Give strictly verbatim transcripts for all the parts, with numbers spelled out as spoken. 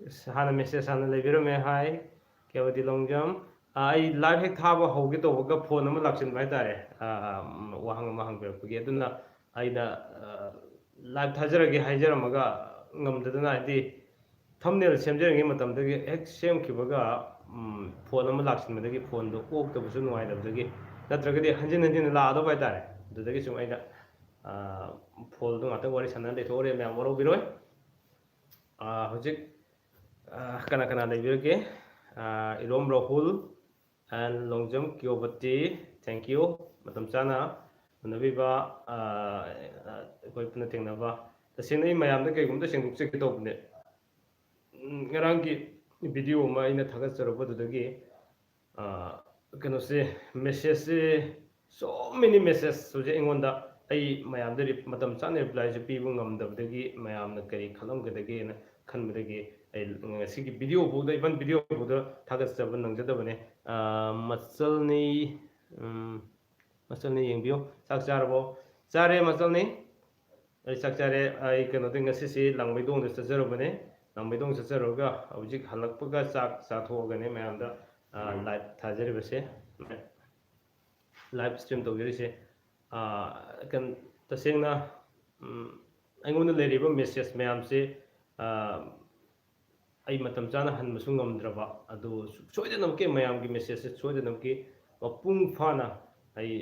ꯑꯁ, ꯍꯥꯟꯅ ꯃꯦꯁꯦꯖ ꯍꯥꯟꯅ ꯂꯩꯕꯤꯔꯝꯃꯦ꯫ ꯍꯥꯏ, ꯀꯦꯋꯗꯤ ꯂꯣꯡꯖꯝ꯫ ꯑꯥ, ꯑꯩ ꯂꯥꯏꯚ ꯍꯦꯛ ꯊꯥꯕ ꯍꯧꯒꯦ ꯇꯧꯕꯒ ꯐꯣꯟ ꯑꯃ ꯂꯥꯛꯁꯤꯟꯕ ꯍꯥꯏꯇꯥꯔꯦ꯫ ꯑꯥ, ꯎꯝ, ꯋꯥꯍꯪ ꯑꯃ ꯍꯪꯕꯤꯔꯛꯄꯒꯤ꯫ ꯑꯗꯨꯅ ꯑꯩꯅ, ꯑꯥ, ꯂꯥꯏꯚ ꯊꯥꯖꯔꯒꯦ ꯍꯥꯏꯖꯔꯝꯃꯒ ꯉꯝꯗꯗꯅ, ꯍꯥꯏꯗꯤ ꯊꯝꯅꯦꯜ ꯁꯦꯝꯖꯔꯤꯉꯩ ꯃꯇꯝꯗꯒꯤ ꯍꯦꯛ ꯁꯦꯝꯈꯤꯕꯒ, ꯎꯝ, ꯐꯣꯟ ꯑꯃ ꯂꯥꯛꯁꯤꯟꯕꯗꯒꯤ ꯐꯣꯟꯗꯣ ꯑꯣꯛꯇꯕꯁꯨ ꯅꯨꯡꯉꯥꯏꯇꯕꯗꯒꯤ, ꯅꯠꯇ꯭ꯔꯒꯗꯤ ꯍꯟꯖꯤꯟ ꯍꯟꯖꯤꯟ ꯂꯥꯛꯑꯗꯧꯕ ꯍꯥꯏꯇꯥꯔꯦ꯫ ꯑꯗꯨꯗꯒꯤ ꯁꯨꯝ ꯑꯩꯅ, ꯑꯥ, ꯐꯣꯟꯗꯣ ꯉꯥꯛꯇꯪ ꯋꯥꯔꯤ ꯁꯥꯟꯅ ꯂꯩꯊꯣꯛꯎꯔꯦ, ꯃꯌꯥꯝ ꯋꯥꯔꯧꯕꯤꯔꯣꯏ꯫ ꯑꯥ, ꯍꯧꯖꯤꯛ, ꯑꯥ, ꯀꯅꯥ ꯀꯅꯥ ꯂꯩꯕꯤꯔꯒꯦ? ꯑꯥ, ꯏꯔꯣꯝ Rahul and Longjam ꯀꯤꯌꯣꯕꯇꯤ, thank you꯫ ꯃꯇꯝ ꯆꯥꯅ ꯎꯅꯕꯤꯕ, ꯑꯥ, ꯑꯩꯈꯣꯏ ꯄꯨꯟꯅ ꯊꯦꯡꯅꯕ꯫ ꯇꯁꯦꯡꯅ ꯑꯩ ꯃꯌꯥꯝꯗ ꯀꯩꯒꯨꯝꯕ ꯁꯦꯡꯗꯣꯛꯆꯒꯦ ꯇꯧꯕꯅꯦ꯫ ꯎꯝ, ꯉꯔꯥꯡꯒꯤ ꯚꯤꯗꯤꯑꯣ ꯑꯃ ꯑꯩꯅ ꯊꯥꯒꯠꯆꯔꯨꯕꯗꯨꯗꯒꯤ, ꯑꯥ, ꯀꯩꯅꯣꯁꯦ, ꯃꯦꯁꯦꯖꯁꯦ, so many message ꯍꯧꯖꯤꯛ ꯑꯩꯉꯣꯟꯗ, ꯑꯩ ꯃꯌꯥꯝꯗ ꯔꯤ-, ꯃꯇꯝ ꯆꯥꯅ ꯔꯤꯄ꯭ꯂꯥꯏꯁꯨ ꯄꯤꯕ ꯉꯝꯗꯕꯗꯒꯤ ꯃꯌꯥꯝꯅ ꯀꯔꯤ ꯈꯜꯂꯝꯒꯗꯒꯦꯅ ꯈꯟꯕꯗꯒꯤ ꯑꯩ ꯉꯁꯤꯒꯤ ꯚꯤꯗꯤꯑꯣ ꯐꯥꯎꯗ, even ꯚꯤꯗꯤꯑꯣ ꯐꯥꯎꯗ ꯊꯥꯒꯠꯆꯕ ꯅꯪꯖꯗꯕꯅꯦ꯫ ꯑꯥ, ꯃꯆꯜꯅꯤ, ꯎꯝ, ꯃꯆꯜꯅꯤ ꯌꯦꯡꯕꯤꯌꯨ꯫ ꯆꯥꯛ ꯆꯥꯔꯕꯣ? ꯆꯥꯔꯦ, ꯃꯆꯜꯅꯤ꯫ ꯑꯩ ꯆꯥꯛ ꯆꯥꯔꯦ꯫ ꯑꯩ ꯀꯩꯅꯣꯗꯤ ꯉꯁꯤꯁꯤ ꯂꯥꯡꯃꯩꯗꯣꯡꯗ ꯆꯠꯆꯔꯨꯕꯅꯦ꯫ ꯂꯥꯡꯃꯩꯗꯣꯡ ꯆꯠꯆꯔꯨꯔꯒ ꯍꯧꯖꯤꯛ ꯍꯜꯂꯛꯄꯒ ꯆꯥꯛ ꯆꯥꯊꯣꯛꯑꯒꯅꯦ ꯃꯌꯥꯝꯗ, ꯑꯥ, ꯎꯝ꯫ ꯂꯥꯏꯚ ꯊꯥꯖꯔꯤꯕꯁꯦ꯫ ꯂꯥꯏꯚ ꯁ꯭ꯇ꯭ꯔꯤꯝ ꯇꯧꯖꯔꯤꯁꯦ꯫ ꯑꯥ, ꯀꯩꯅꯣ, ꯇꯁꯦꯡꯅ, ꯎꯝ, ꯑꯩꯉꯣꯟꯗ ꯂꯩꯔꯤꯕ ꯃꯦꯁꯦꯖ ꯃꯌꯥꯝꯁꯦ, ꯑꯥ, ꯑꯩ ꯃꯇꯝ ꯆꯥꯅ ꯍꯟꯕꯁꯨ ꯉꯝꯗ꯭ꯔꯕ, ꯑꯗꯨ ꯁꯣꯏꯗꯅꯃꯛꯀꯤ ꯃꯌꯥꯝꯒꯤ ꯃꯦꯁꯦꯖꯁꯦ ꯁꯣꯏꯗꯅꯃꯛꯀꯤ ꯃꯄꯨꯡ ꯐꯥꯅ ꯑꯩ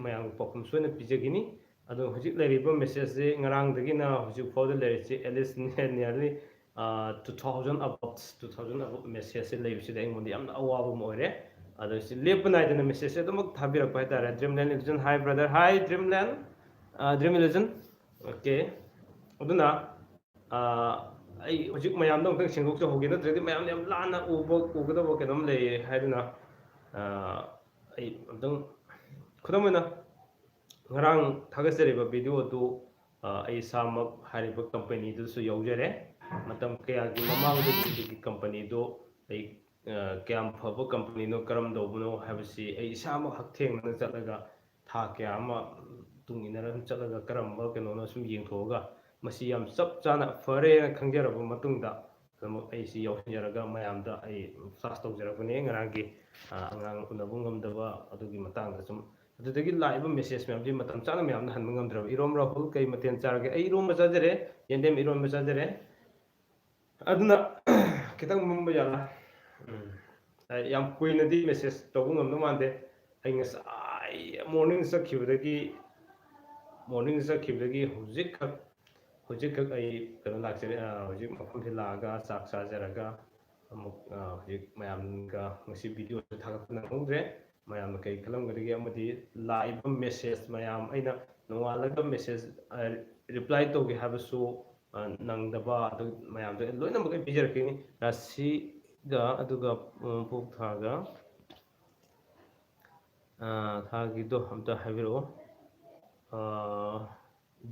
ꯃꯌꯥꯝꯒꯤ ꯄꯥꯎꯈꯨꯝ ꯁꯣꯏꯗꯅ ꯄꯤꯖꯒꯅꯤ꯫ ꯑꯗꯣ ꯍꯧꯖꯤꯛ ꯂꯩꯔꯤꯕ ꯃꯦꯁꯦꯖꯁꯦ ꯉꯔꯥꯡꯗꯒꯤꯅ ꯍꯧꯖꯤꯛ ꯐꯥꯎꯗ ꯂꯩꯔꯤꯁꯦ at least nearly, ah, two thousand above, two thousand above ꯃꯦꯁꯦꯖꯁꯦ ꯂꯩꯕꯁꯤꯗ ꯑꯩꯉꯣꯟꯗ ꯌꯥꯝꯅ ꯑꯋꯥꯕ ꯑꯃ ꯑꯣꯏꯔꯦ꯫ ꯑꯗꯣ ꯁꯤ ꯂꯦꯞꯄ ꯅꯥꯏꯗꯅ ꯃꯦꯁꯦꯖꯁꯦ ꯑꯗꯨꯃꯛ ꯊꯥꯕꯤꯔꯛꯄ ꯍꯥꯏꯇꯥꯔꯦ꯫ Dreamland Illusion, hi brother, hi Dreamland, ꯑꯥ, Dream Illusion꯫ Okay꯫ ꯑꯗꯨꯅ, ꯑꯥ, ꯑꯩ ꯍꯧꯖꯤꯛ ꯃꯌꯥꯝꯗ ꯑꯃꯨꯛꯇꯪ ꯁꯦꯡꯗꯣꯛꯆꯍꯧꯒꯦ, ꯅꯠꯇ꯭ꯔꯗꯤ ꯃꯌꯥꯝꯅ ꯌꯥꯝ ꯂꯥꯟꯅ ꯎꯕ, ꯎꯒꯗꯕ ꯀꯩꯅꯣꯝ ꯂꯩꯌꯦ ꯍꯥꯏꯗꯨꯅ, ꯑꯥ, ꯑꯩ ꯑꯃꯨꯛꯇꯪ, ꯈꯨꯗꯝ ꯑꯣꯏꯅ, ꯉꯔꯥꯡ ꯊꯥꯒꯠꯆꯔꯤꯕ ꯚꯤꯗꯤꯑꯣ ꯑꯗꯨ, ꯑꯥ, ꯑꯩ ꯏꯁꯥꯃꯛ ꯍꯥꯏꯔꯤꯕ ꯀꯝꯄꯅꯤꯗꯨꯁꯨ ꯌꯥꯎꯖꯔꯦ꯫ ꯃꯇꯝ ꯀꯌꯥꯒꯤ ꯃꯃꯥꯡꯗꯒꯤ ꯑꯗꯨꯒꯤ ꯀꯝꯄꯅꯤꯗꯨ ꯑꯩ, ꯑꯥ, ꯀꯌꯥꯝ ꯐꯕ ꯀꯝꯄꯅꯤꯅꯣ, ꯀꯔꯝ ꯇꯧꯕꯅꯣ ꯍꯥꯏꯕꯁꯤ ꯑꯩ ꯏꯁꯥꯃꯛ ꯍꯛꯊꯦꯡꯅꯅ ꯆꯠꯂꯒ, ꯊꯥ ꯀꯌꯥ ꯑꯃ ꯇꯨꯡ ꯏꯟꯅꯔ ꯁꯨꯝ ꯆꯠꯂꯒ, ꯀꯔꯝꯕ ꯀꯩꯅꯣꯅꯣ ꯁꯨꯝ ꯌꯦꯡꯊꯣꯛꯑꯒ, ꯃꯁꯤ ꯌꯥꯝ ꯆꯞ ꯆꯥꯅ ꯐꯔꯦꯅ ꯈꯪꯖꯔꯕ ꯃꯇꯨꯡꯗ, ꯑꯗꯨꯃꯛ ꯑꯩꯁꯤ ꯌꯥꯎꯁꯤꯟꯖꯔꯒ ꯃꯌꯥꯝꯗ ꯑꯩ ꯐ꯭ꯂꯥꯁ ꯇꯧꯖꯔꯛꯄꯅꯦ꯫ ꯉꯔꯥꯡꯒꯤ ꯑꯉꯥꯡ ꯎꯅꯕ ꯉꯝꯗꯕ ꯑꯗꯨꯒꯤ ꯃꯇꯥꯡꯗ ꯁꯨꯝ ꯑꯗꯨꯗꯒꯤ ꯂꯥꯛꯏꯕ ꯃꯦꯁꯦꯖ ꯃꯌꯥꯝꯁꯤ ꯃꯇꯝ ꯆꯥꯅ ꯃꯌꯥꯝꯗ ꯍꯟꯕ ꯉꯝꯗ꯭ꯔꯕ꯫ ꯏꯔꯣꯝ ꯔꯥꯍꯨꯜ, ꯀꯩ ꯃꯊꯦꯜ ꯆꯥꯔꯒꯦ? ꯑꯩ ꯏꯔꯣꯝꯕ ꯆꯥꯖꯔꯦ, ꯌꯦꯟꯗꯦꯝ ꯏꯔꯣꯝꯕ ꯆꯥꯖꯔꯦ꯫ ꯑꯗꯨꯅ ꯈꯤꯇꯪ ꯃꯝꯕ ꯌꯥꯔ ꯌꯥꯝ ꯀꯨꯏꯅꯗꯤ ꯃꯦꯁꯦꯖ ꯇꯧꯕ ꯉꯝꯗꯧ ꯃꯥꯟꯗꯦ꯫ ꯑꯩ ꯉꯁꯥꯏ ꯃꯣꯔꯅꯤꯡ ꯆꯠꯈꯤꯕꯗꯒꯤ ꯃꯣꯔꯅꯤꯡ ꯆꯠꯈꯤꯕꯗꯒꯤ ꯍꯧꯖꯤꯛꯈꯛ ꯍꯧꯖꯤꯛꯈꯛ ꯑꯩ ꯀꯩꯅꯣ ꯂꯥꯛꯆꯔꯦ꯫ ꯍꯧꯖꯤꯛ ꯃꯐꯝꯁꯤ ꯂꯥꯛꯑꯒ ꯆꯥꯛ ꯆꯥꯖꯔꯒ ꯑꯃꯨꯛ ꯍꯧꯖꯤꯛ ꯃꯌꯥꯝꯒ ꯉꯁꯤ ꯚꯤꯗꯤꯑꯣꯁꯨ ꯊꯥꯒꯠꯄ ꯅꯪꯍꯧꯗ꯭ꯔꯦ꯫ ꯃꯌꯥꯝꯅ ꯀꯩ ꯈꯜꯂꯝꯒꯗꯒꯦ ꯑꯃꯗꯤ ꯂꯥꯛꯏꯕ ꯃꯦꯁꯦꯖ ꯃꯌꯥꯝ ꯑꯩꯅ ꯅꯣꯡꯉꯥꯜꯂꯒ ꯃꯦꯁꯦꯖ ꯔꯤꯄ꯭ꯂꯥꯏ ꯇꯧꯒꯦ ꯍꯥꯏꯕꯁꯨ ꯅꯪꯗꯕ ꯑꯗꯨ ꯃꯌꯥꯝꯗꯣ ꯂꯣꯏꯅꯃꯛ ꯑꯩ ꯄꯤꯖꯔꯛꯀꯅꯤ꯫ ꯔꯥꯁꯤꯒ ꯑꯗꯨꯒ ꯄꯣꯛ ꯊꯥꯒ ꯊꯥꯒꯤꯗꯣ ꯑꯝꯇ ꯍꯥꯏꯕꯤꯔꯛꯑꯣ꯫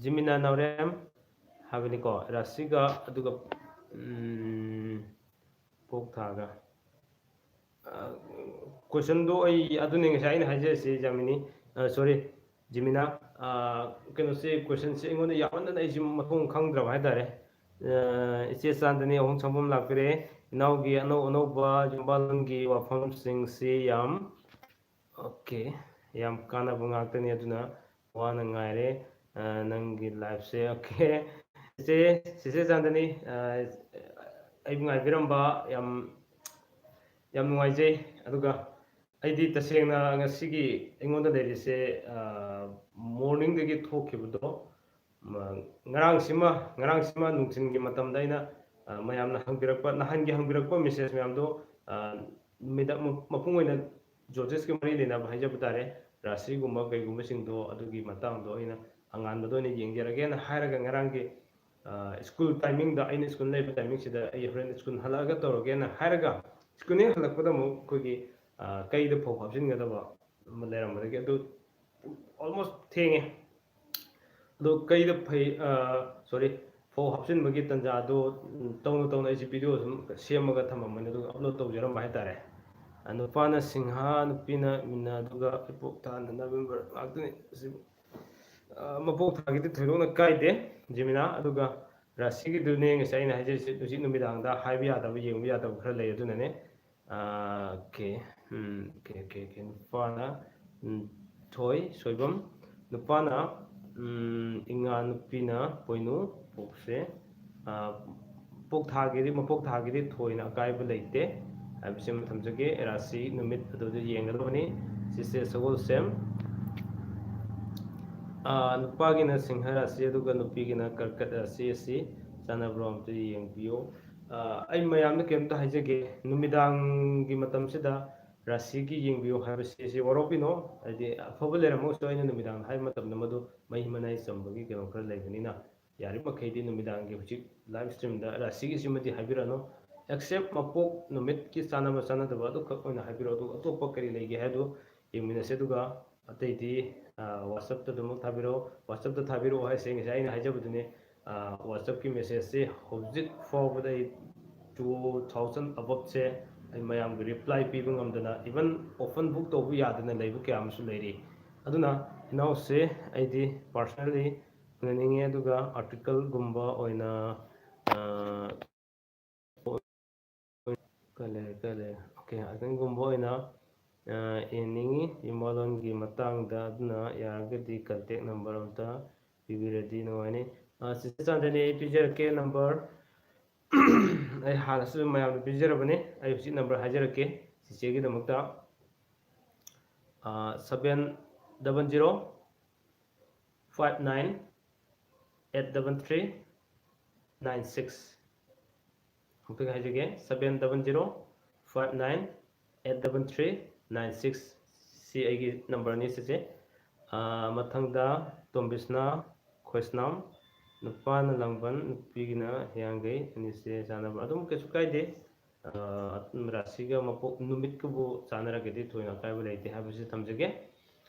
ꯖꯤꯃꯤꯅꯥ ꯅꯥꯎꯔꯦꯝ ꯍꯥꯏꯕꯅꯤꯀꯣ, ꯔꯥꯁꯤꯒ ꯑꯗꯨꯒ ꯄꯣꯛ ꯊꯥꯒ꯫ ꯀꯣꯏꯁꯟꯗꯣ ꯑꯩ ꯑꯗꯨꯅꯤ ꯉꯁꯥꯏ ꯑꯩꯅ ꯍꯥꯏꯖꯔꯤꯁꯤ ꯖꯥꯃꯤꯅꯤ, ꯁꯣꯔꯤ, ꯖꯤꯃꯤꯅꯥ꯫ ꯀꯩꯅꯣꯁꯦ, ꯀꯣꯏꯁꯟꯁꯦ ꯑꯩꯉꯣꯟꯗ ꯌꯥꯝꯃꯟꯗꯅ ꯑꯩꯁꯨ ꯃꯊꯣꯡ ꯈꯪꯗ꯭ꯔꯕ ꯍꯥꯏꯇꯥꯔꯦ꯫ ꯏꯆꯦ ꯆꯥꯟꯗꯅꯤ ꯑꯍꯨꯝ ꯁꯪꯐꯝ ꯂꯥꯛꯄꯤꯔꯦ꯫ ꯏꯅꯥꯎꯒꯤ ꯑꯅꯧ ꯑꯅꯧꯕ ꯌꯨꯝꯕꯥꯜꯂꯣꯟꯒꯤ ꯋꯥꯐꯝꯁꯤꯡꯁꯤ ꯌꯥꯝ ꯑꯣꯀꯦ, ꯌꯥꯝ ꯀꯥꯟꯅꯕ ꯉꯥꯛꯇꯅꯤ꯫ ꯑꯗꯨꯅ ꯋꯥꯅ ꯉꯥꯏꯔꯦ ꯅꯪꯒꯤ ꯂꯥꯏꯐꯁꯦ꯫ ꯑꯣꯀꯦ, ꯏꯆꯦ, ꯆꯤꯆꯦ ꯆꯥꯟꯗꯅꯤ, ꯑꯩꯕꯨ ꯉꯥꯏꯕꯤꯔꯝꯕ ꯌꯥꯝ ꯌꯥꯝ ꯅꯨꯡꯉꯥꯏꯖꯩ꯫ ꯑꯗꯨꯒ ꯑꯩꯗꯤ ꯇꯁꯦꯡꯅ ꯉꯁꯤꯒꯤ ꯑꯩꯉꯣꯟꯗ ꯂꯩꯔꯤꯁꯦ ꯃꯣꯔꯅꯤꯡꯗꯒꯤ ꯊꯣꯛꯈꯤꯕꯗꯣ ꯉꯔꯥꯡꯁꯤꯃ ꯉꯔꯥꯡꯁꯤꯃ ꯅꯨꯡꯊꯤꯜꯒꯤ ꯃꯇꯝꯗ ꯑꯩꯅ ꯃꯌꯥꯝꯅ ꯍꯪꯕꯤꯔꯛꯄ, ꯅꯍꯥꯟꯒꯤ ꯍꯪꯕꯤꯔꯛꯄ ꯃꯦꯁꯦꯖ ꯃꯌꯥꯝꯗꯣ ꯅꯨꯃꯤꯗꯥꯡ ꯃꯄꯨꯡ ꯑꯣꯏꯅ ꯖꯣꯇꯤꯁꯀꯤ ꯃꯔꯤ ꯂꯩꯅꯕ ꯍꯥꯏꯖꯕ ꯇꯥꯔꯦ, ꯔꯥꯁꯤꯒꯨꯝꯕ ꯀꯩꯒꯨꯝꯕꯁꯤꯡꯗꯣ ꯑꯗꯨꯒꯤ ꯃꯇꯥꯡꯗꯣ ꯑꯩꯅ ꯑꯉꯥꯟꯕꯗ ꯑꯣꯏꯅ ꯌꯦꯡꯖꯔꯒꯦꯅ ꯍꯥꯏꯔꯒ ꯉꯔꯥꯡꯒꯤ ꯁ꯭ꯀꯨꯜ ꯇꯥꯏꯃꯤꯡꯗ, ꯑꯩꯅ ꯁ꯭ꯀꯨꯜ ꯂꯩꯕ ꯇꯥꯏꯃꯤꯡꯁꯤꯗ ꯑꯩ ꯍꯣꯔꯦꯟ ꯁ꯭ꯀꯨꯜ ꯍꯜꯂꯛꯑꯒ ꯇꯧꯔꯒꯦꯅ ꯍꯥꯏꯔꯒ ꯁ꯭ꯀꯨꯜ ꯍꯦꯛ ꯍꯜꯂꯛꯄꯗ ꯑꯃꯨꯛ ꯑꯩꯈꯣꯏꯒꯤ ꯀꯩꯗ ꯐꯧ ꯍꯥꯞꯆꯤꯟꯒꯗꯕ ꯑꯃ ꯂꯩꯔꯝꯕꯗꯒꯤ ꯑꯗꯨ ꯑꯣꯜꯃꯣꯁ ꯊꯦꯡꯉꯦ꯫ ꯑꯗꯣ ꯀꯩꯗ ꯐꯩ, ꯁꯣꯔꯤ, ꯐꯧ ꯍꯥꯞꯆꯤꯟꯕꯒꯤ ꯇꯥꯟꯖꯥꯗꯣ ꯇꯧꯅ ꯇꯧꯅ ꯑꯩꯁꯦ ꯚꯤꯗꯤꯑꯣ ꯁꯨꯝ ꯁꯦꯝꯃꯒ ꯊꯝꯃꯝꯕꯅꯤ, ꯑꯗꯨꯒ ꯑꯞꯂꯣꯗ ꯇꯧꯖꯔꯝꯕ ꯍꯥꯏꯇꯥꯔꯦ꯫ ꯅꯨꯄꯥꯅ ꯁꯤꯡꯍꯥ, ꯅꯨꯄꯤꯅ ꯃꯤꯅ, ꯑꯗꯨꯒ ꯏꯄꯣꯛ ꯊꯥꯅ ꯅꯕꯦꯝꯕꯔ ꯉꯥꯛꯇꯅꯤ꯫ ꯃꯄꯣꯛ ꯊꯥꯒꯤꯗꯤ ꯊꯣꯏꯗꯣꯛꯅ ꯀꯥꯏꯗꯦ ꯖꯤꯃꯤꯅꯥ꯫ ꯑꯗꯨꯒ ꯔꯥꯁꯤꯒꯤꯗꯨꯅꯦ ꯉꯁꯥꯏ ꯑꯩꯅ ꯍꯥꯏꯖꯔꯤꯁꯦ, ꯍꯧꯖꯤꯛ ꯅꯨꯃꯤꯗꯥꯡꯗ ꯍꯥꯏꯕ ꯌꯥꯗꯕ, ꯌꯦꯡꯕ ꯌꯥꯗꯕ ꯈꯔ ꯂꯩ꯫ ꯑꯗꯨꯅꯅꯦ, ꯑꯣꯀꯦ, ꯎꯝ, ꯑꯣꯀꯦ, ꯑꯣꯀꯦ, ꯑꯣꯀꯦ꯫ ꯅꯨꯄꯥꯅ, ꯎꯝ, ꯊꯣꯏ, ꯁꯣꯏꯕꯝ꯫ ꯅꯨꯄꯥꯅ, ꯎꯝ, ꯏꯉꯥ, ꯅꯨꯄꯤꯅ ꯄꯣꯏꯅꯨ꯫ ꯄꯣꯛꯁꯦ, ꯑ, ꯄꯣꯛ ꯊꯥꯒꯤꯗꯤ, ꯃꯄꯣꯛ ꯊꯥꯒꯤꯗꯤ ꯊꯣꯏꯅ ꯑꯀꯥꯏꯕ ꯂꯩꯇꯦ ꯍꯥꯏꯕꯁꯤꯃ ꯊꯝꯖꯒꯦ꯫ ꯔꯥꯁꯤ ꯅꯨꯃꯤꯠ ꯑꯗꯨꯗ ꯌꯦꯡꯒꯗꯕꯅꯤ꯫ ꯁꯤꯁꯦ ꯁꯒꯣꯜꯁꯦꯝ꯫ ꯑ, ꯅꯨꯄꯥꯒꯤꯅ ꯁꯤꯡꯍ ꯔꯥꯁꯤ, ꯑꯗꯨꯒ ꯅꯨꯄꯤꯒꯤꯅ ꯀꯔꯀꯠ ꯔꯥꯁꯤ꯫ ꯑꯁꯤ ꯆꯥꯟꯅꯕ꯭ꯔꯣ ꯑꯝꯇ ꯌꯦꯡꯕꯤꯌꯨ꯫ ꯑ, ꯑꯩ ꯃꯌꯥꯝꯗ ꯀꯩꯝꯇ ꯍꯥꯏꯖꯒꯦ, ꯅꯨꯃꯤꯗꯥꯡꯒꯤ ꯃꯇꯝꯁꯤꯗ ꯔꯥꯁꯤꯒꯤ ꯌꯦꯡꯕꯤꯌꯨ ꯍꯥꯏꯕꯁꯤ, ꯑꯁꯤ ꯋꯥꯔꯧꯕꯤꯅꯣ꯫ ꯍꯥꯏꯗꯤ ꯑꯐꯕ ꯂꯩꯔꯝꯃꯒꯁꯨ ꯑꯩꯅ ꯅꯨꯃꯤꯗꯥꯡꯗ ꯍꯥꯏꯕ ꯃꯇꯝꯗ ꯃꯗꯨ ꯃꯍꯤ ꯃꯅꯥꯏ ꯆꯝꯕꯒꯤ ꯀꯩꯅꯣ ꯈꯔ ꯂꯩꯕꯅꯤꯅ, ꯌꯥꯔꯤꯕꯃꯈꯩꯗꯤ ꯅꯨꯃꯤꯗꯥꯡꯒꯤ ꯍꯧꯖꯤꯛ live streamꯗ ꯔꯥꯁꯤꯒꯤꯁꯤꯃꯗꯤ ꯍꯥꯏꯕꯤꯔꯛꯑꯅꯨ꯫ Except ꯃꯄꯣꯛ ꯅꯨꯃꯤꯠꯀꯤ ꯆꯥꯟꯅꯕ ꯆꯥꯟꯅꯗꯕ ꯑꯗꯨꯈꯛ ꯑꯣꯏꯅ ꯍꯥꯏꯕꯤꯔꯛꯑꯣ, ꯑꯗꯨꯒ ꯑꯇꯣꯞꯄ ꯀꯔꯤ ꯂꯩꯒꯦ ꯍꯥꯏꯗꯨ ꯌꯦꯡꯃꯤꯟꯅꯁꯦ꯫ ꯑꯗꯨꯒ ꯑꯇꯩꯗꯤ, ꯑ, WhatsAppꯇ ꯑꯗꯨꯃꯛ ꯊꯥꯕꯤꯔꯛꯑꯣ꯫ WhatsAppꯇ ꯊꯥꯕꯤꯔꯛꯑꯣ ꯍꯥꯏꯁꯦ ꯉꯁꯥꯏ ꯑꯩꯅ ꯍꯥꯏꯖꯕꯗꯨꯅꯦ, ꯑ, WhatsAppꯀꯤ messageꯁꯦ ꯍꯧꯖꯤꯛ ꯐꯥꯎꯕꯗ ꯑꯩ two thousand aboveꯁꯦ ꯑꯩ ꯃꯌꯥꯝꯒꯤ reply ꯄꯤꯕ ꯉꯝꯗꯅ, even open book ꯇꯧꯕ ꯌꯥꯗꯅ ꯂꯩꯕ ꯀꯌꯥ ꯑꯃꯁꯨ ꯂꯩꯔꯤ꯫ ꯑꯗꯨꯅ ꯏꯅꯥꯎꯁꯦ ꯑꯩꯗꯤ personally ꯎꯅꯅꯤꯡꯉꯦ, ꯑꯗꯨꯒ articleꯒꯨꯝꯕ ꯑꯣꯏꯅ, ꯑ, ꯀꯥꯏ ꯂꯩꯔꯦ, ꯀꯥꯏ ꯂꯩꯔꯦ? ꯑꯣꯀꯦ, articleꯒꯨꯝꯕ ꯑꯣꯏꯅ, ꯑ, ꯌꯦꯡꯅꯤꯡꯉꯤ ꯏꯃꯥꯂꯣꯟꯒꯤ ꯃꯇꯥꯡꯗ꯫ ꯑꯗꯨꯅ ꯌꯥꯔꯒꯗꯤ contact number ꯑꯝꯇ ꯄꯤꯕꯤꯔꯗꯤ ꯅꯨꯡꯉꯥꯏꯅꯤ꯫ ꯑ, ꯆꯤꯆꯦ ꯆꯥꯟꯗꯅꯤ, ꯑꯩ ꯄꯤꯖꯔꯛꯀꯦ number꯫ ꯑꯩ ꯍꯥꯟꯅꯁꯨ ꯃꯌꯥꯝꯗ ꯄꯤꯖꯔꯕꯅꯤ, ꯑꯩ ꯍꯧꯖꯤꯛ number ꯍꯥꯏꯖꯔꯛꯀꯦ ꯆꯤꯆꯦꯒꯤꯗꯃꯛꯇ꯫ ꯑ, seven double zero five nine eight double three nine six꯫ ꯑꯃꯨꯛꯇꯪ ꯍꯥꯏꯖꯒꯦ, seven double zero five nine eight double three nine six꯫ ꯁꯤ ꯑꯩꯒꯤ numberꯅꯤ ꯁꯤꯁꯦ꯫ ꯑ, ꯃꯊꯪꯗ ꯇꯣꯝꯕꯤꯁꯅꯥ ꯈꯣꯏꯁꯅꯥꯝ, ꯅꯨꯄꯥꯅ ꯂꯥꯡꯕꯟ, ꯅꯨꯄꯤꯒꯤꯅ ꯍꯤꯌꯥꯡꯒꯩ, ꯑꯅꯤꯁꯦ ꯆꯥꯟꯅꯕ ꯑꯗꯨꯝ ꯀꯩꯁꯨ ꯀꯥꯏꯗꯦ꯫ ꯑ, ꯔꯥꯁꯤꯒ ꯃꯄꯣꯛ ꯅꯨꯃꯤꯠꯀꯕꯨ ꯆꯥꯟꯅꯔꯒꯗꯤ ꯊꯣꯏꯅ ꯑꯀꯥꯏꯕ ꯂꯩꯇꯦ ꯍꯥꯏꯕꯁꯤ ꯊꯝꯖꯒꯦ꯫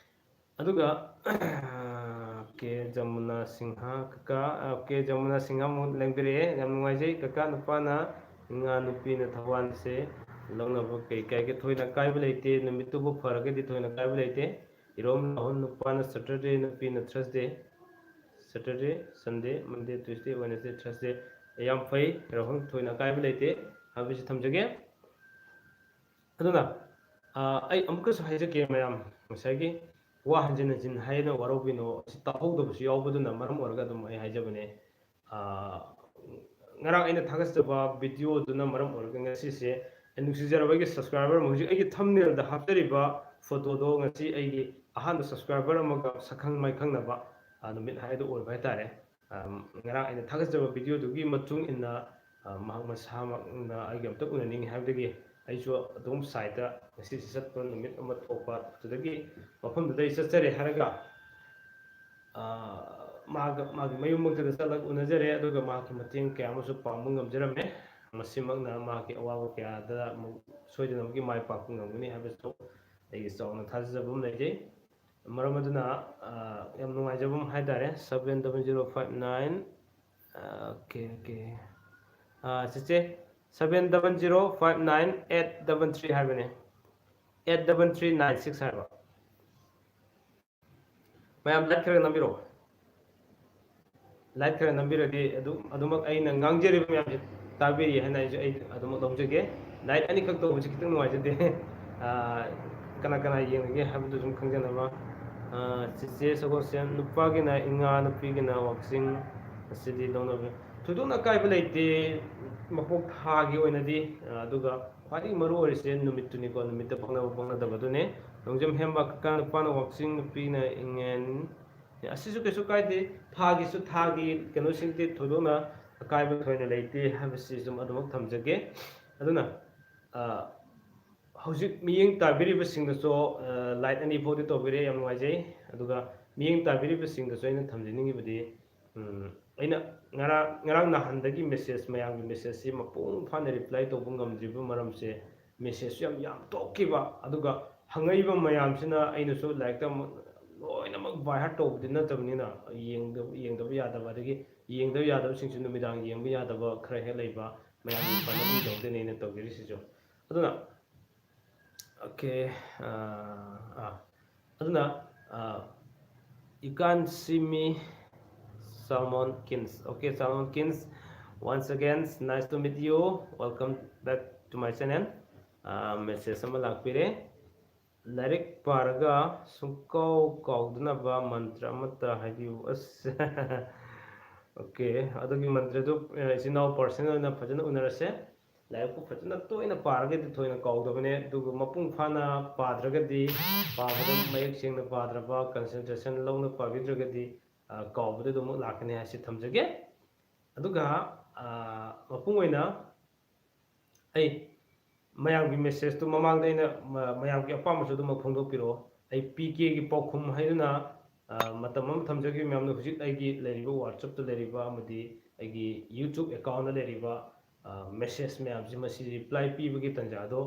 ꯑꯗꯨꯒ, ꯑꯣꯀꯦ, ꯖꯃꯨꯅꯥ ꯁꯤꯡꯍ, ꯀꯀꯥ, ꯑꯣꯀꯦ, ꯖꯃꯨꯅꯥ ꯁꯤꯡꯍ ꯑꯃꯨꯛ ꯂꯦꯡꯕꯤꯔꯛꯑꯦ, ꯌꯥꯝ ꯅꯨꯡꯉꯥꯏꯖꯩ꯫ ꯀꯀꯥ, ꯅꯨꯄꯥꯅ ꯏꯉꯥ, ꯅꯨꯄꯤꯅ ꯊꯧꯕꯥꯜꯁꯦ ꯂꯧꯅꯕ ꯀꯩ ꯀꯥꯏꯒꯦ? ꯊꯣꯏꯅ ꯀꯥꯏꯕ ꯂꯩꯇꯦ, ꯅꯨꯃꯤꯠꯇꯨꯕꯨ ꯐꯔꯒꯗꯤ ꯊꯣꯏꯅ ꯀꯥꯏꯕ ꯂꯩꯇꯦ꯫ ꯏꯔꯣꯝ ꯔꯥꯍꯨꯜ, ꯅꯨꯄꯥꯅ Saturday, ꯅꯨꯄꯤꯅ Thursday꯫ Saturday, Sunday, Monday, Tuesday, Wednesday, Thursday, ꯌꯥꯝ ꯐꯩ, ꯔꯥꯍꯨꯜ, ꯊꯣꯏꯅ ꯑꯀꯥꯏꯕ ꯂꯩꯇꯦ ꯍꯥꯏꯕꯁꯤ ꯊꯝꯖꯒꯦ꯫ ꯑꯗꯨꯅ ꯑꯥ, ꯑꯩ ꯑꯃꯨꯛꯀꯁꯨ ꯍꯥꯏꯖꯒꯦ ꯃꯌꯥꯝ, ꯉꯁꯥꯏꯒꯤ ꯋꯥ ꯍꯟꯖꯤꯟ ꯍꯟꯖꯤꯟ ꯍꯥꯏꯅ ꯋꯥꯔꯧꯕꯤꯅꯣ, ꯑꯁꯤ ꯇꯥꯍꯧꯗꯕꯁꯨ ꯌꯥꯎꯕꯗꯨꯅ ꯃꯔꯝ ꯑꯣꯏꯔꯒ ꯑꯗꯨꯝ ꯑꯩ ꯍꯥꯏꯖꯕꯅꯦ꯫ ꯑꯥ, ꯉꯔꯥꯡ ꯑꯩꯅ ꯊꯥꯒꯠꯆꯕ videoꯗꯨꯅ ꯃꯔꯝ ꯑꯣꯏꯔꯒ ꯉꯁꯤꯁꯦ ꯑꯩ ꯅꯨꯡꯁꯤꯖꯔꯕ ꯑꯩꯒꯤ subscriber ꯑꯃ, ꯍꯧꯖꯤꯛ ꯑꯩꯒꯤ thumbnailꯗ ꯍꯥꯞꯆꯔꯤꯕ photoꯗꯣ ꯉꯁꯤ ꯑꯩꯒꯤ ꯑꯍꯥꯟꯕ subscriber ꯑꯃꯒ ꯁꯛꯈꯪ ꯃꯥꯏꯈꯪꯅꯕ, ꯑꯥ, ꯅꯨꯃꯤꯠ ꯍꯥꯏꯗꯣ ꯑꯣꯏꯕ ꯍꯥꯏꯇꯥꯔꯦ꯫ ꯑꯥ, ꯉꯔꯥꯡ ꯑꯩꯅ ꯊꯥꯒꯠꯆꯕ videoꯗꯨꯒꯤ ꯃꯇꯨꯡ ꯏꯟꯅ, ꯑꯥ, ꯃꯍꯥꯛ ꯃꯁꯥꯃꯛꯅ ꯑꯩꯒ ꯑꯝꯇ ꯎꯅꯅꯤꯡꯉꯤ ꯍꯥꯏꯕꯗꯒꯤ ꯑꯩꯁꯨ ꯑꯗꯨꯝ siteꯇ ꯉꯁꯤꯁꯦ ꯆꯠꯄ ꯅꯨꯃꯤꯠ ꯑꯃ ꯊꯣꯛꯄ ꯑꯗꯨꯗꯒꯤ ꯃꯐꯝꯗꯨꯗ ꯑꯩ ꯆꯠꯆꯔꯦ ꯍꯥꯏꯔꯒ, ꯑꯥ, ꯃꯥꯒ, ꯃꯥꯒꯤ ꯃꯌꯨꯝꯃꯛꯇꯗ ꯆꯠꯂꯒ ꯎꯅꯖꯔꯦ꯫ ꯑꯗꯨꯒ ꯃꯍꯥꯛꯀꯤ ꯃꯇꯦꯡ ꯀꯌꯥ ꯑꯃꯁꯨ ꯄꯥꯡꯕ ꯉꯝꯖꯔꯝꯃꯦ꯫ ꯃꯁꯤꯃꯛꯅ ꯃꯍꯥꯛꯀꯤ ꯑꯋꯥꯕ ꯀꯌꯥꯗ ꯑꯃꯨꯛ ꯁꯣꯏꯗꯅꯃꯛꯀꯤ ꯃꯥꯏ ꯄꯥꯛꯄ ꯉꯝꯒꯅꯤ ꯍꯥꯏꯕꯁꯨ ꯑꯩꯒꯤ ꯆꯥꯎꯅ ꯊꯥꯖꯖꯕ ꯑꯃ ꯂꯩꯖꯩ꯫ ꯃꯔꯝ ꯑꯗꯨꯅ, ꯑꯥ, ꯌꯥꯝ ꯅꯨꯡꯉꯥꯏꯖꯕ ꯑꯃ ꯍꯥꯏꯇꯥꯔꯦ, seven double zero five nine, ꯑꯥ, okay, okay. ꯑꯥ, ꯆꯤꯆꯦ, seven double zero five nine eight double three ꯍꯥꯏꯕꯅꯦ, eight double three nine six ꯍꯥꯏꯕ꯫ ꯃꯌꯥꯝ like ꯈꯔ ꯅꯝꯕꯤꯔꯛꯑꯣ꯫ Like ꯈꯔ ꯅꯝꯕꯤꯔꯗꯤ ꯑꯗꯨꯝ, ꯑꯗꯨꯃꯛ ꯑꯩꯅ ꯉꯥꯡꯖꯔꯤꯕ ꯃꯌꯥꯝꯁꯦ ꯇꯥꯕꯤꯔꯤ ꯍꯥꯏꯅ ꯑꯩꯁꯨ, ꯑꯩ ꯑꯗꯨꯃꯛ ꯂꯧꯖꯒꯦ꯫ Like ꯑꯅꯤꯈꯛ ꯇꯧꯕꯁꯤ ꯈꯤꯇꯪ ꯅꯨꯡꯉꯥꯏꯖꯗꯦ꯫ ꯑꯥ, ꯀꯅꯥ ꯀꯅꯥ ꯌꯦꯡꯂꯤꯒꯦ ꯍꯥꯏꯕꯗꯨ ꯁꯨꯝ ꯈꯪꯖꯅꯕ꯫ ꯑꯥ, ꯆꯤꯆꯦ ꯁꯒꯣꯜꯁꯦꯝ, ꯅꯨꯄꯥꯒꯤꯅ ꯏꯉꯥ, ꯅꯨꯄꯤꯒꯤꯅ ꯋꯥꯛꯆꯤꯡ, ꯑꯁꯤꯗꯤ ꯂꯧꯅꯕ ꯊꯣꯏꯗꯣꯛꯅ ꯑꯀꯥꯏꯕ ꯂꯩꯇꯦ ꯃꯄꯣꯛ ꯊꯥꯒꯤ ꯑꯣꯏꯅꯗꯤ꯫ ꯑꯥ, ꯑꯗꯨꯒ ꯈ꯭ꯋꯥꯏꯗꯒꯤ ꯃꯔꯨ ꯑꯣꯏꯔꯤꯁꯦ ꯅꯨꯃꯤꯠꯇꯨꯅꯤꯀꯣ, ꯅꯨꯃꯤꯠꯇ ꯄꯛꯅꯕ ꯄꯛꯅꯗꯕꯗꯨꯅꯦ꯫ ꯅꯣꯡꯖꯝ ꯍꯦꯝꯕ ꯀꯀꯥ, ꯅꯨꯄꯥꯅ ꯋꯥꯛꯆꯤꯡ, ꯅꯨꯄꯤꯅ ꯏꯉꯦꯟ, ꯑꯁꯤꯁꯨ ꯀꯩꯁꯨ ꯀꯥꯏꯗꯦ꯫ ꯊꯥꯒꯤꯁꯨ, ꯊꯥꯒꯤ ꯀꯩꯅꯣꯁꯤꯡꯗꯤ ꯊꯣꯏꯗꯣꯛꯅ ꯑꯀꯥꯏꯕ ꯊꯣꯏꯅ ꯂꯩꯇꯦ ꯍꯥꯏꯕꯁꯤ ꯁꯨꯝ ꯑꯗꯨꯃꯛ ꯊꯝꯖꯒꯦ꯫ ꯑꯗꯨꯅ, ꯑ, ꯍꯧꯖꯤꯛ ꯃꯤꯠꯌꯦꯡ ꯇꯥꯕꯤꯔꯤꯕꯁꯤꯡꯗꯁꯨ, ꯑ, like ꯑꯅꯤ ꯐꯥꯎꯗꯤ ꯇꯧꯕꯤꯔꯦ, ꯌꯥꯝ ꯅꯨꯡꯉꯥꯏꯖꯩ꯫ ꯑꯗꯨꯒ ꯃꯤꯠꯌꯦꯡ ꯇꯥꯕꯤꯔꯤꯕꯁꯤꯡꯗꯁꯨ ꯑꯩꯅ ꯊꯝꯖꯅꯤꯡꯉꯤꯕꯗꯤ, ꯎꯝ, ꯑꯩꯅ ꯉꯔꯥꯡ, ꯉꯔꯥꯡ ꯅꯍꯥꯟꯗꯒꯤ message, ꯃꯌꯥꯝꯒꯤ messageꯁꯤ ꯃꯄꯨꯡ ꯐꯥꯅ reply ꯇꯧꯕ ꯉꯝꯗ꯭ꯔꯤꯕ ꯃꯔꯝꯁꯦ, messageꯁꯨ ꯌꯥꯝ ꯌꯥꯝ ꯊꯣꯛꯈꯤꯕ, ꯑꯗꯨꯒ ꯍꯪꯉꯛꯏꯕ ꯃꯌꯥꯝꯁꯤꯅ ꯑꯩꯅꯁꯨ ꯂꯥꯏꯔꯤꯛꯇ ꯑꯃꯨꯛ ꯂꯣꯏꯅꯃꯛ by heart ꯇꯧꯕꯗꯤ ꯅꯠꯇꯕꯅꯤꯅ, ꯌꯦꯡꯗꯕ, ꯌꯦꯡꯗꯕ ꯌꯥꯗꯕ, ꯑꯗꯒꯤ ꯌꯦꯡꯗꯕ ꯌꯥꯗꯕꯁꯤꯡꯁꯨ ꯅꯨꯃꯤꯗꯥꯡ ꯌꯦꯡꯕ ꯌꯥꯗꯕ ꯈꯔ ꯍꯦꯛ ꯂꯩꯕ, ꯃꯌꯥꯝꯒꯤ ꯐꯅꯕꯒꯤꯗꯃꯛꯇꯅꯤ ꯑꯩꯅ ꯇꯧꯖꯔꯤꯁꯤꯁꯨ꯫ ꯑꯗꯨꯅ, okay, ꯑꯥ, ꯑꯥ, ꯑꯗꯨꯅ, ꯑꯥ, you can't see me, Salmon Kins. Okay, Salmon Kins, once again, nice to meet you. Welcome back to my channel. Message ꯑꯃ ꯂꯥꯛꯄꯤꯔꯦ, "ꯂꯥꯏꯔꯤꯛ ꯄꯥꯔꯒ ꯁꯨꯡꯀꯥꯎ ꯀꯥꯎꯗꯅꯕ ꯃꯟꯇ꯭ꯔ ꯑꯃꯠꯇ ꯍꯥꯏꯕꯤꯌꯨ"꯫ ꯑꯁ, okay, ꯑꯗꯨꯒꯤ ꯃꯟꯇ꯭ꯔꯗꯨ, ꯑ, ꯏꯆꯤꯟ ꯏꯅꯥꯎ personal ꯑꯣꯏꯅ ꯐꯖꯅ ꯎꯅꯔꯁꯦ꯫ ꯂꯥꯏꯔꯤꯛꯄꯨ ꯐꯖꯅ ꯇꯣꯏꯅ ꯄꯥꯔꯒꯗꯤ ꯊꯣꯏꯅ ꯀꯥꯎꯗꯕꯅꯦ, ꯑꯗꯨꯒ ꯃꯄꯨꯡ ꯐꯥꯅ ꯄꯥꯗ꯭ꯔꯒꯗꯤ, ꯄꯥꯕꯗ ꯃꯌꯦꯛ ꯁꯦꯡꯅ ꯄꯥꯗ꯭ꯔꯕ, concentration ꯂꯧꯅ ꯄꯥꯕꯤꯗ꯭ꯔꯒꯗꯤ, ꯑ, ꯀꯥꯎꯕꯗ ꯑꯗꯨꯃꯛ ꯂꯥꯛꯀꯅꯤ ꯍꯥꯏꯁꯤ ꯊꯝꯖꯒꯦ꯫ ꯑꯗꯨꯒ, ꯑ, ꯃꯄꯨꯡ ꯑꯣꯏꯅ ꯑꯩ ꯃꯌꯥꯝꯒꯤ message ꯇꯨ ꯃꯃꯥꯡꯗ ꯑꯩꯅ ꯃ-, ꯃꯌꯥꯝꯒꯤ ꯑꯄꯥꯝꯕꯁꯨ ꯑꯗꯨꯃꯛ ꯐꯣꯡꯗꯣꯛꯄꯤꯔꯛꯑꯣ꯫ ꯑꯩ P K ꯒꯤ ꯄꯥꯎꯈꯨꯝ ꯍꯥꯏꯗꯨꯅ, ꯑ, ꯃꯇꯝ ꯑꯃ ꯊꯝꯖꯈꯤꯕ ꯃꯌꯥꯝꯅ ꯍꯧꯖꯤꯛ ꯑꯩꯒꯤ ꯂꯩꯔꯤꯕ WhatsApp ꯇ ꯂꯩꯔꯤꯕ ꯑꯃꯗꯤ ꯑꯩꯒꯤ YouTube account ꯇ ꯂꯩꯔꯤꯕ, ꯑ, message ꯃꯌꯥꯝꯁꯤ ꯃꯁꯤ reply ꯄꯤꯕꯒꯤ ꯇꯥꯟꯖꯥꯗꯣ,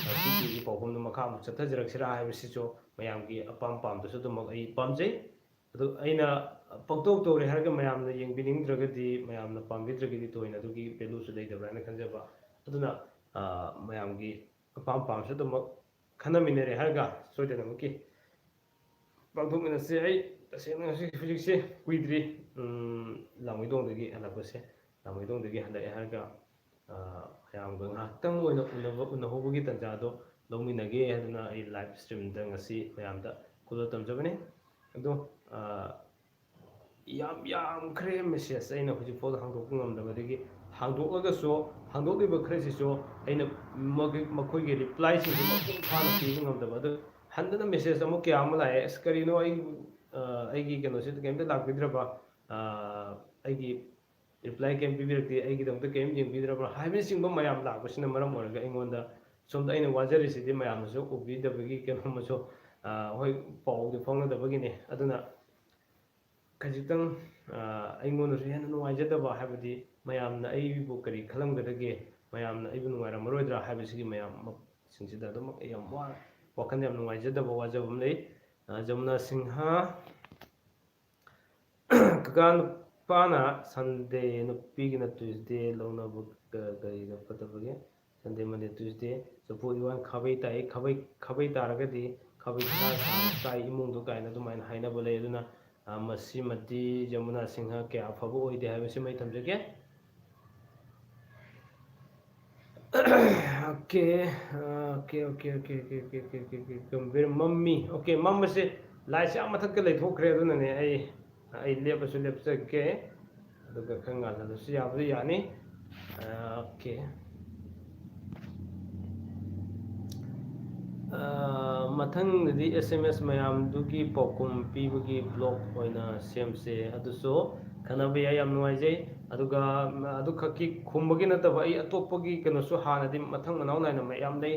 ꯑ, P K ꯒꯤ ꯄꯥꯎꯈꯨꯝꯗ ꯃꯈꯥ ꯑꯃꯨꯛ ꯆꯠꯊꯖꯔꯛꯁꯤꯔꯥ ꯍꯥꯏꯕꯁꯤꯁꯨ ꯃꯌꯥꯝꯒꯤ ꯑꯄꯥꯝ ꯄꯥꯝꯗꯁꯨ ꯑꯗꯨꯃꯛ ꯑꯩ ꯄꯥꯝꯖꯩ꯫ ꯑꯗꯨ ꯑꯩꯅ ꯄꯪꯇꯧ ꯇꯧꯔꯦ ꯍꯥꯏꯔꯒ ꯃꯌꯥꯝꯅ ꯌꯦꯡꯕꯤꯅꯤꯡꯗ꯭ꯔꯒꯗꯤ, ꯃꯌꯥꯝꯅ ꯄꯥꯝꯕꯤꯗ꯭ꯔꯒꯗꯤ ꯊꯣꯏꯅ ꯑꯗꯨꯒꯤ value ꯁꯨ ꯂꯩꯇꯕ꯭ꯔꯥ ꯍꯥꯏꯅ ꯈꯟꯖꯕ꯫ ꯑꯗꯨꯅ, ꯑ, ꯃꯌꯥꯝꯒꯤ ꯑꯄꯥꯝ ꯄꯥꯝꯕꯁꯨ ꯑꯗꯨꯃꯛ ꯈꯟꯅꯃꯤꯟꯅꯔꯦ ꯍꯥꯏꯔꯒ ꯁꯣꯏꯗꯅꯃꯛꯀꯤ ꯄꯥꯡꯊꯣꯛꯃꯤꯟꯅꯁꯤ꯫ ꯑꯩ ꯇꯁꯦꯡꯅ ꯍꯧꯖꯤꯛ, ꯍꯧꯖꯤꯛꯁꯦ ꯀꯨꯏꯗ꯭ꯔꯤ, ꯎꯝ, ꯂꯥꯡꯃꯩꯗꯣꯡꯗꯒꯤ ꯍꯜꯂꯛꯄꯁꯦ꯫ ꯂꯥꯡꯃꯩꯗꯣꯡꯗꯒꯤ ꯍꯜꯂꯛꯑꯦ ꯍꯥꯏꯔꯒ, ꯑ, ꯃꯌꯥꯝꯒ ꯉꯥꯏꯍꯥꯛꯇꯪ ꯑꯣꯏꯅ ꯎꯅꯕ, ꯎꯅꯍꯧꯕꯒꯤ ꯇꯥꯟꯖꯥꯗꯣ ꯂꯧꯃꯤꯟꯅꯒꯦ ꯍꯥꯏꯗꯨꯅ ꯑꯩ live stream ꯗ ꯉꯁꯤ ꯃꯌꯥꯝꯗ ꯈꯨꯗꯣꯜ ꯇꯝꯖꯕꯅꯤ꯫ ꯑꯗꯣ, ꯑ, ꯌꯥꯝ ꯌꯥꯝꯈ꯭ꯔꯦ message ꯑꯩꯅ ꯍꯧꯖꯤꯛꯐꯥꯎꯗ ꯍꯥꯡꯗꯣꯛꯄ ꯉꯝꯗꯕꯗꯒꯤ, ꯍꯥꯡꯗꯣꯛꯂꯒꯁꯨ, ꯍꯥꯡꯗꯣꯛꯂꯤꯕ ꯈꯔꯁꯤꯁꯨ ꯑꯩꯅ ꯃꯈꯣꯏ-, ꯃꯈꯣꯏꯒꯤ reply ꯁꯤꯡꯁꯤ ꯃꯄꯨꯡ ꯐꯥꯅ ꯄꯤꯕ ꯉꯝꯗꯕ꯫ ꯑꯗꯨ ꯍꯟꯗꯅ message ꯑꯃꯨꯛ ꯀꯌꯥ ꯑꯃ ꯂꯥꯛꯑꯦ, "ꯑꯁ, ꯀꯔꯤꯅꯣ ꯑꯩ, ꯑ, ꯑꯩꯒꯤ ꯀꯩꯅꯣꯁꯤꯗ ꯀꯩꯝꯇ ꯂꯥꯛꯄꯤꯗ꯭ꯔꯕ? ꯑ, ꯑꯩꯒꯤ reply ꯀꯩꯝ ꯄꯤꯕꯤꯔꯛꯇꯦ, ꯑꯩꯒꯤꯗꯃꯛꯇ ꯀꯩꯝ ꯌꯦꯡꯕꯤꯗ꯭ꯔꯕ꯭ꯔꯥ?" ꯍꯥꯏꯕꯅꯆꯤꯡꯕ ꯃꯌꯥꯝ ꯂꯥꯛꯄꯁꯤꯅ ꯃꯔꯝ ꯑꯣꯏꯔꯒ ꯑꯩꯉꯣꯟꯗ ꯁꯣꯝꯗ ꯑꯩꯅ ꯋꯥꯖꯔꯤꯁꯤꯗꯤ ꯃꯌꯥꯝꯅꯁꯨ ꯎꯕꯤꯗꯕꯒꯤ ꯀꯩꯅꯣ ꯑꯃꯁꯨ, ꯑ, ꯍꯣꯏ, ꯄꯥꯎꯗꯤ ꯐꯥꯎꯅꯗꯕꯒꯤꯅꯤ꯫ ꯑꯗꯨꯅ ꯈꯖꯤꯛꯇꯪ, ꯑ, ꯑꯩꯉꯣꯟꯗꯁꯨ ꯍꯦꯟꯅ ꯅꯨꯡꯉꯥꯏꯖꯗꯕ, ꯍꯥꯏꯕꯗꯤ ꯃꯌꯥꯝꯅ ꯑꯩꯕꯨ ꯀꯔꯤ ꯈꯜꯂꯝꯒꯗꯒꯦ, ꯃꯌꯥꯝꯅ ꯑꯩꯕꯨ ꯅꯨꯡꯉꯥꯏꯔꯝꯃꯔꯣꯏꯗ꯭ꯔꯥ ꯍꯥꯏꯕꯁꯤꯒꯤ ꯃꯌꯥꯝ ꯃ-, ꯁꯤꯡꯁꯤꯗ ꯑꯗꯨꯃꯛ ꯑꯩ ꯌꯥꯝ ꯋꯥ-, ꯋꯥꯈꯜ ꯌꯥꯝ ꯅꯨꯡꯉꯥꯏꯖꯗꯕ, ꯋꯥꯖꯕ ꯑꯃ ꯂꯩ꯫ ꯑ, ꯖꯃꯨꯅꯥ ꯁꯤꯡꯍ, ꯀꯀꯥ, ꯅꯨꯄꯥꯅ Sunday, ꯅꯨꯄꯤꯒꯤꯅ Tuesday ꯂꯧꯅꯕ ꯀ-, ꯀꯔꯤꯗ ꯐꯠꯇꯕꯒꯦ? Sunday, Monday, Tuesday, ꯆꯐꯨ ꯎꯌꯥꯟ ꯈꯥꯕꯩ ꯇꯥꯏ, ꯈꯥꯕꯩ, ꯈꯥꯕꯩ ꯇꯥꯔꯒꯗꯤ ꯈꯥꯕꯩ ꯈꯔ ꯁꯥꯡꯅ ꯇꯥꯏ ꯏꯃꯨꯡꯗꯣ ꯀꯥꯏꯅ ꯑꯗꯨꯃꯥꯏꯅ ꯍꯥꯏꯅꯕ ꯂꯩ꯫ ꯑꯗꯨꯅ, ꯑ, ꯃꯁꯤꯃꯗꯤ ꯖꯃꯨꯅꯥ ꯁꯤꯡꯍ ꯀꯌꯥ ꯑꯐꯕ ꯑꯣꯏꯗꯦ ꯍꯥꯏꯕꯁꯤꯃ ꯑꯩ ꯊꯝꯖꯒꯦ꯫ Okay, okay, okay, okay, okay, okay, okay, okay, ꯒꯝꯚꯤꯔ ꯃꯝꯃꯤ꯫ ꯑꯣꯀꯦ, ꯃꯝꯕꯁꯦ ꯂꯥꯏꯠꯁꯦ ꯑꯥ ꯃꯊꯛꯇ ꯂꯩꯊꯣꯛꯈ꯭ꯔꯦ, ꯑꯗꯨꯅꯅꯦ ꯑꯩ, ꯑꯩ ꯂꯦꯞꯄꯁꯨ ꯂꯦꯞꯆꯒꯦ, ꯑꯗꯨꯒ ꯈꯔ ꯉꯥꯜꯍꯜꯂꯁꯨ ꯌꯥꯕꯨꯗꯤ ꯌꯥꯅꯤ꯫ ꯑꯣꯀꯦ꯫ ꯑ, ꯃꯊꯪꯗꯗꯤ S M S ꯃꯌꯥꯝꯗꯨꯒꯤ ꯄꯥꯎꯈꯨꯝ ꯄꯤꯕꯒꯤ ꯕ꯭ꯂꯣꯛ ꯑꯣꯏꯅ ꯁꯦꯝꯁꯦ꯫ ꯑꯗꯨꯁꯨ ꯈꯟꯅꯕ ꯌꯥꯏ, ꯌꯥꯝ ꯅꯨꯡꯉꯥꯏꯖꯩ꯫ ꯑꯗꯨꯒ, ꯎꯝ, ꯑꯗꯨꯈꯛꯀꯤ ꯈꯨꯝꯕꯒꯤ ꯅꯠꯇꯕ, ꯑꯩ ꯑꯇꯣꯞꯄꯒꯤ ꯀꯩꯅꯣꯁꯨ ꯍꯥꯟꯅꯗꯤ ꯃꯊꯪ ꯃꯅꯥꯎ ꯅꯥꯏꯅ ꯃꯌꯥꯝ ꯂꯩ꯫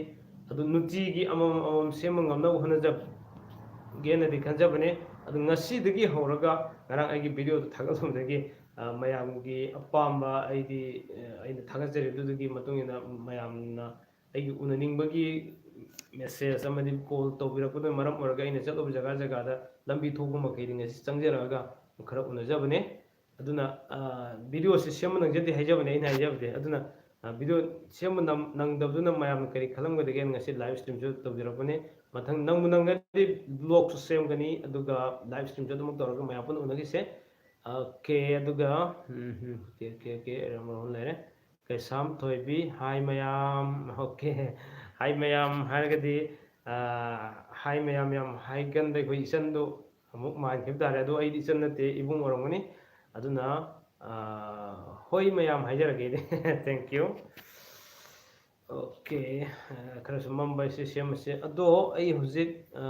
ꯑꯗꯨ ꯅꯨꯡꯇꯤꯒꯤ ꯑꯃꯃꯝ ꯑꯃꯃꯝ ꯁꯦꯝꯕ ꯉꯝꯅꯕ ꯍꯣꯠꯅꯖꯒꯦꯅꯗꯤ ꯈꯟꯖꯕꯅꯦ꯫ ꯑꯗꯨ ꯉꯁꯤꯗꯒꯤ ꯍꯧꯔꯒ ꯉꯔꯥꯡ ꯑꯩꯒꯤ ꯚꯤꯗꯤꯑꯣꯗꯨ ꯊꯥꯒꯠꯂꯝꯕꯗꯒꯤ, ꯑ, ꯃꯌꯥꯝꯒꯤ ꯑꯄꯥꯝꯕ, ꯑꯩꯗꯤ, ꯑ, ꯑꯩꯅ ꯊꯥꯒꯠꯆꯔꯤꯕꯗꯨꯒꯤ ꯃꯇꯨꯡ ꯏꯟꯅ ꯃꯌꯥꯝꯅ ꯑꯩꯒꯤ ꯎꯅꯅꯤꯡꯕꯒꯤ ꯃꯦꯁꯦꯖ ꯑꯃꯗꯤ ꯀꯣꯜ ꯇꯧꯕꯤꯔꯛꯄꯗꯨꯅ ꯃꯔꯝ ꯑꯣꯏꯔꯒ ꯑꯩꯅ ꯆꯠꯂꯨꯕ ꯖꯒꯥ ꯖꯒꯥꯗ ꯂꯝꯕꯤ ꯊꯣꯛꯄ ꯃꯈꯩꯗꯤ ꯉꯁꯤ ꯆꯪꯖꯔꯛꯑꯒ ꯈꯔ ꯎꯅꯖꯕꯅꯦ꯫ ꯑꯗꯨꯅ, ꯑ, ꯚꯤꯗꯤꯑꯣꯁꯤ ꯁꯦꯝꯕ ꯅꯪꯖꯗꯦ ꯍꯥꯏꯖꯕꯅꯦ, ꯑꯩꯅ ꯍꯥꯏꯖꯕꯗꯤ꯫ ꯑꯗꯨꯅ, ꯑ, ꯚꯤꯗꯤꯑꯣ ꯁꯦꯝꯕ ꯅꯝ-, ꯅꯪꯗꯕꯗꯨꯅ ꯃꯌꯥꯝꯅ ꯀꯔꯤ ꯈꯜꯂꯝꯒꯗꯒꯦꯅ ꯉꯁꯤ ꯂꯥꯏꯚ ꯁ꯭ꯇ꯭ꯔꯤꯝꯁꯨ ꯇꯧꯖꯔꯛꯄꯅꯦ꯫ ꯃꯊꯪ ꯅꯪꯕꯨ ꯅꯪꯒꯗꯤ ꯕ꯭ꯂꯣꯛꯁꯨ ꯁꯦꯝꯒꯅꯤ, ꯑꯗꯨꯒ ꯂꯥꯏꯚ ꯁ꯭ꯇ꯭ꯔꯤꯝꯁꯨ ꯑꯗꯨꯃꯛ ꯇꯧꯔꯒ ꯃꯌꯥꯝ ꯄꯨꯟꯅ ꯎꯅꯈꯤꯁꯦ꯫ ꯑꯣꯀꯦ, ꯑꯗꯨꯒ, ꯎꯝ, ꯎꯝ, okay, okay, okay, round round ꯂꯩꯔꯦ꯫ ꯀꯩꯁꯥꯝ ꯊꯣꯏꯕꯤ, ꯍꯥꯏ ꯃꯌꯥꯝ꯫ ꯑꯣꯀꯦ, ꯍꯥꯏ ꯃꯌꯥꯝ ꯍꯥꯏꯔꯒꯗꯤ, ꯑ, ꯍꯥꯏ ꯃꯌꯥꯝ ꯌꯥꯝ ꯍꯥꯏꯒꯟꯕ ꯑꯩꯈꯣꯏ ꯏꯆꯟꯗꯣ ꯑꯃꯨꯛ ꯃꯥꯟꯈꯤꯕ ꯇꯥꯔꯦ꯫ ꯑꯗꯣ ꯑꯩꯗꯤ ꯏꯆꯟ ꯅꯠꯇꯦ, ꯏꯕꯨꯡ ꯑꯣꯏꯔꯝꯒꯅꯤ꯫ ꯑꯗꯨꯅ, ꯑ, ꯍꯣꯏ ꯃꯌꯥꯝ ꯍꯥꯏꯖꯔꯒꯦ ꯑꯩꯗꯤ꯫ Thank you꯫ ꯑꯣꯀꯦ, ꯑ, ꯈꯔꯁꯨ ꯃꯝꯕ ꯑꯩꯁꯦ ꯁꯦꯝꯃꯁꯦ꯫ ꯑꯗꯣ ꯑꯩ ꯍꯧꯖꯤꯛ, ꯑ,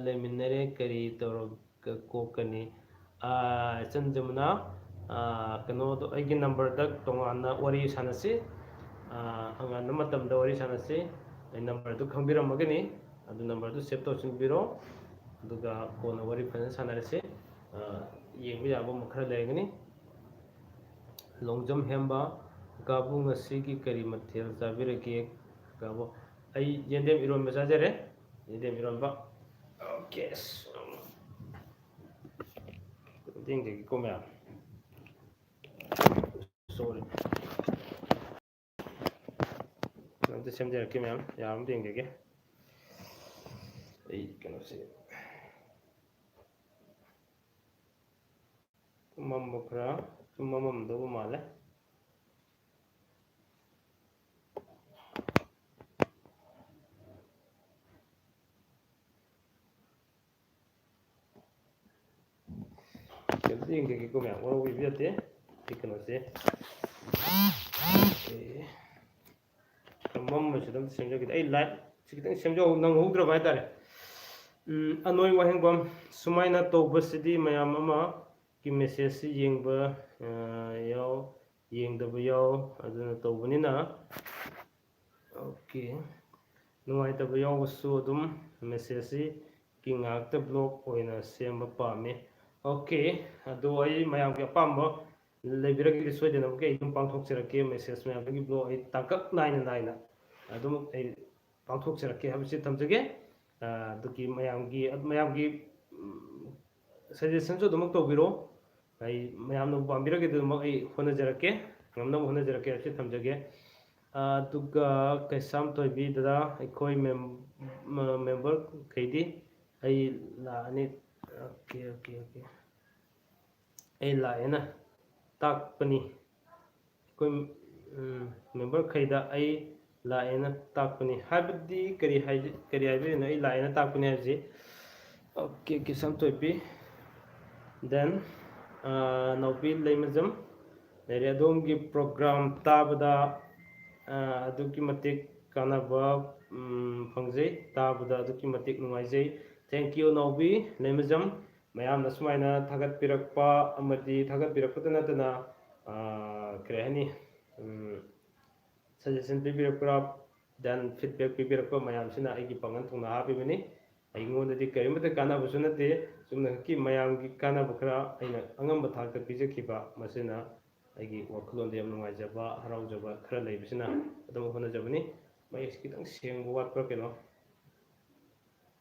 ꯂꯩꯃꯤꯟꯅꯔꯦ, ꯀꯔꯤ ꯇꯧꯔꯒ ꯀꯣꯛꯀꯅꯤ? ꯑ, ꯏꯆꯟ ꯖꯃꯨꯅꯥ, ꯑ, ꯀꯩꯅꯣꯗꯣ, ꯑꯩꯒꯤ ꯅꯝꯕꯔꯗ ꯇꯣꯉꯥꯟꯅ ꯋꯥꯔꯤ ꯁꯥꯟꯅꯁꯤ꯫ ꯑ, ꯑꯉꯥꯟꯕ ꯃꯇꯝꯗ ꯋꯥꯔꯤ ꯁꯥꯟꯅꯁꯤ꯫ ꯑꯩ ꯅꯝꯕꯔꯗꯨ ꯈꯪꯕꯤꯔꯝꯃꯒꯅꯤ꯫ ꯑꯗꯨ ꯅꯝꯕꯔꯗꯨ ꯁꯦꯚ ꯇꯧꯁꯤꯟꯕꯤꯔꯣ꯫ ꯑꯗꯨꯒ ꯀꯣꯟꯅ ꯋꯥꯔꯤ ꯐꯖꯅ ꯁꯥꯟꯅꯔꯁꯤ꯫ ꯑ, ꯌꯦꯡꯕ ꯌꯥꯕ ꯑꯃ ꯈꯔ ꯂꯩꯔꯒꯅꯤ꯫ ꯂꯣꯡꯖꯝ ꯍꯦꯝꯕ, ꯀꯥꯕꯨ ꯉꯁꯤꯒꯤ ꯀꯔꯤ ꯃꯊꯦꯜ ꯆꯥꯕꯤꯔꯒꯦ? ꯀꯥꯕꯨ, ꯑꯩ ꯌꯦꯟꯗꯦꯝ ꯏꯔꯣꯟꯕ ꯆꯥꯖꯔꯦ꯫ ꯌꯦꯟꯗꯦꯝ ꯏꯔꯣꯟꯕ꯫ ꯑꯣꯀꯦ, ꯑꯁ, ꯌꯦꯡꯖꯒꯦꯀꯣ ꯃꯌꯥꯝ꯫ ꯁꯣꯔꯤ꯫ ꯑꯝꯇ ꯁꯦꯝꯖꯔꯛꯀꯦ ꯃꯌꯥꯝ, ꯌꯥꯕ ꯑꯝꯇ ꯌꯦꯡꯖꯒꯦ꯫ ꯑꯩ ꯀꯩꯅꯣꯁꯦ꯫ ꯃꯝꯕ ꯈꯔ ꯁꯨꯝ ꯃꯝꯃꯝꯗꯧꯕ ꯃꯥꯜꯂꯦ꯫ ꯀꯩꯝꯇ ꯌꯦꯡꯖꯒꯦꯀꯣ ꯃꯌꯥꯝ, ꯋꯥꯔꯧꯕꯤꯕ ꯌꯥꯗꯦ꯫ ꯁꯤ ꯀꯩꯅꯣꯁꯦ, ꯑꯦ, ꯃꯝꯕꯁꯤꯗ ꯑꯝꯇ ꯁꯦꯝꯖꯒꯦ꯫ ꯑꯩ ꯂꯥꯏꯠꯁꯤ ꯈꯤꯇꯪ ꯁꯦꯝꯖꯧ ꯅꯪꯍꯧꯗ꯭ꯔꯕ ꯍꯥꯏꯇꯥꯔꯦ꯫ ꯎꯝ, ꯑꯅꯣꯏ ꯋꯥꯍꯦꯡꯕꯝ, ꯁꯨꯃꯥꯏꯅ ꯇꯧꯕꯁꯤꯗꯤ ꯃꯌꯥꯝ ꯑꯃꯒꯤ ꯃꯦꯁꯦꯖꯁꯤ ꯌꯦꯡꯕ, ꯑ, ꯌꯥꯎ, ꯌꯦꯡꯗꯕ ꯌꯥꯎ, ꯑꯗꯨꯅ ꯇꯧꯕꯅꯤꯅ, ꯑꯣꯀꯦ, ꯅꯨꯡꯉꯥꯏꯇꯕ ꯌꯥꯎꯕꯁꯨ ꯑꯗꯨꯝ ꯃꯦꯁꯦꯖꯁꯤ ꯀꯤ ꯉꯥꯛꯇ ꯕ꯭ꯂꯣꯛ ꯑꯣꯏꯅ ꯁꯦꯝꯕ ꯄꯥꯝꯃꯤ꯫ ꯑꯣꯀꯦ, ꯑꯗꯣ ꯑꯩ ꯃꯌꯥꯝꯒꯤ ꯑꯄꯥꯝꯕ ꯂꯩꯕꯤꯔꯒꯗꯤ ꯁꯣꯏꯗꯅꯃꯛꯀꯤ ꯑꯩ ꯑꯗꯨꯝ ꯄꯥꯡꯊꯣꯛꯆꯔꯛꯀꯦ꯫ ꯃꯦꯁꯦꯖ ꯃꯌꯥꯝꯗꯒꯤ ꯕ꯭ꯂꯣꯛ ꯑꯩ ꯇꯥꯡꯀꯛ ꯅꯥꯏꯅ ꯅꯥꯏꯅ ꯑꯗꯨꯝ ꯑꯩ ꯄꯥꯡꯊꯣꯛꯆꯔꯛꯀꯦ ꯍꯥꯏꯕꯁꯤ ꯊꯝꯖꯒꯦ꯫ ꯑ, ꯑꯗꯨꯒꯤ ꯃꯌꯥꯝꯒꯤ, ꯃꯌꯥꯝꯒꯤ, ꯎꯝ, ꯁꯖꯦꯁꯟꯁꯨ ꯑꯗꯨꯃꯛ ꯇꯧꯕꯤꯔꯣ꯫ ꯑꯩ ꯃꯌꯥꯝꯅ ꯄꯥꯝꯕꯤꯔꯒꯗꯤ ꯑꯗꯨꯃꯛ ꯑꯩ ꯍꯣꯠꯅꯖꯔꯛꯀꯦ, ꯉꯝꯅꯕ ꯍꯣꯠꯅꯖꯔꯛꯀꯦ ꯍꯥꯏꯕꯁꯤ ꯊꯝꯖꯒꯦ꯫ ꯑ, ꯑꯗꯨꯒ ꯀꯩꯁꯥꯝꯊꯣꯏꯕꯤ ꯗꯗꯥ, ꯑꯩꯈꯣꯏ ꯃꯦꯝ-, ꯃ-, ꯃꯦꯝꯕꯔ ꯈꯩꯗꯤ ꯑꯩ ꯂꯥꯛꯑꯅꯤ꯫ Okay, okay, okay. ꯑꯩ ꯂꯥꯛꯑꯦꯅ ꯇꯥꯛꯄꯅꯤ꯫ ꯑꯩꯈꯣꯏ, ꯎꯝ, ꯃꯦꯝꯕꯔꯈꯩꯗ ꯑꯩ ꯂꯥꯛꯑꯦꯅ ꯇꯥꯛꯄꯅꯤ ꯍꯥꯏꯕꯗꯤ ꯀꯔꯤ ꯍꯥꯏ-, ꯀꯔꯤ ꯍꯥꯏꯕꯤꯔꯤꯅꯣ? ꯑꯩ ꯂꯥꯛꯑꯦꯅ ꯇꯥꯛꯄꯅꯤ ꯍꯥꯏꯕꯁꯤ? ꯑꯣꯀꯦ, ꯀꯩꯁꯥꯝꯊꯣꯏꯕꯤ꯫ Then, ꯑ, ꯅꯥꯎꯕꯤ ꯂꯩꯃꯖꯝ ꯂꯩꯔꯦ꯫ ꯑꯗꯣꯝꯒꯤ ꯄ꯭ꯔꯣꯒ꯭ꯔꯥꯝ ꯇꯥꯕꯗ, ꯑ, ꯑꯗꯨꯛꯀꯤ ꯃꯇꯤꯛ ꯀꯥꯟꯅꯕ, ꯎꯝ, ꯐꯪꯖꯩ, ꯇꯥꯕꯗ ꯑꯗꯨꯛꯀꯤ ꯃꯇꯤꯛ ꯅꯨꯡꯉꯥꯏꯖꯩ꯫ Thank you, ꯅꯥꯎꯕꯤ Leimajam. ꯃꯌꯥꯝꯅ ꯁꯨꯃꯥꯏꯅ ꯊꯥꯒꯠꯄꯤꯔꯛꯄ ꯑꯃꯗꯤ ꯊꯥꯒꯠꯄꯤꯔꯛꯄꯇ ꯅꯠꯇꯅ, ꯑ, ꯀꯔꯤ ꯍꯥꯏꯅꯤ, ꯎꯝ, suggestion ꯄꯤꯕꯤꯔꯛꯄ, then feedback ꯄꯤꯕꯤꯔꯛꯄ ꯃꯌꯥꯝꯁꯤꯅ ꯑꯩꯒꯤ ꯄꯥꯡꯒꯜ ꯊꯧꯅꯥ ꯍꯥꯞꯄꯤꯕꯅꯤ꯫ ꯑꯩꯉꯣꯟꯗꯗꯤ ꯀꯔꯤꯃꯠꯇ ꯀꯥꯟꯅꯕꯁꯨ ꯅꯠꯇꯦ, ꯆꯨꯝꯅꯈꯛꯀꯤ ꯃꯌꯥꯝꯒꯤ ꯀꯥꯟꯅꯕ ꯈꯔ ꯑꯩꯅ ꯑꯉꯝꯕ ꯊꯥꯛꯇ ꯄꯤꯖꯈꯤꯕ, ꯃꯁꯤꯅ ꯑꯩꯒꯤ ꯋꯥꯈꯜꯂꯣꯟꯗ ꯌꯥꯝ ꯅꯨꯡꯉꯥꯏꯖꯕ, ꯍꯔꯥꯎꯖꯕ ꯈꯔ ꯂꯩꯕꯁꯤꯅ ꯑꯗꯨꯝ ꯍꯣꯠꯅꯖꯕꯅꯤ꯫ ꯃꯌꯦꯛꯁꯤ ꯈꯤꯇꯪ ꯁꯦꯡꯕ ꯋꯥꯠꯄ꯭ꯔꯥ ꯀꯩꯅꯣ?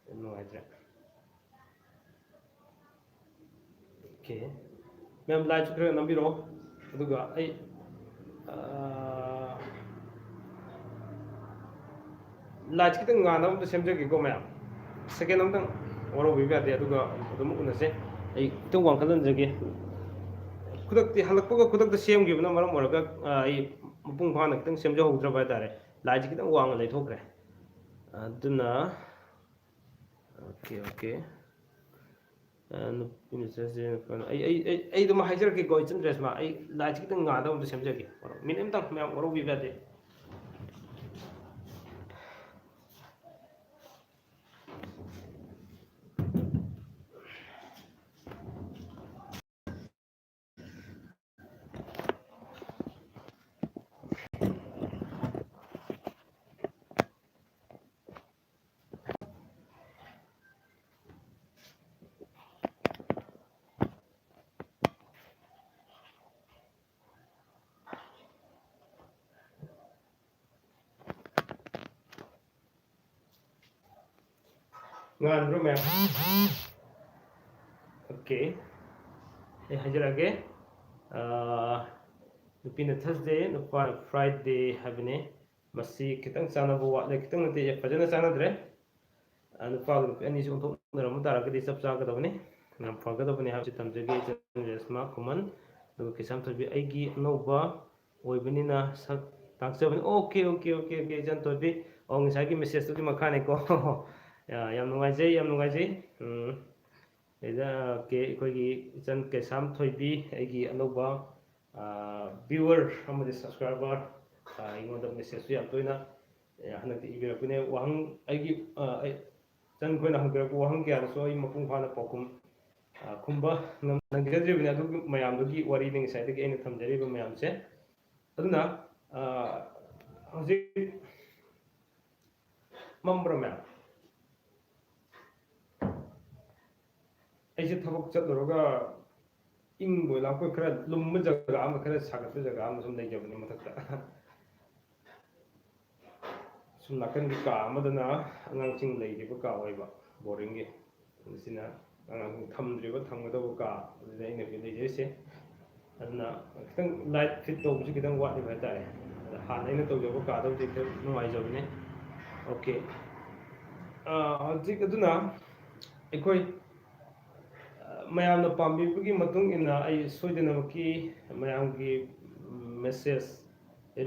ꯌꯥꯝ ꯅꯨꯡꯉꯥꯏꯇ꯭ꯔꯦ꯫ ꯑꯣꯀꯦ꯫ ꯃꯌꯥꯝ ꯂꯥꯏꯠꯁꯨ ꯈꯔ ꯅꯝꯕꯤꯔꯛꯑꯣ꯫ ꯑꯗꯨꯒ ꯑꯩ, ꯑꯥ, ꯂꯥꯏꯠꯁꯤ ꯈꯤꯇꯪ ꯉꯥꯟꯅꯕ ꯑꯝꯇ ꯁꯦꯝꯖꯒꯦꯀꯣ ꯃꯌꯥꯝ꯫ ꯁꯦꯀꯦꯟ ꯑꯝꯇꯪ ꯋꯥꯔꯧꯕꯤꯕ ꯌꯥꯗꯦ꯫ ꯑꯗꯨꯒ ꯑꯗꯨꯝ ꯎꯅꯁꯦ꯫ ꯑꯩ ꯈꯤꯇꯪ ꯋꯥꯡꯈꯠꯍꯟꯖꯒꯦ꯫ ꯈꯨꯗꯛꯇꯤ ꯍꯜꯂꯛꯄꯒ ꯈꯨꯗꯛꯇ ꯁꯦꯝꯈꯤꯕꯅ ꯃꯔꯝ ꯑꯣꯏꯔꯒ ꯑꯩ ꯃꯄꯨꯡ ꯐꯥꯅ ꯈꯤꯇꯪ ꯁꯦꯝꯖꯍꯧꯗ꯭ꯔꯕ ꯍꯥꯏꯇꯥꯔꯦ꯫ ꯂꯥꯏꯠꯁꯦ ꯈꯤꯇꯪ ꯋꯥꯡꯅ ꯂꯩꯊꯣꯛꯈ꯭ꯔꯦ꯫ ꯑꯗꯨꯅ ꯑꯣꯀꯦ ꯑꯣꯀꯦ꯫ ꯅꯨꯄꯤ ꯃꯆꯥꯁꯦ ꯑꯩ ꯑꯩ ꯑꯩ ꯑꯩ ꯑꯗꯨꯝ ꯍꯥꯏꯖꯔꯛꯀꯦꯀꯣ, ꯏꯆꯟ ꯔꯦꯁꯃꯥ, ꯑꯩ ꯂꯥꯏꯠꯁꯦ ꯈꯤꯇꯪ ꯉꯥꯟꯗꯕ ꯑꯝꯇ ꯁꯦꯝꯖꯒꯦ꯫ ꯃꯤꯅꯤꯠ ꯑꯝꯇꯪ ꯃꯌꯥꯝ ꯋꯥꯔꯧꯕꯤꯕ ꯌꯥꯗꯦ꯫ ꯉꯥꯟꯕ꯭ꯔꯣ ꯃꯌꯥꯝ? ꯑꯣꯀꯦ, ꯑꯩ ꯍꯥꯏꯖꯔꯛꯑꯒꯦ꯫ ꯅꯨꯄꯤꯅ ꯊꯔꯁꯗꯦ, ꯅꯨꯄꯥꯅ ꯐ꯭ꯔꯥꯏꯗꯦ ꯍꯥꯏꯕꯅꯤ꯫ ꯃꯁꯤ ꯈꯤꯇꯪ ꯆꯥꯟꯅꯕ ꯋꯥꯠꯂꯦ, ꯈꯤꯇꯪ ꯅꯠꯇꯦ, ꯐꯖꯅ ꯆꯥꯟꯅꯗ꯭ꯔꯦ꯫ ꯅꯨꯄꯥꯒ ꯅꯨꯄꯤ ꯑꯅꯤꯁꯤ ꯑꯣꯟꯊꯣꯛꯅꯔꯝꯕ ꯇꯥꯔꯒꯗꯤ ꯆꯞ ꯆꯥꯒꯗꯕꯅꯤ, ꯌꯥꯝ ꯐꯒꯗꯕꯅꯤ ꯍꯥꯏꯕꯁꯤ ꯊꯝꯖꯒꯦ꯫ ꯏꯆꯟ ꯔꯦꯁꯃꯥ ꯈꯨꯃꯟ, ꯑꯗꯨꯒ ꯀꯩꯁꯥꯝꯊꯣꯏꯕꯤ ꯑꯩꯒꯤ ꯑꯅꯧꯕ ꯑꯣꯏꯕꯅꯤꯅ ꯁꯛ ꯇꯥꯛꯆꯕꯅꯤ꯫ ꯑꯣꯀꯦ ꯑꯣꯀꯦ ꯑꯣꯀꯦ ꯑꯣꯀꯦ, ꯏꯆꯟ ꯊꯣꯏꯕꯤ꯫ ꯑꯣ, ꯉꯁꯥꯏꯒꯤ ꯃꯦꯁꯦꯖꯇꯨꯒꯤ ꯃꯈꯥꯅꯤꯀꯣ꯫ ꯌꯥ, ꯌꯥꯝ ꯅꯨꯡꯉꯥꯏꯖꯩ, ꯌꯥꯝ ꯅꯨꯡꯉꯥꯏꯖꯩ꯫ ꯎꯝ, ꯁꯤꯗ, ꯑꯣꯀꯦ, ꯑꯩꯈꯣꯏꯒꯤ ꯏꯆꯟ ꯀꯩꯁꯥꯝ ꯊꯣꯏꯕꯤ, ꯑꯩꯒꯤ ꯑꯅꯧꯕ ꯚ꯭ꯌꯨꯋꯔ ꯑꯃꯗꯤ ꯁꯕꯁꯀ꯭ꯔꯥꯏꯕꯔ, ꯑꯩꯉꯣꯟꯗ ꯃꯦꯁꯦꯖꯁꯨ ꯌꯥꯝ ꯇꯣꯏꯅ ꯍꯟꯗꯛꯇꯤ ꯏꯕꯤꯔꯛꯄꯅꯦ꯫ ꯋꯥꯍꯪ, ꯑꯩꯒꯤ, ꯑꯩ, ꯏꯆꯟ ꯈꯣꯏꯅ ꯍꯪꯕꯤꯔꯛꯄ ꯋꯥꯍꯪ ꯀꯌꯥꯗꯁꯨ ꯑꯩ ꯃꯄꯨꯡ ꯐꯥꯅ ꯄꯥꯎꯈꯨꯝ ꯈꯨꯝꯕ ꯅꯪꯖꯗ꯭ꯔꯤꯕꯅꯤ꯫ ꯑꯗꯨꯒꯤ ꯃꯌꯥꯝꯗꯨꯒꯤ ꯋꯥꯔꯤꯅꯤ ꯉꯁꯥꯏꯗꯒꯤ ꯑꯩꯅ ꯊꯝꯖꯔꯤꯕ ꯃꯌꯥꯝꯁꯦ꯫ ꯑꯗꯨꯅ ꯍꯧꯖꯤꯛ ꯃꯝꯕ꯭ꯔꯣ ꯃꯌꯥꯝ? ꯑꯩꯁꯦ ꯊꯕꯛ ꯆꯠꯂꯨꯔꯒ ꯏꯪꯕꯣꯏ ꯂꯥꯛꯄꯣꯏ ꯈꯔ ꯂꯨꯝꯕ ꯖꯒꯥ ꯑꯃ, ꯈꯔ ꯁꯥꯒꯠꯄ ꯖꯒꯥ ꯑꯃ ꯁꯨꯝ ꯂꯩꯖꯕꯅꯤ ꯃꯊꯛꯇ꯫ ꯁꯨꯝ ꯅꯥꯀꯟꯒꯤ ꯀꯥ ꯑꯃꯗꯅ ꯑꯉꯥꯡꯁꯤꯡ ꯂꯩꯔꯤꯕ ꯀꯥ ꯑꯣꯏꯕ, ꯕꯣꯔꯗꯤꯡꯒꯤ꯫ ꯑꯗꯨꯅ ꯁꯤꯅ ꯑꯉꯥꯡꯁꯤꯡ ꯊꯝꯗ꯭ꯔꯤꯕ, ꯊꯝꯒꯗꯧꯕ ꯀꯥ ꯑꯗꯨꯗ ꯑꯩꯅ ꯍꯧꯖꯤꯛ ꯂꯩꯖꯔꯤꯁꯦ꯫ ꯑꯗꯨꯅ ꯈꯤꯇꯪ ꯂꯥꯏꯠ ꯐꯤꯠ ꯇꯧꯕꯁꯤ ꯈꯤꯇꯪ ꯋꯥꯠꯂꯤꯕ ꯍꯥꯏꯇꯥꯔꯦ꯫ ꯑꯗ ꯍꯥꯟꯅ ꯑꯩꯅ ꯇꯧꯖꯕ ꯀꯥꯗꯕꯨꯗꯤ ꯈꯤꯇꯪ ꯅꯨꯡꯉꯥꯏꯖꯕꯅꯦ꯫ ꯑꯣꯀꯦ꯫ ꯍꯧꯖꯤꯛ ꯑꯗꯨꯅ ꯑꯩꯈꯣꯏ ꯃꯌꯥꯝꯅ ꯄꯥꯝꯕꯤꯕꯒꯤ ꯃꯇꯨꯡ ꯏꯟꯅ ꯑꯩ ꯁꯣꯏꯗꯅꯃꯛꯀꯤ ꯃꯌꯥꯝꯒꯤ message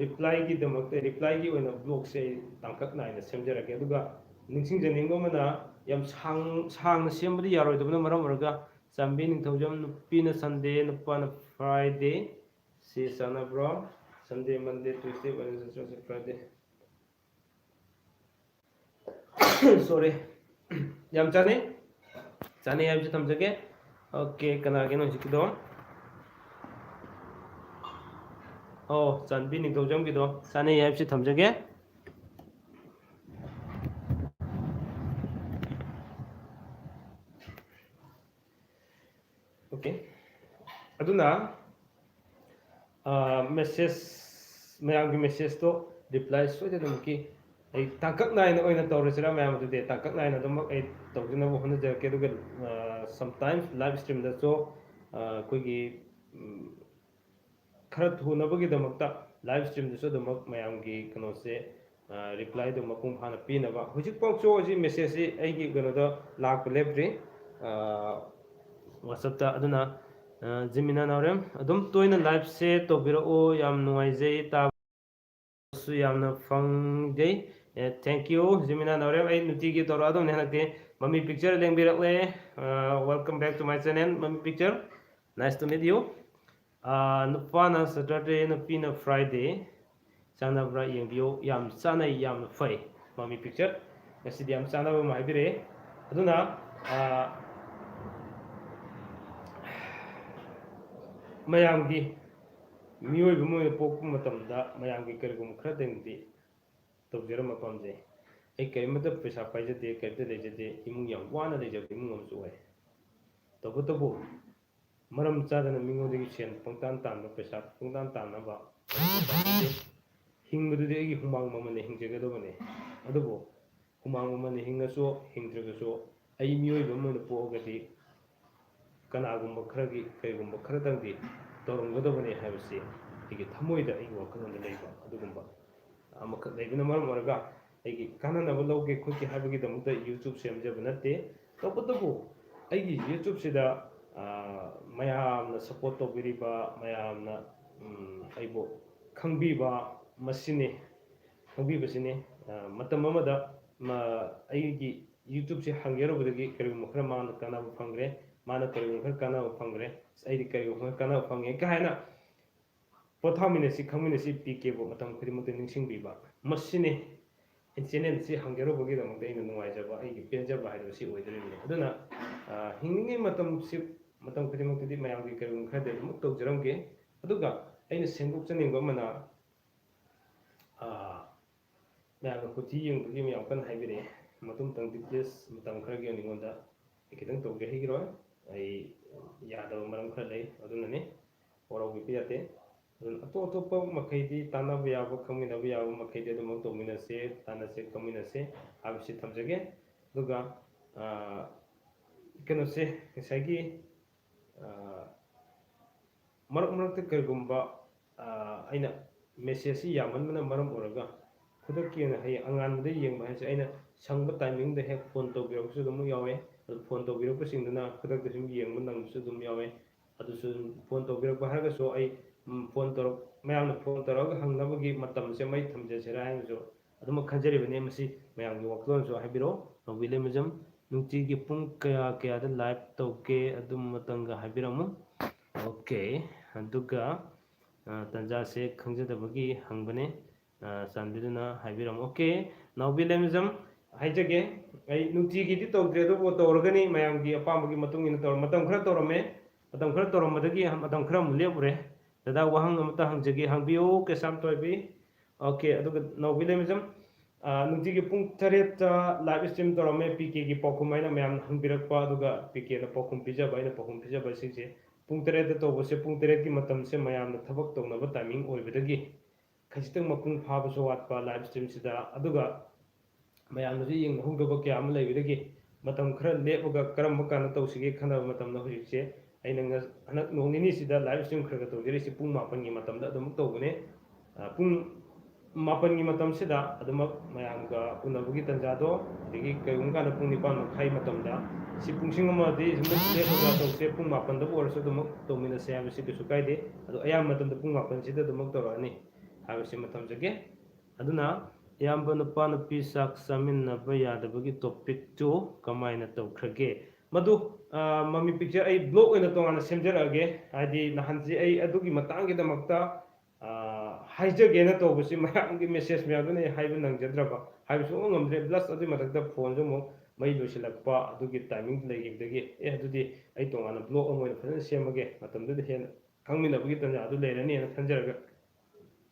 replyꯒꯤꯗꯃꯛꯇ, replyꯒꯤ ꯑꯣꯏꯅ vlogꯁꯦ ꯑꯩ ꯇꯥꯡꯀꯛ ꯅꯥꯏꯅ ꯁꯦꯝꯖꯔꯛꯀꯦ꯫ ꯑꯗꯨꯒ ꯅꯤꯡꯁꯤꯡꯖꯅꯤꯡꯕ ꯑꯃꯅ, ꯌꯥꯝ ꯁꯥꯡ-, ꯁꯥꯡꯅ ꯁꯦꯝꯕꯗꯤ ꯌꯥꯔꯣꯏꯗꯕꯅ ꯃꯔꯝ ꯑꯣꯏꯔꯒ, ꯆꯥꯟꯕꯤ ꯅꯤꯡꯊꯧꯖꯝ, ꯅꯨꯄꯤꯅ Sunday, ꯅꯨꯄꯥꯅ Friday꯫ ꯁꯤ ꯆꯥꯟꯅꯕ꯭ꯔꯣ? Sunday, Monday, Tuesday, Wednesday, Thursday, Friday꯫ Sorry꯫ ꯌꯥꯝ ꯆꯥꯟꯅꯩ꯫ ꯆꯥꯟꯅꯩ ꯍꯥꯏꯕꯁꯤ ꯊꯝꯖꯒꯦ꯫ Okay, ꯀꯅꯥꯒꯤꯅꯣ ꯍꯧꯖꯤꯛꯀꯤꯗꯣ? ꯑꯣ, ꯆꯥꯟꯕꯤ ꯅꯤꯡꯊꯧꯖꯝꯒꯤꯗꯣ ꯆꯥꯟꯅꯩ ꯍꯥꯏꯕꯁꯤ ꯊꯝꯖꯒꯦ꯫ Okay꯫ ꯑꯗꯨꯅ, ꯑ, message, ꯃꯌꯥꯝꯒꯤ messageꯇꯣ reply ꯁꯣꯏꯗꯅꯃꯛꯀꯤ ꯑꯩ ꯇꯥꯡꯀꯛ ꯅꯥꯏꯅ ꯑꯣꯏꯅ ꯇꯧꯔꯁꯤꯔꯥ ꯃꯌꯥꯝ? ꯑꯗꯨꯗꯤ ꯇꯥꯡꯀꯛ ꯅꯥꯏꯅ ꯑꯗꯨꯃꯛ ꯑꯩ ꯇꯧꯖꯅꯕ ꯍꯣꯠꯅꯖꯔꯛꯀꯦ꯫ ꯑꯗꯨꯒ, ꯑ, sometimes live streamꯗꯁꯨ, ꯑ, ꯑꯩꯈꯣꯏꯒꯤ, ꯎꯝ, ꯈꯔ ꯊꯨꯅꯕꯒꯤꯗꯃꯛꯇ live streamꯗꯁꯨ ꯑꯗꯨꯃꯛ ꯃꯌꯥꯝꯒꯤ ꯀꯩꯅꯣꯁꯦ, ꯑ, replyꯗꯣ ꯃꯄꯨꯡ ꯐꯥꯅ ꯄꯤꯅꯕ꯫ ꯍꯧꯖꯤꯛꯐꯥꯎꯁꯨ ꯍꯧꯖꯤꯛ messageꯁꯤ ꯑꯩꯒꯤ ꯀꯩꯅꯣꯗ ꯂꯥꯛꯄ ꯂꯦꯞꯇ꯭ꯔꯤ, ꯑ, WhatsAppꯇ꯫ ꯑꯗꯨꯅ, ꯑ, ꯖꯤꯃꯤꯅꯥ ꯅꯥꯎꯔꯦꯝ, ꯑꯗꯨꯝ ꯇꯣꯏꯅ liveꯁꯦ ꯇꯧꯕꯤꯔꯛꯑꯣ, ꯌꯥꯝ ꯅꯨꯡꯉꯥꯏꯖꯩ ꯇꯥꯕꯁꯨ ꯌꯥꯝꯅ ꯐꯪꯖꯩ꯫ ꯑꯦ, thank you, ꯖꯤꯃꯤꯅꯥ ꯅꯥꯎꯔꯦꯝ꯫ ꯑꯩ ꯅꯨꯡꯇꯤꯒꯤ ꯇꯧꯔꯛꯑꯗꯧꯅꯦ ꯍꯟꯗꯛꯇꯤ꯫ ꯃꯃꯤ Picture ꯂꯦꯡꯕꯤꯔꯛꯂꯦ꯫ ꯑ, welcome back to my channel, ꯃꯃꯤ Picture꯫ Nice to meet you꯫ ꯑ, ꯅꯨꯄꯥꯅ Saturday, ꯅꯨꯄꯤꯅ Friday꯫ ꯆꯥꯟꯅꯕ꯭ꯔꯥ ꯌꯦꯡꯕꯤꯌꯨ꯫ ꯌꯥꯝ ꯆꯥꯟꯅꯩ, ꯌꯥꯝꯅ ꯐꯩ꯫ ꯃꯃꯤ Picture ꯉꯁꯤꯗꯤ ꯌꯥꯝ ꯆꯥꯟꯅꯕ ꯑꯃ ꯍꯥꯏꯕꯤꯔꯛꯑꯦ꯫ ꯑꯗꯨꯅ, ꯑ, ꯃꯌꯥꯝꯒꯤ, ꯃꯤꯑꯣꯏꯕ ꯑꯃ ꯑꯣꯏꯅ ꯄꯣꯛꯄ ꯃꯇꯝꯗ ꯃꯌꯥꯝꯒꯤ ꯀꯔꯤꯒꯨꯝꯕ ꯈꯔꯗꯪꯗꯤ ꯇꯧꯖꯔꯝꯕ ꯄꯥꯝꯖꯩ꯫ ꯑꯩ ꯀꯔꯤꯃꯠꯇ ꯄꯩꯁꯥ ꯄꯥꯏꯖꯗꯦ, ꯀꯔꯤꯝꯇ ꯂꯩꯖꯗꯦ, ꯏꯃꯨꯡ ꯌꯥꯝ ꯋꯥꯅ ꯂꯩꯖꯕ ꯏꯃꯨꯡ ꯑꯃꯁꯨ ꯑꯣꯏ꯫ ꯇꯧꯕꯇꯕꯨ, ꯃꯔꯝ ꯆꯥꯗꯅ ꯃꯤꯉꯣꯟꯗꯒꯤ ꯁꯦꯟ ꯄꯪꯇꯥꯟ ꯇꯥꯟꯕ, ꯄꯩꯁꯥ ꯄꯪꯇꯥꯟ ꯇꯥꯟꯅꯕ, ꯍꯤꯡꯕꯗꯨꯗꯤ ꯑꯩꯒꯤ ꯍꯨꯃꯥꯡ ꯃꯃꯜꯅ ꯍꯤꯡꯖꯒꯗꯕꯅꯦ꯫ ꯑꯗꯨꯕꯨ ꯍꯨꯃꯥꯡ ꯃꯃꯜꯅ ꯍꯤꯡꯉꯁꯨ ꯍꯤꯡꯗ꯭ꯔꯒꯁꯨ, ꯑꯩ ꯃꯤꯑꯣꯏꯕ ꯑꯃ ꯑꯣꯏꯅ ꯄꯣꯛꯑꯒꯗꯤ ꯀꯅꯥꯒꯨꯝꯕ ꯈꯔꯒꯤ ꯀꯔꯤꯒꯨꯝꯕ ꯈꯔꯇꯪꯗꯤ ꯇꯧꯔꯝꯒꯗꯕꯅꯦ ꯍꯥꯏꯕꯁꯤ ꯑꯩꯒꯤ ꯊꯃꯣꯏꯗ, ꯑꯩꯒꯤ ꯋꯥꯈꯜꯂꯣꯟꯗ ꯂꯩꯕ ꯑꯗꯨꯒꯨꯝꯕ ꯑꯃꯈꯛ ꯂꯩꯕꯅ ꯃꯔꯝ ꯑꯣꯏꯔꯒ, ꯑꯩꯒꯤ ꯀꯥꯟꯅꯅꯕ ꯂꯧꯒꯦ ꯈꯣꯠꯀꯦ ꯍꯥꯏꯕꯒꯤꯗꯃꯛꯇ YouTube ꯁꯦꯝꯖꯕ ꯅꯠꯇꯦ꯫ ꯇꯧꯕꯇꯕꯨ ꯑꯩꯒꯤ YouTubeꯁꯤꯗ ꯃꯌꯥꯝꯅ ꯁꯞꯄꯣꯔꯠ ꯇꯧꯕꯤꯔꯤꯕ, ꯃꯌꯥꯝꯅ ꯑꯩꯕꯨ ꯈꯪꯕꯤꯕ, ꯃꯁꯤꯅꯤ, ꯈꯪꯕꯤꯕꯁꯤꯅꯤ꯫ ꯃꯇꯝ ꯑꯃꯗ ꯑꯩꯒꯤ ꯌꯨꯇ꯭ꯌꯨꯕꯁꯦ ꯍꯥꯡꯖꯔꯨꯕꯗꯒꯤ ꯀꯔꯤꯒꯨꯝꯕ ꯈꯔ ꯃꯥꯅ ꯀꯥꯟꯅꯕ ꯐꯪꯈ꯭ꯔꯦ, ꯃꯥꯅ ꯀꯔꯤꯒꯨꯝꯕ ꯈꯔ ꯀꯥꯟꯅꯕ ꯐꯪꯈ꯭ꯔꯦ, ꯑꯩꯗꯤ ꯀꯔꯤꯒꯨꯝꯕ ꯈꯔ ꯀꯥꯟꯅꯕ ꯐꯪꯉꯦ ꯀꯥꯏꯅ ꯄꯣꯊꯥꯃꯤꯟꯅꯁꯤ, ꯈꯪꯃꯤꯟꯅꯁꯤ ꯄꯤ ꯀꯦꯕꯨ ꯃꯇꯝ ꯈꯨꯗꯤꯡꯃꯛꯇ ꯅꯤꯡꯁꯤꯡꯕꯤꯕ꯫ ꯃꯁꯤꯅꯤ ꯆꯦꯅꯦꯜꯁꯤ ꯍꯥꯡꯖꯔꯨꯕꯒꯤꯗꯃꯛꯇ ꯑꯩꯅ ꯅꯨꯡꯉꯥꯏꯖꯕ, ꯑꯩꯒꯤ ꯄꯦꯟꯖꯕ ꯍꯥꯏꯕꯁꯤ ꯑꯣꯏꯗꯣꯔꯤꯕꯅꯤ꯫ ꯑꯗꯨꯅ ꯍꯤꯡꯂꯤꯉꯩ ꯃꯇꯝꯁꯤ, ꯃꯇꯝ ꯈꯨꯗꯤꯡꯃꯛꯇꯗꯤ ꯃꯌꯥꯝꯒꯤ ꯀꯔꯤꯒꯨꯝꯕ ꯈꯔꯗꯤ ꯑꯗꯨꯃꯛ ꯇꯧꯖꯔꯝꯒꯦ꯫ ꯑꯗꯨꯒ ꯑꯩꯅ ꯁꯦꯝꯗꯣꯛꯆꯅꯤꯡꯕ ꯑꯃꯅ, ꯃꯌꯥꯝꯅ ꯀꯨꯊꯤ ꯌꯦꯡꯕꯒꯤ ꯃꯌꯥꯝ ꯀꯟꯅ ꯍꯥꯏꯕꯤꯔꯛꯑꯦ꯫ ꯃꯇꯨꯡ ꯃꯇꯪꯗꯤ please ꯃꯇꯝ ꯈꯔꯒꯤ ꯑꯣꯏꯅ ꯑꯩꯉꯣꯟꯗ ꯑꯩ ꯈꯤꯇꯪ ꯇꯧꯖꯍꯩꯈꯤꯔꯣꯏ꯫ ꯑꯩ ꯌꯥꯗꯕ ꯃꯔꯝ ꯈꯔ ꯂꯩ, ꯑꯗꯨꯅꯅꯤ꯫ ꯋꯥꯔꯧꯕꯤꯕ ꯌꯥꯗꯦ꯫ ꯑꯗꯨꯅ ꯑꯇꯣꯞ ꯑꯇꯣꯞꯄ ꯃꯈꯩꯗꯤ ꯇꯥꯟꯅꯕ ꯌꯥꯕ, ꯈꯪꯃꯤꯟꯅꯕ ꯌꯥꯕ ꯃꯈꯩꯗꯤ ꯑꯗꯨꯃꯛ ꯇꯧꯃꯤꯟꯅꯁꯦ, ꯇꯥꯟꯅꯁꯦ, ꯈꯪꯃꯤꯟꯅꯁꯦ ꯍꯥꯏꯕꯁꯤ ꯊꯝꯖꯒꯦ꯫ ꯑꯗꯨꯒ ꯀꯩꯅꯣꯁꯦ, ꯉꯁꯥꯏꯒꯤ ꯃꯔꯛ ꯃꯔꯛꯇ ꯀꯔꯤꯒꯨꯝꯕ ꯑꯩꯅ ꯃꯦꯁꯦꯖꯁꯤ ꯌꯥꯝꯃꯟꯕꯅ ꯃꯔꯝ ꯑꯣꯏꯔꯒ ꯈꯨꯗꯛꯀꯤ ꯑꯣꯏꯅ ꯍꯌꯦꯡ ꯑꯉꯥꯟꯕꯗ ꯌꯦꯡꯕ ꯍꯥꯏꯁꯦ, ꯑꯩꯅ ꯁꯪꯕ ꯇꯥꯏꯃꯤꯡꯗ ꯍꯦꯛ ꯐꯣꯟ ꯇꯧꯕꯤꯔꯛꯄꯁꯨ ꯑꯗꯨꯝ ꯌꯥꯎꯋꯦ꯫ ꯑꯗꯨ ꯐꯣꯟ ꯇꯧꯕꯤꯔꯛꯄꯁꯤꯡꯗꯨꯅ ꯈꯨꯗꯛꯇ ꯁꯨꯝ ꯌꯦꯡꯕ ꯅꯪꯕꯁꯨ ꯑꯗꯨꯝ ꯌꯥꯎꯋꯦ꯫ ꯑꯗꯨꯁꯨ ꯐꯣꯟ ꯇꯧꯕꯤꯔꯛꯄ ꯍꯥꯏꯔꯒꯁꯨ ꯑꯩ ꯐꯣꯟ ꯇꯧꯔꯛ ꯃꯌꯥꯝꯅ ꯐꯣꯟ ꯇꯧꯔꯛꯑꯒ ꯍꯪꯅꯕꯒꯤ ꯃꯇꯝꯁꯦ ꯃꯩ ꯊꯝꯖꯁꯤꯔꯥ ꯍꯥꯏꯅꯁꯨ ꯑꯗꯨꯃꯛ ꯈꯟꯖꯔꯤꯕꯅꯤ꯫ ꯃꯁꯤ ꯃꯌꯥꯝꯒꯤ ꯋꯥꯈꯜꯂꯣꯟꯁꯨ ꯍꯥꯏꯕꯤꯔꯛꯑꯣ꯫ ꯅꯣꯕꯤꯂꯦꯃꯤꯖꯝ ꯅꯨꯡꯇꯤꯒꯤ ꯄꯨꯡ ꯀꯌꯥ ꯀꯌꯥꯗ ꯂꯥꯏꯚ ꯇꯧꯒꯦ? ꯑꯗꯨꯝ ꯃꯇꯪꯒ ꯍꯥꯏꯕꯤꯔꯝꯃꯨ꯫ ꯑꯣꯀꯦ, ꯑꯗꯨꯒ ꯇꯥꯟꯖꯥꯁꯦ ꯈꯪꯖꯗꯕꯒꯤ ꯍꯪꯕꯅꯦ꯫ ꯆꯥꯟꯕꯤꯗꯨꯅ ꯍꯥꯏꯕꯤꯔꯝꯃꯨ꯫ ꯑꯣꯀꯦ, ꯅꯥꯎꯕꯤ ꯂꯦꯃꯤꯖꯝ ꯍꯥꯏꯖꯒꯦ, ꯑꯩ ꯅꯨꯡꯇꯤꯒꯤꯗꯤ ꯇꯧꯗ꯭ꯔꯦ, ꯑꯗꯨꯕꯨ ꯇꯧꯔꯒꯅꯤ, ꯃꯌꯥꯝꯒꯤ ꯑꯄꯥꯝꯕꯒꯤ ꯃꯇꯨꯡ ꯏꯟꯅ ꯇꯧꯔ-, ꯃꯇꯝ ꯈꯔ ꯇꯧꯔꯝꯃꯦ, ꯃꯇꯝ ꯈꯔ ꯇꯧꯔꯝꯕꯗꯒꯤ ꯃꯇꯝ ꯈꯔ ꯑꯃꯨꯛ ꯂꯦꯞꯄꯨꯔꯦ꯫ ꯗꯗꯥ, ꯋꯥꯍꯪ ꯑꯃꯇ ꯍꯪꯖꯒꯦ, ꯍꯪꯕꯤꯌꯨ ꯀꯩꯁꯥꯝꯊꯣꯏꯕꯤ꯫ ꯑꯣꯀꯦ, ꯑꯗꯨꯒ ꯅꯥꯎꯕꯤ ꯂꯦꯃꯤꯖꯝ, ꯅꯨꯡꯇꯤꯒꯤ ꯄꯨꯡ ꯇꯔꯦꯠꯇ ꯂꯥꯏꯚ ꯁ꯭ꯇ꯭ꯔꯤꯝ ꯇꯧꯔꯝꯃꯦ, ꯄꯤ ꯀꯦꯒꯤ ꯄꯥꯎꯈꯨꯝ ꯍꯥꯏꯅ ꯃꯌꯥꯝꯅ ꯍꯪꯕꯤꯔꯛꯄ, ꯑꯗꯨꯒ ꯄꯤ ꯀꯦꯅ ꯄꯥꯎꯈꯨꯝ ꯄꯤꯖꯕ, ꯑꯩꯅ ꯄꯥꯎꯈꯨꯝ ꯄꯤꯖꯕ꯫ ꯁꯤꯁꯦ ꯄꯨꯡ ꯇꯔꯦꯠꯇ ꯇꯧꯕꯁꯦ, ꯄꯨꯡ ꯇꯔꯦꯠꯀꯤ ꯃꯇꯝꯁꯦ ꯃꯌꯥꯝꯅ ꯊꯕꯛ ꯇꯧꯅꯕ ꯇꯥꯏꯃꯤꯡ ꯑꯣꯏꯕꯗꯒꯤ ꯈꯖꯤꯛꯇꯪ ꯃꯄꯨꯡ ꯐꯥꯕꯁꯨ ꯋꯥꯠꯄ ꯂꯥꯏꯚ ꯁ꯭ꯇ꯭ꯔꯤꯝꯁꯤꯗ, ꯑꯗꯨꯒ ꯃꯌꯥꯝꯅꯁꯨ ꯌꯦꯡꯅꯍꯧꯗꯕ ꯀꯌꯥ ꯑꯃ ꯂꯩꯕꯗꯒꯤ ꯃꯇꯝ ꯈꯔ ꯂꯦꯞꯄꯒ ꯀꯔꯝꯕ ꯀꯥꯟꯗ ꯇꯧꯁꯤꯒꯦ ꯈꯟꯅꯕ ꯃꯇꯝꯗ ꯍꯧꯖꯤꯛꯁꯦ ꯑꯩꯅ ꯉ-, ꯍꯟꯗꯛ ꯅꯣꯡ ꯅꯤꯅꯤꯁꯤꯗ ꯂꯥꯏꯚ ꯁ꯭ꯇ꯭ꯔꯤꯝ ꯈꯔ ꯈꯔ ꯇꯧꯖꯔꯤꯁꯤ ꯄꯨꯡ ꯃꯥꯄꯟꯒꯤ ꯃꯇꯝꯗ ꯑꯗꯨꯃꯛ ꯇꯧꯕꯅꯦ꯫ ꯄꯨꯡ ꯃꯥꯄꯟꯒꯤ ꯃꯇꯝꯁꯤꯗ ꯑꯗꯨꯃꯛ ꯃꯌꯥꯝꯒ ꯎꯅꯕꯒꯤ ꯇꯥꯟꯖꯥꯗꯣ, ꯑꯗꯒꯤ ꯀꯔꯤꯒꯨꯝꯕ ꯀꯥꯟꯗ ꯄꯨꯡ ꯅꯤꯄꯥꯟ ꯃꯈꯥꯏ ꯃꯇꯝꯗ, ꯁꯤ ꯄꯨꯡꯁꯤꯡ ꯑꯃꯗꯤ ꯁꯨꯝ ꯂꯦꯞꯄꯒ ꯇꯧꯁꯦ, ꯄꯨꯡ ꯃꯥꯄꯟꯗꯕꯨ ꯑꯣꯏꯔꯁꯨ ꯑꯗꯨꯃꯛ ꯇꯧꯃꯤꯟꯅꯁꯦ ꯍꯥꯏꯕꯁꯤ ꯀꯩꯁꯨ ꯀꯥꯏꯗꯦ꯫ ꯑꯗꯣ ꯑꯌꯥꯝꯕ ꯃꯇꯝꯗ ꯄꯨꯡ ꯃꯥꯄꯟꯁꯤꯗ ꯑꯗꯨꯃꯛ ꯇꯧꯔꯛꯑꯅꯤ ꯍꯥꯏꯕꯁꯤꯃ ꯊꯝꯖꯒꯦ꯫ ꯑꯗꯨꯅ ꯏꯌꯥꯝꯕ ꯅꯨꯄꯥ ꯅꯨꯄꯤ ꯆꯥꯛ ꯆꯥꯃꯤꯟꯅꯕ ꯌꯥꯗꯕꯒꯤ ꯇꯣꯄꯤꯛꯇꯨ ꯀꯃꯥꯏꯅ ꯇꯧꯈ꯭ꯔꯒꯦ? ꯃꯗꯨ, ꯑ, ꯃꯃꯤ ꯄꯤꯛꯆꯔ ꯑꯩ ꯕ꯭ꯂꯣꯛ ꯑꯣꯏꯅ ꯇꯣꯉꯥꯟꯅ ꯁꯦꯝꯖꯔꯛꯑꯒꯦ꯫ ꯍꯥꯏꯗꯤ ꯅꯍꯥꯟꯁꯦ ꯑꯩ ꯑꯗꯨꯒꯤ ꯃꯇꯥꯡꯒꯤꯗꯃꯛꯇ, ꯑ, ꯍꯥꯏꯖꯒꯦꯅ ꯇꯧꯕꯁꯤ ꯃꯌꯥꯝꯒꯤ ꯃꯦꯁꯦꯖ ꯃꯌꯥꯝꯗꯨꯅ ꯑꯩ ꯍꯥꯏꯕ ꯅꯪꯖꯗ꯭ꯔꯕ, ꯍꯥꯏꯕ ꯁꯨꯡꯉꯝ ꯉꯝꯗ꯭ꯔꯦ꯫ ꯄ꯭ꯂꯁ ꯑꯗꯨꯒꯤ ꯃꯊꯛꯇ ꯐꯣꯟꯁꯨ ꯑꯃꯨꯛ ꯃꯩ ꯂꯣꯏꯁꯤꯜꯂꯛꯄ, ꯑꯗꯨꯒꯤ ꯇꯥꯏꯃꯤꯡ ꯂꯩꯈꯤꯕꯗꯒꯤ, ꯑꯦ, ꯑꯗꯨꯗꯤ ꯑꯩ ꯇꯣꯉꯥꯟꯅ ꯕ꯭ꯂꯣꯛ ꯑꯃ ꯑꯣꯏꯅ ꯐꯖꯅ ꯁꯦꯝꯃꯒꯦ, ꯃꯇꯝꯗꯨꯗ ꯍꯦꯟꯅ ꯈꯪꯃꯤꯟꯅꯕꯒꯤ ꯇꯥꯟꯖꯥ ꯑꯗꯨ ꯂꯩꯔꯅꯤꯅ ꯈꯟꯖꯔꯒ,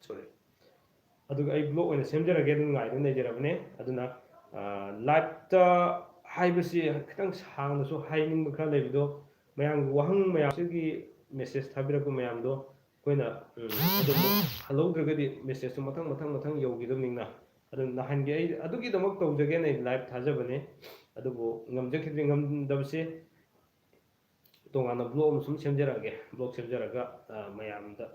ꯁꯣꯔꯤ, ꯑꯗꯨꯒ ꯑꯩ ꯕ꯭ꯂꯣꯛ ꯑꯣꯏꯅ ꯁꯦꯝꯖꯔꯒꯦ, ꯑꯗꯨꯝ ꯉꯥꯏꯗꯨꯅ ꯂꯩꯖꯔꯕꯅꯦ꯫ ꯑꯗꯨꯅ, ꯑ, ꯂꯥꯏꯞꯇ ꯍꯥꯏꯕꯁꯤ ꯈꯤꯇꯪ ꯁꯥꯡꯅꯁꯨ ꯍꯥꯏꯅꯤꯡꯕ ꯈꯔ ꯂꯩꯕꯗꯣ, ꯃꯌꯥꯝꯒꯤ ꯋꯥꯍꯪ ꯃꯌꯥꯝꯁꯤꯒꯤ ꯃꯦꯁꯦꯖ ꯊꯥꯕꯤꯔꯛꯄ ꯃꯌꯥꯝꯗꯣ ꯑꯩꯈꯣꯏꯅ, ꯎꯝ, ꯑꯗꯨꯝ ꯍꯜꯍꯧꯗ꯭ꯔꯒꯗꯤ ꯃꯦꯁꯦꯖꯇꯨ ꯃꯊꯪ ꯃꯊꯪ ꯃꯊꯪ ꯌꯧꯈꯤꯗꯕꯅꯤꯅ, ꯑꯗꯨ ꯅꯍꯥꯟꯒꯤ ꯑꯩ ꯑꯗꯨꯒꯤꯗꯃꯛ ꯇꯧꯖꯒꯦꯅ ꯑꯩ ꯂꯥꯏꯞ ꯊꯥꯖꯕꯅꯦ꯫ ꯑꯗꯨꯕꯨ ꯉꯝꯖꯈꯤꯗ꯭ꯔꯤ, ꯉꯝꯗꯕꯁꯦ ꯇꯣꯉꯥꯟꯅ ꯕ꯭ꯂꯣꯛ ꯑꯃ ꯁꯨꯝ ꯁꯦꯝꯖꯔꯛꯑꯒꯦ꯫ ꯕ꯭ꯂꯣꯛ ꯁꯦꯝꯖꯔꯒ, ꯑ, ꯃꯌꯥꯝꯗ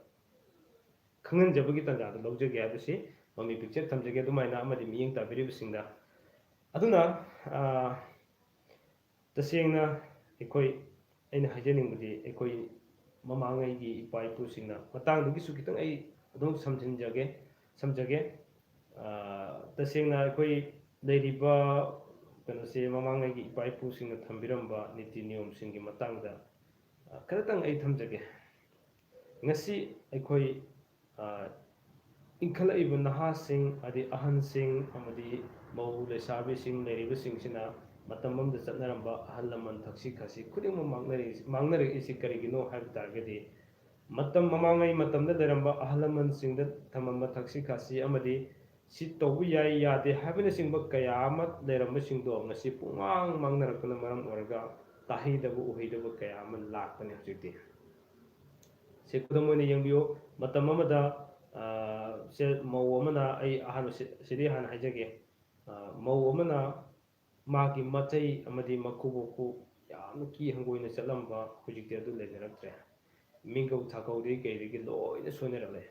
ꯈꯪꯍꯟꯖꯕꯒꯤ ꯇꯥꯟꯖꯥꯗꯨ ꯂꯧꯖꯒꯦ ꯍꯥꯏꯕꯁꯤ ꯃꯃꯤ ꯄꯤꯛꯆꯔ ꯊꯝꯖꯒꯦ, ꯑꯗꯨꯃꯥꯏꯅ ꯑꯃꯗꯤ ꯃꯤꯠꯌꯦꯡ ꯇꯥꯕꯤꯔꯤꯕꯁꯤꯡꯗ꯫ ꯑꯗꯨꯅ, ꯑ, ꯇꯁꯦꯡꯅ ꯑꯩꯈꯣꯏ, ꯑꯩꯅ ꯍꯥꯏꯖꯅꯤꯡꯕꯗꯤ ꯑꯩꯈꯣꯏ ꯃꯃꯥꯡꯉꯩꯒꯤ ꯏꯄꯥ ꯏꯄꯨꯁꯤꯡꯅ ꯃꯇꯥꯡꯗꯨꯒꯤꯁꯨ ꯈꯤꯇꯪ ꯑꯩ ꯑꯗꯨꯝ ꯁꯝꯖꯤꯟꯖꯒꯦ, ꯁꯝꯖꯒꯦ꯫ ꯑ, ꯇꯁꯦꯡꯅ ꯑꯩꯈꯣꯏ ꯂꯩꯔꯤꯕ ꯀꯩꯅꯣꯁꯦ, ꯃꯃꯥꯡꯉꯩꯒꯤ ꯏꯄꯥ ꯏꯄꯨꯁꯤꯡꯅ ꯊꯝꯕꯤꯔꯝꯕ ꯅꯤꯇꯤ ꯅꯤꯌꯣꯝꯁꯤꯡꯒꯤ ꯃꯇꯥꯡꯗ, ꯑ, ꯈꯔꯇꯪ ꯑꯩ ꯊꯝꯖꯒꯦ꯫ ꯉꯁꯤ ꯑꯩꯈꯣꯏ, ꯑ, ꯏꯟꯈꯠꯂꯛꯏꯕ ꯅꯍꯥꯁꯤꯡ, ꯍꯥꯏꯗꯤ ꯑꯍꯟꯁꯤꯡ ꯑꯃꯗꯤ ꯃꯧ ꯂꯩꯁꯥꯕꯤꯁꯤꯡ ꯂꯩꯔꯤꯕꯁꯤꯡꯁꯤꯅ ꯃꯇꯝ ꯑꯃꯗ ꯆꯠꯅꯔꯝꯕ ꯑꯍꯜ ꯂꯃꯟ ꯊꯛꯁꯤ ꯈꯥꯁꯤ ꯈꯨꯗꯤꯡꯃꯛ ꯃꯥꯡꯅꯔꯛꯏ-, ꯃꯥꯡꯅꯔꯛꯏꯁꯤ ꯀꯔꯤꯒꯤꯅꯣ ꯍꯥꯏꯕ ꯇꯥꯔꯒꯗꯤ, ꯃꯇꯝ ꯃꯃꯥꯡꯉꯩ ꯃꯇꯝꯗ ꯂꯩꯔꯝꯕ ꯑꯍꯜ ꯂꯃꯟꯁꯤꯡꯗ ꯊꯝꯃꯝꯕ ꯊꯛꯁꯤ ꯈꯥꯁꯤ ꯑꯃꯗꯤ ꯁꯤ ꯇꯧꯕ ꯌꯥꯏ ꯌꯥꯗꯦ ꯍꯥꯏꯕꯅꯆꯤꯡꯕ ꯀꯌꯥ ꯑꯃ ꯂꯩꯔꯝꯕꯁꯤꯡꯗꯣ ꯉꯁꯤ ꯄꯨꯡꯃꯥꯡ ꯃꯥꯡꯅꯔꯛꯄꯅ ꯃꯔꯝ ꯑꯣꯏꯔꯒ ꯇꯥꯍꯩꯗꯕ ꯎꯍꯩꯗꯕ ꯀꯌꯥ ꯑꯃ ꯂꯥꯛꯄꯅꯦ ꯍꯧꯖꯤꯛꯇꯤ꯫ ꯁꯤ ꯈꯨꯗꯝ ꯑꯣꯏꯅ ꯌꯦꯡꯕꯤꯌꯨ, ꯃꯇꯝ ꯑꯃꯗ, ꯑ, ꯁꯦ ꯃꯧ ꯑꯃꯅ, ꯑꯩ ꯑꯍꯥꯟꯕ ꯁꯤ-, ꯁꯤꯗꯤ ꯍꯥꯟꯅ ꯍꯥꯏꯖꯒꯦ, ꯑ, ꯃꯧ ꯑꯃꯅ ꯃꯥꯒꯤ ꯃꯆꯩ ꯑꯃꯗꯤ ꯃꯀꯨꯕꯣꯛꯄꯨ ꯌꯥꯝꯅ ꯀꯤ ꯍꯪꯒꯣꯏꯅ ꯆꯠꯂꯝꯕ ꯍꯧꯖꯤꯛꯇꯤ ꯑꯗꯨ ꯂꯩꯅꯔꯛꯇ꯭ꯔꯦ꯫ ꯃꯤꯡꯒꯧ ꯊꯥꯀꯧꯗꯒꯤ ꯀꯩꯗꯒꯤ ꯂꯣꯏꯅ ꯁꯣꯏꯅꯔꯛꯂꯦ꯫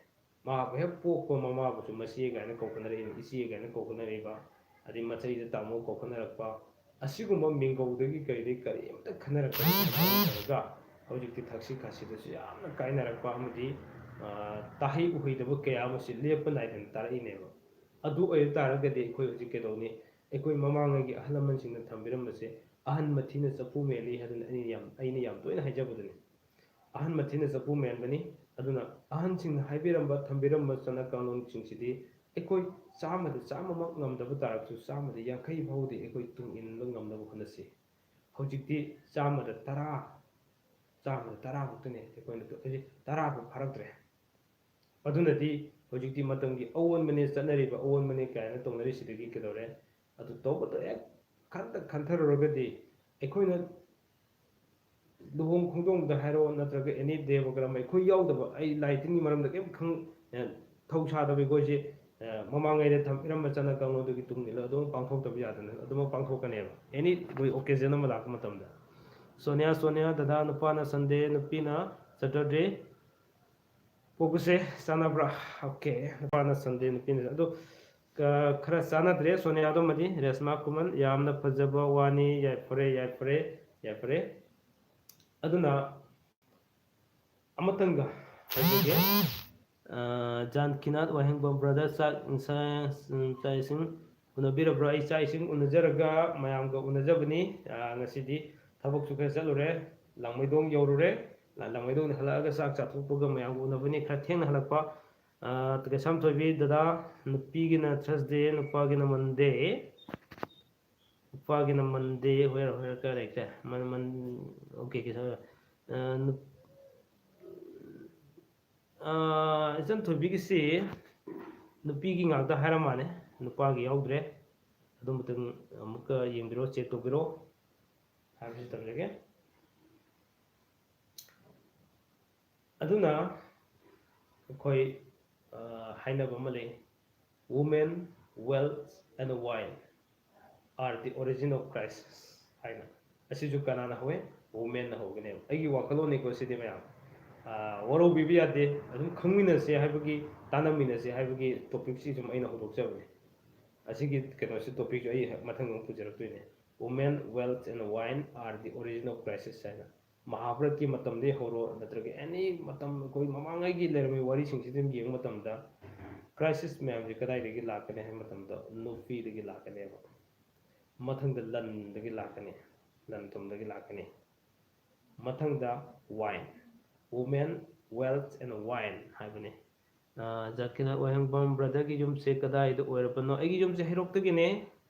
ꯃꯥꯕꯨ ꯍꯦꯛ ꯄꯣꯛꯄ ꯃꯃꯥꯕꯨꯁꯨ ꯃꯆꯦ ꯀꯥꯏꯅ ꯀꯧꯈꯠꯅꯔꯛꯏꯕ, ꯏꯆꯦ ꯀꯥꯏꯅ ꯀꯧꯈꯠꯅꯔꯛꯏꯕ, ꯑꯗꯩ ꯃꯆꯩꯗ ꯇꯥꯃꯣ ꯀꯧꯈꯠꯅꯔꯛꯄ, ꯑꯁꯤꯒꯨꯝꯕ ꯃꯤꯡꯒꯧꯗꯒꯤ ꯀꯩꯗꯒꯤ ꯀꯔꯤꯝꯇ ꯈꯟꯅꯔꯛꯇꯕ ꯃꯔꯝ ꯑꯣꯏꯔꯒ ꯍꯧꯖꯤꯛꯇꯤ ꯊꯛꯁꯤ ꯈꯥꯁꯤꯗꯁꯨ ꯌꯥꯝꯅ ꯀꯥꯏꯅꯔꯛꯄ ꯑꯃꯗꯤ, ꯑ, ꯇꯥꯍꯩ ꯎꯍꯩꯗꯕ ꯀꯌꯥ ꯑꯃꯁꯤ ꯂꯦꯞꯄ ꯅꯥꯏꯗꯅ ꯇꯥꯔꯛꯏꯅꯦꯕ꯫ ꯑꯗꯨ ꯑꯣꯏꯕ ꯇꯥꯔꯒꯗꯤ ꯑꯩꯈꯣꯏ ꯍꯧꯖꯤꯛ ꯀꯩꯗꯧꯅꯤ? ꯑꯩꯈꯣꯏ ꯃꯃꯥꯡꯉꯩꯒꯤ ꯑꯍꯜ ꯂꯃꯟꯁꯤꯡꯅ ꯊꯝꯕꯤꯔꯝꯕꯁꯦ, "ꯑꯍꯟ ꯃꯊꯤꯅ ꯆꯐꯨ ꯃꯦꯜꯂꯤ" ꯍꯥꯏꯗꯅ ꯑꯩꯅ ꯌꯥꯝ, ꯑꯩꯅ ꯌꯥꯝ ꯇꯣꯏꯅ ꯍꯥꯏꯖꯕꯗꯨꯅꯤ꯫ ꯑꯍꯟ ꯃꯊꯤꯅ ꯆꯐꯨ ꯃꯦꯟꯕꯅꯤ꯫ ꯑꯗꯨꯅ ꯑꯍꯟꯁꯤꯡꯅ ꯍꯥꯏꯕꯤꯔꯝꯕ, ꯊꯝꯕꯤꯔꯝꯕ ꯆꯠꯅ ꯀꯥꯡꯂꯣꯟꯁꯤꯡꯁꯤꯗꯤ ꯑꯩꯈꯣꯏ ꯆꯥꯝꯃꯗ ꯆꯥꯝꯃꯃꯛ ꯉꯝꯗꯕ ꯇꯥꯔꯕꯁꯨ, ꯆꯥꯝꯃꯗ ꯌꯥꯡꯈꯩ ꯐꯥꯎꯗꯤ ꯑꯩꯈꯣꯏ ꯇꯨꯡ ꯏꯟꯕ ꯉꯝꯅꯕ ꯍꯣꯠꯅꯁꯤ꯫ ꯍꯧꯖꯤꯛꯇꯤ ꯆꯥꯝꯃꯗ ꯇꯔꯥ, ꯆꯥꯝꯃꯗ ꯇꯔꯥ ꯈꯛꯇꯅꯦ ꯑꯩꯈꯣꯏꯅ ꯇꯧ-, ꯍꯧꯖꯤꯛ ꯇꯔꯥ ꯐꯥꯎ ꯐꯥꯔꯛꯇ꯭ꯔꯦ꯫ ꯑꯗꯨꯅꯗꯤ ꯍꯧꯖꯤꯛꯇꯤ ꯃꯇꯝꯒꯤ ꯑꯑꯣꯟꯕꯅꯦ, ꯆꯠꯅꯔꯤꯕ ꯑꯑꯣꯟꯕꯅꯦ ꯀꯥꯏꯅ ꯇꯧꯅꯔꯤꯁꯤꯗꯒꯤ ꯀꯩꯗꯧꯔꯦ? ꯑꯗꯨ ꯇꯧꯕꯗ ꯍꯦꯛ ꯈꯟꯇ ꯈꯟꯊꯔꯨꯔꯒꯗꯤ ꯑꯩꯈꯣꯏꯅ ꯂꯨꯍꯣꯡ ꯈꯣꯡꯗꯣꯡꯕꯗ ꯍꯥꯏꯔꯣ, ꯅꯠꯇ꯭ꯔꯒ ꯑꯦꯅꯤ ꯗꯦꯕ ꯀꯔꯝꯕ ꯑꯩꯈꯣꯏ ꯌꯥꯎꯗꯕ, ꯑꯩ ꯂꯥꯏ ꯇꯤꯟꯒꯤ ꯃꯔꯝꯗ ꯀꯔꯤꯝ ꯈꯪ-, ꯑ, ꯊꯧ ꯁꯥꯗꯕ ꯑꯩꯈꯣꯏꯁꯦ, ꯑ, ꯃꯃꯥꯡꯉꯩꯗ ꯊꯝꯕꯤꯔꯝꯕ ꯆꯠꯅ ꯀꯥꯡꯂꯣꯟꯗꯨꯒꯤ ꯇꯨꯡ ꯏꯜꯂꯒ ꯑꯗꯨꯝ ꯄꯥꯡꯊꯣꯛꯇꯕ ꯌꯥꯗꯅ ꯑꯗꯨꯃꯛ ꯄꯥꯡꯊꯣꯛꯀꯅꯦꯕ, ꯑꯦꯅꯤ ꯑꯩꯈꯣꯏ ꯑꯣꯀꯦꯖꯟ ꯑꯃ ꯂꯥꯛꯄ ꯃꯇꯝꯗ꯫ ꯁꯣꯅꯤꯌꯥ, ꯁꯣꯅꯤꯌꯥ, ꯗꯗꯥ, ꯅꯨꯄꯥꯅ ꯁꯟꯗꯦ, ꯅꯨꯄꯤꯅ ꯁꯦꯇꯔꯗꯦ꯫ ꯄꯣꯛꯄꯁꯦ ꯆꯥꯟꯅꯕ꯭ꯔꯥ? ꯑꯣꯀꯦ, ꯅꯨꯄꯥꯅ ꯁꯟꯗꯦ, ꯅꯨꯄꯤꯅ ꯑꯗꯣ, ꯀ-, ꯈꯔ ꯆꯥꯟꯅꯗ꯭ꯔꯦ ꯁꯣꯅꯤꯌꯥꯗꯣ ꯑꯃꯗꯤ꯫ ꯔꯦꯁꯃꯥ ꯈꯨꯃꯟ, ꯌꯥꯝꯅ ꯐꯖꯕ ꯋꯥꯅꯤ, ꯌꯥꯏꯐꯔꯦ, ꯌꯥꯏꯐꯔꯦ, ꯌꯥꯏꯐꯔꯦ꯫ ꯑꯗꯨꯅ ꯑꯃꯇꯪꯒ ꯍꯥꯏꯖꯒꯦ꯫ ꯑ, ꯖꯥꯟꯀꯤꯅꯥꯊ ꯋꯥꯍꯦꯡꯕꯝ, ꯕ꯭ꯔꯗꯔ, ꯆꯥꯛ ꯏꯟꯁꯥꯡ, ꯎꯝ, ꯆꯥꯛ ꯏꯁꯤꯡ ꯎꯅꯕꯤꯔꯕ꯭ꯔꯥ? ꯑꯩ ꯆꯥꯛ ꯏꯁꯤꯡ ꯎꯅꯖꯔꯒ ꯃꯌꯥꯝꯒ ꯎꯅꯖꯕꯅꯤ꯫ ꯑ, ꯉꯁꯤꯗꯤ ꯊꯕꯛꯁꯨ ꯈꯔ ꯆꯠꯂꯨꯔꯦ, ꯂꯥꯡꯃꯩꯗꯣꯡ ꯌꯧꯔꯨꯔꯦ꯫ ꯂꯥ-, ꯂꯥꯡꯃꯩꯗꯣꯡꯗ ꯍꯜꯂꯛꯑꯒ ꯆꯥꯛ ꯆꯥꯊꯣꯛꯄꯒ ꯃꯌꯥꯝꯒ ꯎꯅꯕꯅꯤ, ꯈꯔ ꯊꯦꯡꯅ ꯍꯜꯂꯛꯄ꯫ ꯑ, ꯀꯩꯁꯥꯝꯊꯣꯏꯕꯤ ꯗꯗꯥ, ꯅꯨꯄꯤꯒꯤꯅ ꯊꯔꯁꯗꯦ, ꯅꯨꯄꯥꯒꯤꯅ ꯃꯟꯗꯦ꯫ ꯅꯨꯄꯥꯒꯤꯅ ꯃꯟꯗꯦ, where, where, ꯀꯥꯏ ꯂꯩꯈ꯭ꯔꯦ? ꯃꯟ-, ꯃꯟ-, ꯑꯣꯀꯦ, ꯀꯩꯁꯥꯝ-, ꯑ, ꯅꯨꯞ-, ꯑ, ꯏꯆꯟ ꯊꯣꯏꯕꯤꯒꯤꯁꯤ ꯅꯨꯄꯤꯒꯤ ꯉꯥꯛꯇ ꯍꯥꯏꯔ ꯃꯥꯜꯂꯦ, ꯅꯨꯄꯥꯒꯤ ꯌꯥꯎꯗ꯭ꯔꯦ꯫ ꯑꯗꯨ ꯃꯇꯪ ꯑꯃꯨꯛꯀ ꯌꯦꯡꯕꯤꯔꯣ, ꯆꯦꯛ ꯇꯧꯕꯤꯔꯣ ꯍꯥꯏꯕꯁꯤ ꯇꯝꯖꯒꯦ꯫ ꯑꯗꯨꯅ ꯑꯩꯈꯣꯏ, ꯑ, ꯍꯥꯏꯅꯕ ꯑꯃ ꯂꯩ, "Women, wealth and wine are the origin of crisis" ꯍꯥꯏꯅ꯫ ꯑꯁꯤꯁꯨ ꯀꯅꯥꯅ ꯍꯧꯋꯦ? ꯋꯨꯃꯦꯟꯅ ꯍꯧꯒꯅꯦꯕ꯫ ꯑꯩꯒꯤ ꯋꯥꯈꯜꯂꯣꯟꯅꯤꯀꯣ ꯁꯤꯗꯤ ꯃꯌꯥꯝ꯫ ꯋꯥꯔꯧꯕꯤꯕ ꯌꯥꯗꯦ꯫ ꯑꯗꯨꯝ ꯈꯪꯃꯤꯟꯅꯁꯦ ꯍꯥꯏꯕꯒꯤ, ꯇꯥꯟꯅꯃꯤꯟꯅꯁꯦ ꯍꯥꯏꯕꯒꯤ ꯇꯣꯄꯤꯛꯁꯤ ꯁꯨꯝ ꯑꯩꯅ ꯍꯧꯗꯣꯛꯆꯕꯅꯦ꯫ ꯑꯁꯤꯒꯤ ꯀꯩꯅꯣꯁꯤ, ꯇꯣꯄꯤꯛꯁꯨ ꯑꯩ ꯃꯊꯪ ꯑꯃꯨꯛ ꯄꯨꯖꯔꯛꯇꯣꯏꯅꯦ꯫ Women, wealth and wine are the origin of crisis ꯍꯥꯏꯅ꯫ ꯃꯍꯥꯚꯥꯔꯠꯀꯤ ꯃꯇꯝꯗꯒꯤ ꯍꯧꯔꯣ, ꯅꯠꯇ꯭ꯔꯒ ꯑꯦꯅꯤ ꯃꯇꯝ, ꯑꯩꯈꯣꯏ ꯃꯃꯥꯡꯉꯩꯒꯤ ꯂꯩꯔꯝꯃꯤꯕ ꯋꯥꯔꯤꯁꯤꯡꯁꯤ ꯑꯗꯨꯝ ꯌꯦꯡꯕ ꯃꯇꯝꯗ, ꯀ꯭ꯔꯥꯏꯁꯤꯁ ꯃꯌꯥꯝꯁꯦ ꯀꯗꯥꯏꯗꯒꯤ ꯂꯥꯛꯀꯅꯤ ꯍꯥꯏꯕ ꯃꯇꯝꯗ, ꯅꯨꯄꯤꯗꯒꯤ ꯂꯥꯛꯀꯅꯦꯕ꯫ ꯃꯊꯪꯗ ꯂꯟꯗꯒꯤ ꯂꯥꯛꯀꯅꯤ, ꯂꯟ ꯊꯨꯝꯗꯒꯤ ꯂꯥꯛꯀꯅꯤ꯫ ꯃꯊꯪꯗ wine, women, wealth and wine ꯍꯥꯏꯕꯅꯤ꯫ ꯖꯀꯤꯅꯥꯊ ꯋꯥꯍꯦꯡꯕꯝ, ꯕ꯭ꯔꯗꯔꯒꯤ ꯌꯨꯝꯁꯦ ꯀꯗꯥꯏꯗ ꯑꯣꯏꯔꯕꯅꯣ? ꯑꯩꯒꯤ ꯌꯨꯝꯁꯦ ꯍꯩꯔꯣꯛꯇꯒꯤꯅꯦ꯫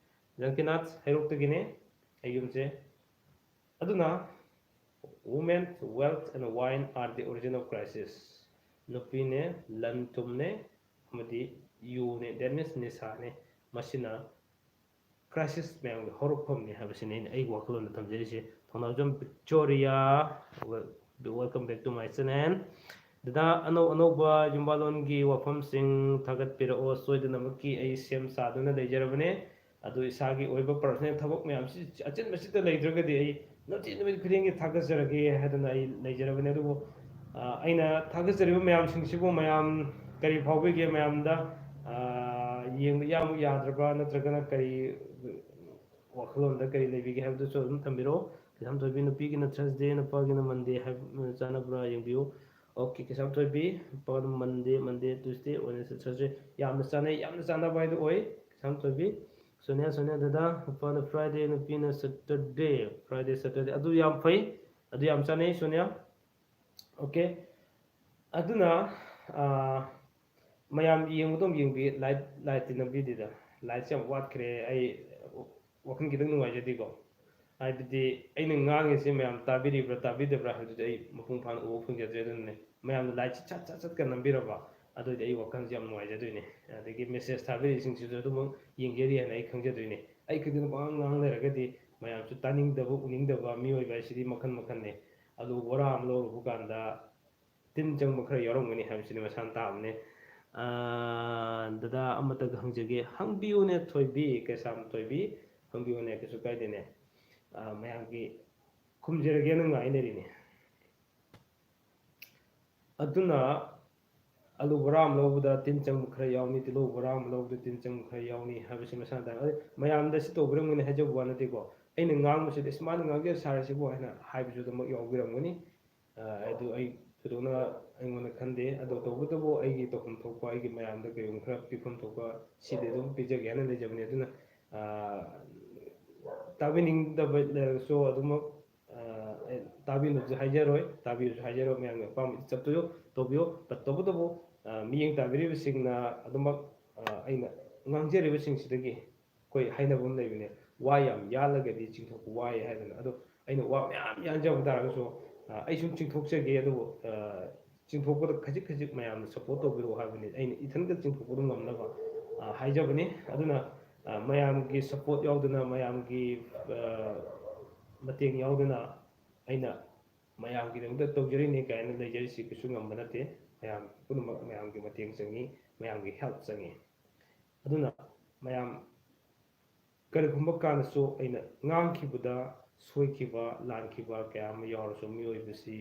ꯖꯀꯤꯅꯥꯊ, ꯍꯩꯔꯣꯛꯇꯒꯤꯅꯦ ꯑꯩ ꯌꯨꯝꯁꯦ꯫ ꯑꯗꯨꯅ, women, wealth and wine are the origin of crisis. ꯅꯨꯄꯤꯅꯦ, ꯂꯟ ꯊꯨꯝꯅꯦ, ꯑꯃꯗꯤ ꯌꯨꯅꯦ, that means ꯅꯤꯁꯥꯅꯦ꯫ ꯃꯁꯤꯅ ꯀ꯭ꯔꯥꯏꯁꯤꯁ ꯃꯌꯥꯝꯒꯤ ꯍꯧꯔꯛꯐꯝꯅꯤ ꯍꯥꯏꯕꯁꯤꯅꯤ ꯑꯩꯅ ꯑꯩꯒꯤ ꯋꯥꯈꯜꯂꯣꯟꯗ ꯊꯝꯖꯔꯤꯁꯦ꯫ ꯊꯧꯅꯥꯎꯖꯝ Victoria, welcome back to my channel꯫ ꯗꯗꯥ, ꯑꯅꯧ ꯑꯅꯧꯕ ꯌꯨꯝꯕꯥꯂꯣꯟꯒꯤ ꯋꯥꯐꯝꯁꯤꯡ ꯊꯥꯒꯠꯄꯤꯔꯛꯑꯣ, ꯁꯣꯏꯗꯅꯃꯛꯀꯤ ꯑꯩ ꯁꯦꯝ ꯁꯥꯗꯨꯅ ꯂꯩꯖꯔꯕꯅꯦ꯫ ꯑꯗꯨ ꯏꯁꯥꯒꯤ ꯑꯣꯏꯕ ꯄꯔꯁꯣꯅꯦꯜ ꯊꯕꯛ ꯃꯌꯥꯝꯁꯤ ꯑꯆꯤꯟꯕꯁꯤꯗ ꯂꯩꯇ꯭ꯔꯒꯗꯤ ꯑꯩ ꯅꯨꯡꯇꯤ ꯅꯨꯃꯤꯠ ꯈꯨꯗꯤꯡꯒꯤ ꯊꯥꯒꯠꯆꯔꯒꯦ ꯍꯥꯏꯗꯨꯅ ꯑꯩ ꯂꯩꯖꯔꯕꯅꯦ꯫ ꯑꯗꯨꯕꯨ ꯑꯩꯅ ꯊꯥꯒꯠꯆꯔꯤꯕ ꯃꯌꯥꯝꯁꯤꯡꯁꯤꯕꯨ ꯃꯌꯥꯝ ꯀꯔꯤ ꯐꯥꯎꯕꯤꯒꯦ? ꯃꯌꯥꯝꯗ ꯌꯦꯡꯕ ꯌꯥꯝ ꯌꯥꯗ꯭ꯔꯕ꯭ꯔꯥ, ꯅꯠꯇ꯭ꯔꯒꯅ ꯀꯔꯤ ꯋꯥꯈꯜꯂꯣꯟꯗ ꯀꯔꯤ ꯂꯩꯕꯤꯒꯦ ꯍꯥꯏꯕꯗꯨꯁꯨ ꯑꯗꯨꯝ ꯊꯝꯕꯤꯔꯛꯑꯣ꯫ ꯀꯩꯁꯥꯝꯊꯣꯏꯕꯤ, ꯅꯨꯄꯤꯒꯤꯅ ꯊꯔꯁꯗꯦ, ꯅꯨꯄꯥꯒꯤꯅ ꯃꯟꯗꯦ ꯍꯥꯏꯕ ꯆꯥꯟꯅꯕ꯭ꯔꯥ ꯌꯦꯡꯕꯤꯌꯨ꯫ ꯑꯣꯀꯦ, ꯀꯩꯁꯥꯝꯊꯣꯏꯕꯤ, ꯅꯨꯄꯥꯅ ꯃꯟꯗꯦ, ꯃꯟꯗꯦ, ꯇ꯭ꯌꯨꯁꯗꯦ, ꯋꯦꯅꯁꯗꯦ, ꯊꯔꯁꯗꯦ ꯌꯥꯝꯅ ꯆꯥꯟꯅꯩ, ꯌꯥꯝꯅ ꯆꯥꯟꯅꯕ ꯍꯥꯏꯗꯨ ꯑꯣꯏ꯫ ꯀꯩꯁꯥꯝꯊꯣꯏꯕꯤ, ꯁꯣꯅꯤꯌꯥ, ꯁꯣꯅꯤꯌꯥ ꯗꯗꯥ, ꯅꯨꯄꯥꯅ ꯐ꯭ꯔꯥꯏꯗꯦ, ꯅꯨꯄꯤꯅ ꯁꯇꯔꯗꯦ꯫ ꯐ꯭ꯔꯥꯏꯗꯦ, ꯁꯇꯔꯗꯦ, ꯑꯗꯨ ꯌꯥꯝ ꯐꯩ, ꯑꯗꯨ ꯌꯥꯝ ꯆꯥꯟꯅꯩ ꯁꯣꯅꯤꯌꯥ꯫ ꯑꯣꯀꯦ, ꯑꯗꯨꯅ ꯃꯌꯥꯝ ꯌꯦꯡꯕꯗꯣ ꯑꯃꯨꯛ ꯌꯦꯡꯕꯤ, ꯂꯥꯏꯠ, ꯂꯥꯏꯠꯇꯤ ꯅꯝꯕꯤꯗꯦꯗ꯫ ꯂꯥꯏꯠꯁꯦ ꯌꯥꯝ ꯋꯥꯠꯈ꯭ꯔꯦ, ꯑꯩ ꯋꯥꯈꯜ ꯈꯤꯇꯪ ꯅꯨꯡꯉꯥꯏꯖꯗꯦꯀꯣ꯫ ꯍꯥꯏꯕꯗꯤ ꯑꯩꯅ ꯉꯥꯡꯉꯤꯁꯦ ꯃꯌꯥꯝ ꯇꯥꯕꯤꯔꯤꯕ꯭ꯔꯥ ꯇꯥꯕꯤꯗꯕ꯭ꯔꯥ ꯍꯥꯏꯕꯗꯨꯗꯤ ꯑꯩ ꯃꯄꯨꯡ ꯐꯥꯅ ꯎꯕ ꯐꯪꯖꯗ꯭ꯔꯦ꯫ ꯑꯗꯨꯅꯅꯦ, ꯃꯌꯥꯝꯅ ꯂꯥꯏꯠꯁꯦ ꯁꯠ ꯁꯠ ꯁꯠꯀ ꯅꯝꯕꯤꯔꯕ, ꯑꯗꯨꯑꯣꯏꯗꯤ ꯑꯩ ꯋꯥꯈꯜꯁꯦ ꯌꯥꯝ ꯅꯨꯡꯉꯥꯏꯖꯗꯣꯏꯅꯦ꯫ ꯑꯗꯒꯤ ꯃꯦꯁꯦꯖ ꯊꯥꯕꯤꯔꯤꯁꯤꯡꯁꯤꯁꯨ ꯑꯗꯨꯃꯛ ꯌꯦꯡꯖꯔꯤ ꯍꯥꯏꯅ ꯑꯩ ꯈꯪꯖꯗꯣꯏꯅꯦ꯫ ꯑꯩ ꯈꯛꯇꯅ ꯄꯉꯥꯡ ꯉꯥꯡ ꯂꯩꯔꯒꯗꯤ ꯃꯌꯥꯝꯁꯨ ꯇꯥꯅꯤꯡꯗꯕ, ꯎꯅꯤꯡꯗꯕ ꯃꯤꯑꯣꯏꯕ ꯍꯥꯏꯁꯤꯗꯤ ꯃꯈꯜ ꯃꯈꯜꯅꯦ꯫ ꯑꯂꯨ ꯕꯣꯔꯥ ꯑꯃ ꯂꯧꯔꯨꯕ ꯀꯥꯟꯗ ꯇꯤꯟ ꯆꯪꯕ ꯈꯔ ꯌꯥꯎꯔꯝꯒꯅꯤ ꯍꯥꯏꯕꯁꯤꯗꯤ ꯃꯁꯥꯅ ꯇꯥꯕꯅꯦ꯫ ꯗꯗꯥ, ꯑꯃꯇꯒ ꯍꯪꯖꯒꯦ, ꯍꯪꯕꯤꯌꯨꯅꯦ ꯊꯣꯏꯕꯤ, ꯀꯩꯁꯥꯝ ꯊꯣꯏꯕꯤ, ꯍꯪꯕꯤꯌꯨꯅꯦ, ꯀꯩꯁꯨ ꯀꯥꯏꯗꯦꯅꯦ꯫ ꯃꯌꯥꯝꯒꯤ ꯈꯨꯝꯖꯔꯒꯦꯅ ꯉꯥꯏꯅꯔꯤꯅꯦ꯫ ꯑꯗꯨꯅ ꯑꯂꯨ ꯕꯣꯔꯥ ꯑꯃ ꯂꯧꯕꯗ ꯇꯤꯟ ꯆꯪꯕ ꯈꯔ ꯌꯥꯎꯅꯤ, ꯇꯤꯜꯍꯧ ꯕꯣꯔꯥ ꯑꯃ ꯂꯧꯕꯗ ꯇꯤꯟ ꯆꯪꯕ ꯈꯔ ꯌꯥꯎꯅꯤ ꯍꯥꯏꯕꯁꯤ ꯃꯁꯥꯅ ꯇꯥꯛꯑꯦ꯫ ꯑꯗꯩ ꯃꯌꯥꯝꯗ ꯁꯤ ꯇꯧꯕꯤꯔꯝꯒꯅꯤ ꯍꯥꯏꯖꯕ ꯋꯥ ꯅꯠꯇꯦꯀꯣ꯫ ꯑꯩꯅ ꯉꯥꯡꯕꯁꯤꯗ "ꯏꯁ, ꯃꯥꯅ ꯉꯥꯡꯖ ꯁꯥꯔꯁꯤꯕꯨ" ꯍꯥꯏꯅ ꯍꯥꯏꯕꯁꯨ ꯑꯗꯨꯃꯛ ꯌꯥꯎꯕꯤꯔꯝꯒꯅꯤ꯫ ꯑ, ꯑꯗꯨ ꯑꯩ ꯊꯣꯏꯗꯣꯛꯅ ꯑꯩꯉꯣꯟꯗ ꯈꯟꯗꯦ꯫ ꯑꯗꯣ ꯇꯧꯕꯇꯕꯨ ꯑꯩꯒꯤ ꯇꯧꯐꯝ ꯊꯣꯛꯄ, ꯑꯩꯒꯤ ꯃꯌꯥꯝꯗ ꯀꯔꯤꯒꯨꯝꯕ ꯈꯔ ꯄꯤꯐꯝ ꯊꯣꯛꯄ ꯁꯤꯗꯤ ꯑꯗꯨꯝ ꯄꯤꯖꯒꯦ ꯍꯥꯏꯅ ꯂꯩꯖꯕꯅꯤ꯫ ꯑꯗꯨꯅ, ꯑ, ꯇꯥꯕꯤꯅꯤꯡꯗꯕ ꯂꯩꯔꯒꯁꯨ ꯑꯗꯨꯃꯛ, ꯑ, ꯑꯩ ꯇꯥꯕꯤꯅꯕꯁꯨ ꯍꯥꯏꯖꯔꯣꯏ, ꯇꯥꯕꯤꯔꯁꯨ ꯍꯥꯏꯖꯔꯣꯏ꯫ ꯃꯌꯥꯝꯒꯤ ꯑꯄꯥꯝꯕ ꯏꯖꯠꯇꯨ ꯇꯧꯕꯤꯌꯨ꯫ But ꯇꯧꯕꯇꯕꯨ, ꯑ, ꯃꯤꯠꯌꯦꯡ ꯇꯥꯕꯤꯔꯤꯕꯁꯤꯡꯅ ꯑꯗꯨꯃꯛ, ꯑ, ꯑꯩꯅ ꯉꯥꯡꯖꯔꯤꯕꯁꯤꯡꯁꯤꯗꯒꯤ ꯑꯩꯈꯣꯏ ꯍꯥꯏꯅꯕ ꯑꯃ ꯂꯩꯕꯅꯦ, "ꯋꯥ ꯌꯥꯝ ꯌꯥꯜꯂꯒꯗꯤ ꯆꯤꯡꯊꯣꯛꯄ ꯋꯥꯏ" ꯍꯥꯏꯗꯅ꯫ ꯑꯗꯣ ꯑꯩꯅ ꯋꯥ ꯃꯌꯥꯝ ꯌꯥꯟꯖꯕ ꯇꯥꯔꯒꯁꯨ, ꯑ, ꯑꯩ ꯁꯨꯝ ꯆꯤꯡꯊꯣꯛꯆꯒꯦ, ꯑꯗꯨꯕꯨ, ꯑ, ꯆꯤꯡꯊꯣꯛꯄꯗ ꯈꯖꯤꯛ ꯈꯖꯤꯛ ꯃꯌꯥꯝꯅ support ꯇꯧꯕꯤꯔꯛꯑꯣ ꯍꯥꯏꯕꯅꯤ꯫ ꯑꯩꯅ ꯏꯊꯟꯇ ꯆꯤꯡꯊꯣꯛꯄꯗꯨ ꯉꯝꯅꯕ, ꯑ, ꯍꯥꯏꯖꯕꯅꯤ꯫ ꯑꯗꯨꯅ, ꯑ, ꯃꯌꯥꯝꯒꯤ support ꯌꯥꯎꯗꯅ, ꯃꯌꯥꯝꯒꯤ, ꯑ, ꯃꯇꯦꯡ ꯌꯥꯎꯗꯅ ꯑꯩꯅ ꯃꯌꯥꯝꯒꯤꯗꯃꯛꯇ ꯇꯧꯖꯔꯤꯅꯤ ꯀꯥꯏꯅ ꯂꯩꯖꯔꯤꯁꯤ ꯀꯩꯁꯨ ꯉꯝꯕ ꯅꯠꯇꯦ꯫ ꯃꯌꯥꯝ ꯄꯨꯝꯅꯃꯛ ꯃꯌꯥꯝꯒꯤ ꯃꯇꯦꯡ ꯆꯪꯉꯤ, ꯃꯌꯥꯝꯒꯤ help ꯆꯪꯉꯤ꯫ ꯑꯗꯨꯅ ꯃꯌꯥꯝ ꯀꯔꯤꯒꯨꯝꯕ ꯀꯥꯟꯗꯁꯨ ꯑꯩꯅ ꯉꯥꯡꯈꯤꯕꯗ ꯁꯣꯏꯈꯤꯕ, ꯂꯥꯟꯈꯤꯕ ꯀꯌꯥ ꯑꯃ ꯌꯥꯎꯔꯁꯨ, ꯃꯤꯑꯣꯏꯕꯁꯤ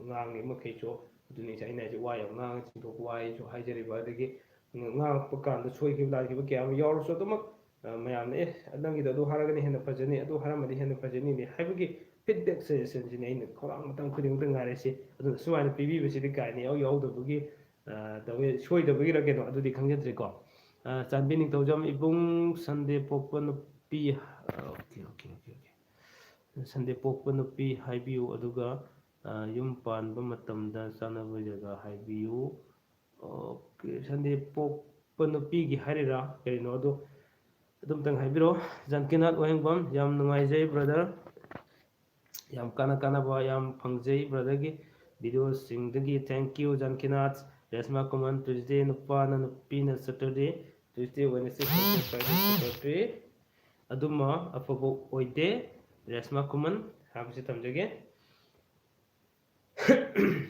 ꯉꯥꯡꯉꯤ ꯃꯈꯩꯁꯨ, ꯑꯗꯨꯅꯤ ꯑꯩꯅ ꯍꯥꯏꯁꯦ, ꯋꯥ ꯌꯥꯝ ꯉꯥꯡꯉ ꯆꯤꯡꯊꯣꯛꯄ ꯋꯥꯏꯁꯨ ꯍꯥꯏꯖꯔꯤꯕ꯫ ꯑꯗꯒꯤ ꯉꯥꯡꯉꯛꯄ ꯀꯥꯟꯗ ꯁꯣꯏꯈꯤꯕ, ꯂꯥꯟꯈꯤꯕ ꯀꯌꯥ ꯑꯃ ꯌꯥꯎꯔꯁꯨ, ꯑꯗꯨꯃꯛ, ꯑ, ꯃꯌꯥꯝꯅ, "ꯑꯦ, ꯅꯪꯒꯤꯗꯣ ꯑꯗꯨ ꯍꯥꯏꯔꯒꯅ ꯍꯦꯟꯅ ꯐꯖꯅꯤ, ꯑꯗꯨ ꯍꯥꯏꯔꯝꯃꯗꯤ ꯍꯦꯟꯅ ꯐꯖꯅꯤꯅꯦ" ꯍꯥꯏꯕꯒꯤ feedback suggestionꯁꯤꯅꯤ ꯑꯩꯅ ꯈꯧꯔꯥꯡ ꯃꯇꯝ ꯈꯨꯗꯤꯡꯃꯛꯇ ꯉꯥꯏꯔꯤꯁꯤ꯫ ꯑꯗꯨꯅ ꯁꯨꯃꯥꯏꯅ ꯄꯤꯕꯤꯕꯁꯤꯗꯤ ꯀꯥꯏꯅ ꯌꯥꯎ ꯌꯥꯎꯗꯕꯒꯤ, ꯑ, ꯇꯧꯋꯦ, ꯁꯣꯏꯗꯕꯒꯤꯔ ꯀꯩꯅꯣ, ꯑꯗꯨꯗꯤ ꯈꯪꯖꯗ꯭ꯔꯦꯀꯣ꯫ ꯑ, ꯆꯥꯟꯕꯤ ꯅꯤꯡꯊꯧꯖꯝ ꯏꯕꯨꯡ, ꯁꯟꯗꯦ ꯄꯣꯛꯄ ꯅꯨꯄꯤ, ꯑ, okay, okay, okay, okay. ꯁꯟꯗꯦ ꯄꯣꯛꯄ ꯅꯨꯄꯤ ꯍꯥꯏꯕꯤꯌꯨ, ꯑꯗꯨꯒ, ꯑ, ꯌꯨꯝ ꯄꯥꯟꯕ ꯃꯇꯝꯗ ꯆꯥꯅꯕ ꯖꯒꯥ ꯍꯥꯏꯕꯤꯌꯨ꯫ Okay, ꯁꯟꯗꯦ ꯄꯣꯛꯄ ꯅꯨꯄꯤꯒꯤ ꯍꯥꯏꯔꯤꯔꯥ ꯀꯔꯤꯅꯣ, ꯑꯗꯨ ꯑꯗꯨꯝꯇꯪ ꯍꯥꯏꯕꯤꯔꯛꯑꯣ꯫ ꯖꯥꯟꯀꯤꯅꯥꯊ ꯋꯥꯍꯦꯡꯕꯝ, ꯌꯥꯝ ꯅꯨꯡꯉꯥꯏꯖꯩ brother, ꯌꯥꯝ ꯀꯥꯟꯅ ꯀꯥꯟꯅꯕ ꯌꯥꯝ ꯐꯪꯖꯩ brotherꯒꯤ videoꯁꯤꯡꯗꯒꯤ꯫ Thank you, ꯖꯥꯟꯀꯤꯅꯥꯊ꯫ Reshma Khuman, Tuesday ꯅꯨꯄꯥꯅ ꯅꯨꯄꯤꯅ Saturday, Tuesday, Wednesday, Thursday, Friday, Saturday ꯑꯗꯨꯃ ꯑꯐꯕ ꯑꯣꯏꯗꯦ꯫ ꯔꯦꯁꯃꯥ ꯈꯨꯃꯟ ꯍꯥꯏꯕꯁꯤ ꯊꯝꯖꯒꯦ꯫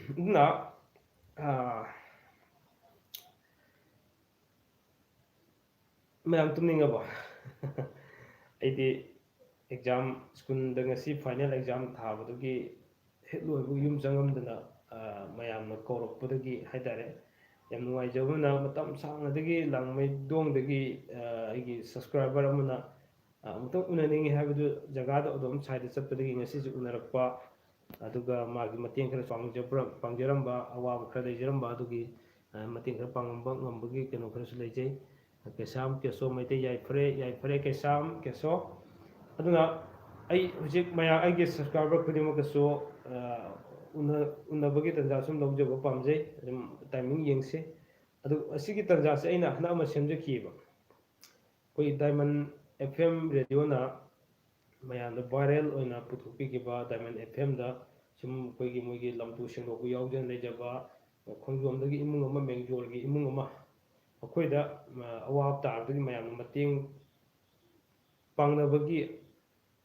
ꯑꯗꯨꯅ, ꯑꯥ, ꯃꯌꯥꯝ ꯇꯨꯝꯅꯤꯡꯉꯕꯣ? ꯑꯩꯗꯤ exam, schoolꯗ ꯉꯁꯤ final exam ꯊꯥꯕꯗꯨꯒꯤ ꯍꯦꯛ ꯂꯣꯏꯕꯒ ꯌꯨꯝ ꯆꯪꯉꯝꯗꯅ ꯃꯌꯥꯝꯅ ꯀꯧꯔꯛꯄꯗꯒꯤ ꯍꯥꯏꯇꯥꯔꯦ, ꯌꯥꯝ ꯅꯨꯡꯉꯥꯏꯖꯕꯅ, ꯃꯇꯝ ꯁꯥꯡꯅꯗꯒꯤ ꯂꯥꯡꯃꯩꯗꯣꯡꯗꯒꯤ ꯑꯩꯒꯤ ꯁꯕꯁꯀ꯭ꯔꯥꯏꯕꯔ ꯑꯃꯅ ꯑꯃꯨꯛꯇꯪ ꯎꯅꯅꯤꯡꯉꯤ ꯍꯥꯏꯕꯗꯨ ꯖꯒꯥꯗꯣ ꯑꯗꯨꯝ ꯁꯥꯏꯗ ꯆꯠꯄꯗꯒꯤ ꯉꯁꯤꯁꯨ ꯎꯅꯔꯛꯄ, ꯑꯗꯨꯒ ꯃꯥꯒꯤ ꯃꯇꯦꯡ ꯈꯔ ꯄꯥꯡꯖꯕ꯭ꯔ-, ꯄꯥꯡꯖꯔꯝꯕ, ꯑꯋꯥꯕ ꯈꯔ ꯂꯩꯖꯔꯝꯕ ꯑꯗꯨꯒꯤ ꯃꯇꯦꯡ ꯈꯔ ꯄꯥꯡꯉꯝꯕ ꯉꯝꯕꯒꯤ ꯀꯩꯅꯣ ꯈꯔꯁꯨ ꯂꯩꯖꯩ꯫ ꯀꯩꯁꯥꯝ ꯀꯦꯁꯣ ꯃꯩꯇꯩ, ꯌꯥꯏꯐꯔꯦ, ꯌꯥꯏꯐꯔꯦ ꯀꯩꯁꯥꯝ ꯀꯦꯁꯣ꯫ ꯑꯗꯨꯅ ꯑꯩ ꯍꯧꯖꯤꯛ ꯃꯌꯥꯝ, ꯑꯩꯒꯤ ꯁꯕꯁꯀ꯭ꯔꯥꯏꯕꯔ ꯈꯨꯗꯤꯡꯃꯛꯀꯁꯨ ꯎꯅ-, ꯎꯅꯕꯒꯤ ꯇꯥꯟꯖꯥ ꯁꯨꯝ ꯂꯧꯖꯕ ꯄꯥꯝꯖꯩ꯫ ꯑꯗꯨꯝ ꯇꯥꯏꯃꯤꯡ ꯌꯦꯡꯁꯤ꯫ ꯑꯗꯨ ꯑꯁꯤꯒꯤ ꯇꯥꯟꯖꯥꯁꯦ ꯑꯩꯅ ꯍꯟꯗꯛ ꯑꯃ ꯁꯦꯝꯖꯈꯤꯑꯕ꯫ ꯑꯩꯈꯣꯏ ꯗꯥꯏꯃꯟ ꯑꯦꯐ ꯑꯦꯝ ꯔꯦꯗꯤꯑꯣꯅ ꯃꯌꯥꯝꯗ ꯚꯥꯏꯔꯦꯜ ꯑꯣꯏꯅ ꯄꯨꯊꯣꯛꯄꯤꯈꯤꯕ ꯗꯥꯏꯃꯟ ꯑꯦꯐ ꯑꯦꯝꯗ ꯁꯨꯝ ꯑꯩꯈꯣꯏꯒꯤ ꯃꯣꯏꯒꯤ ꯂꯝꯇꯨ ꯁꯦꯡꯗꯣꯛꯄ ꯌꯥꯎꯖꯅ ꯂꯩꯖꯕ ꯈꯣꯡꯖꯣꯝꯗꯒꯤ ꯏꯃꯨꯡ ꯑꯃ, ꯃꯦꯡꯖꯣꯜꯒꯤ ꯏꯃꯨꯡ ꯑꯃ, ꯑꯩꯈꯣꯏꯗ ꯑꯋꯥꯕ ꯇꯥꯕꯗꯒꯤ ꯃꯌꯥꯝꯅ ꯃꯇꯦꯡ ꯄꯥꯡꯅꯕꯒꯤ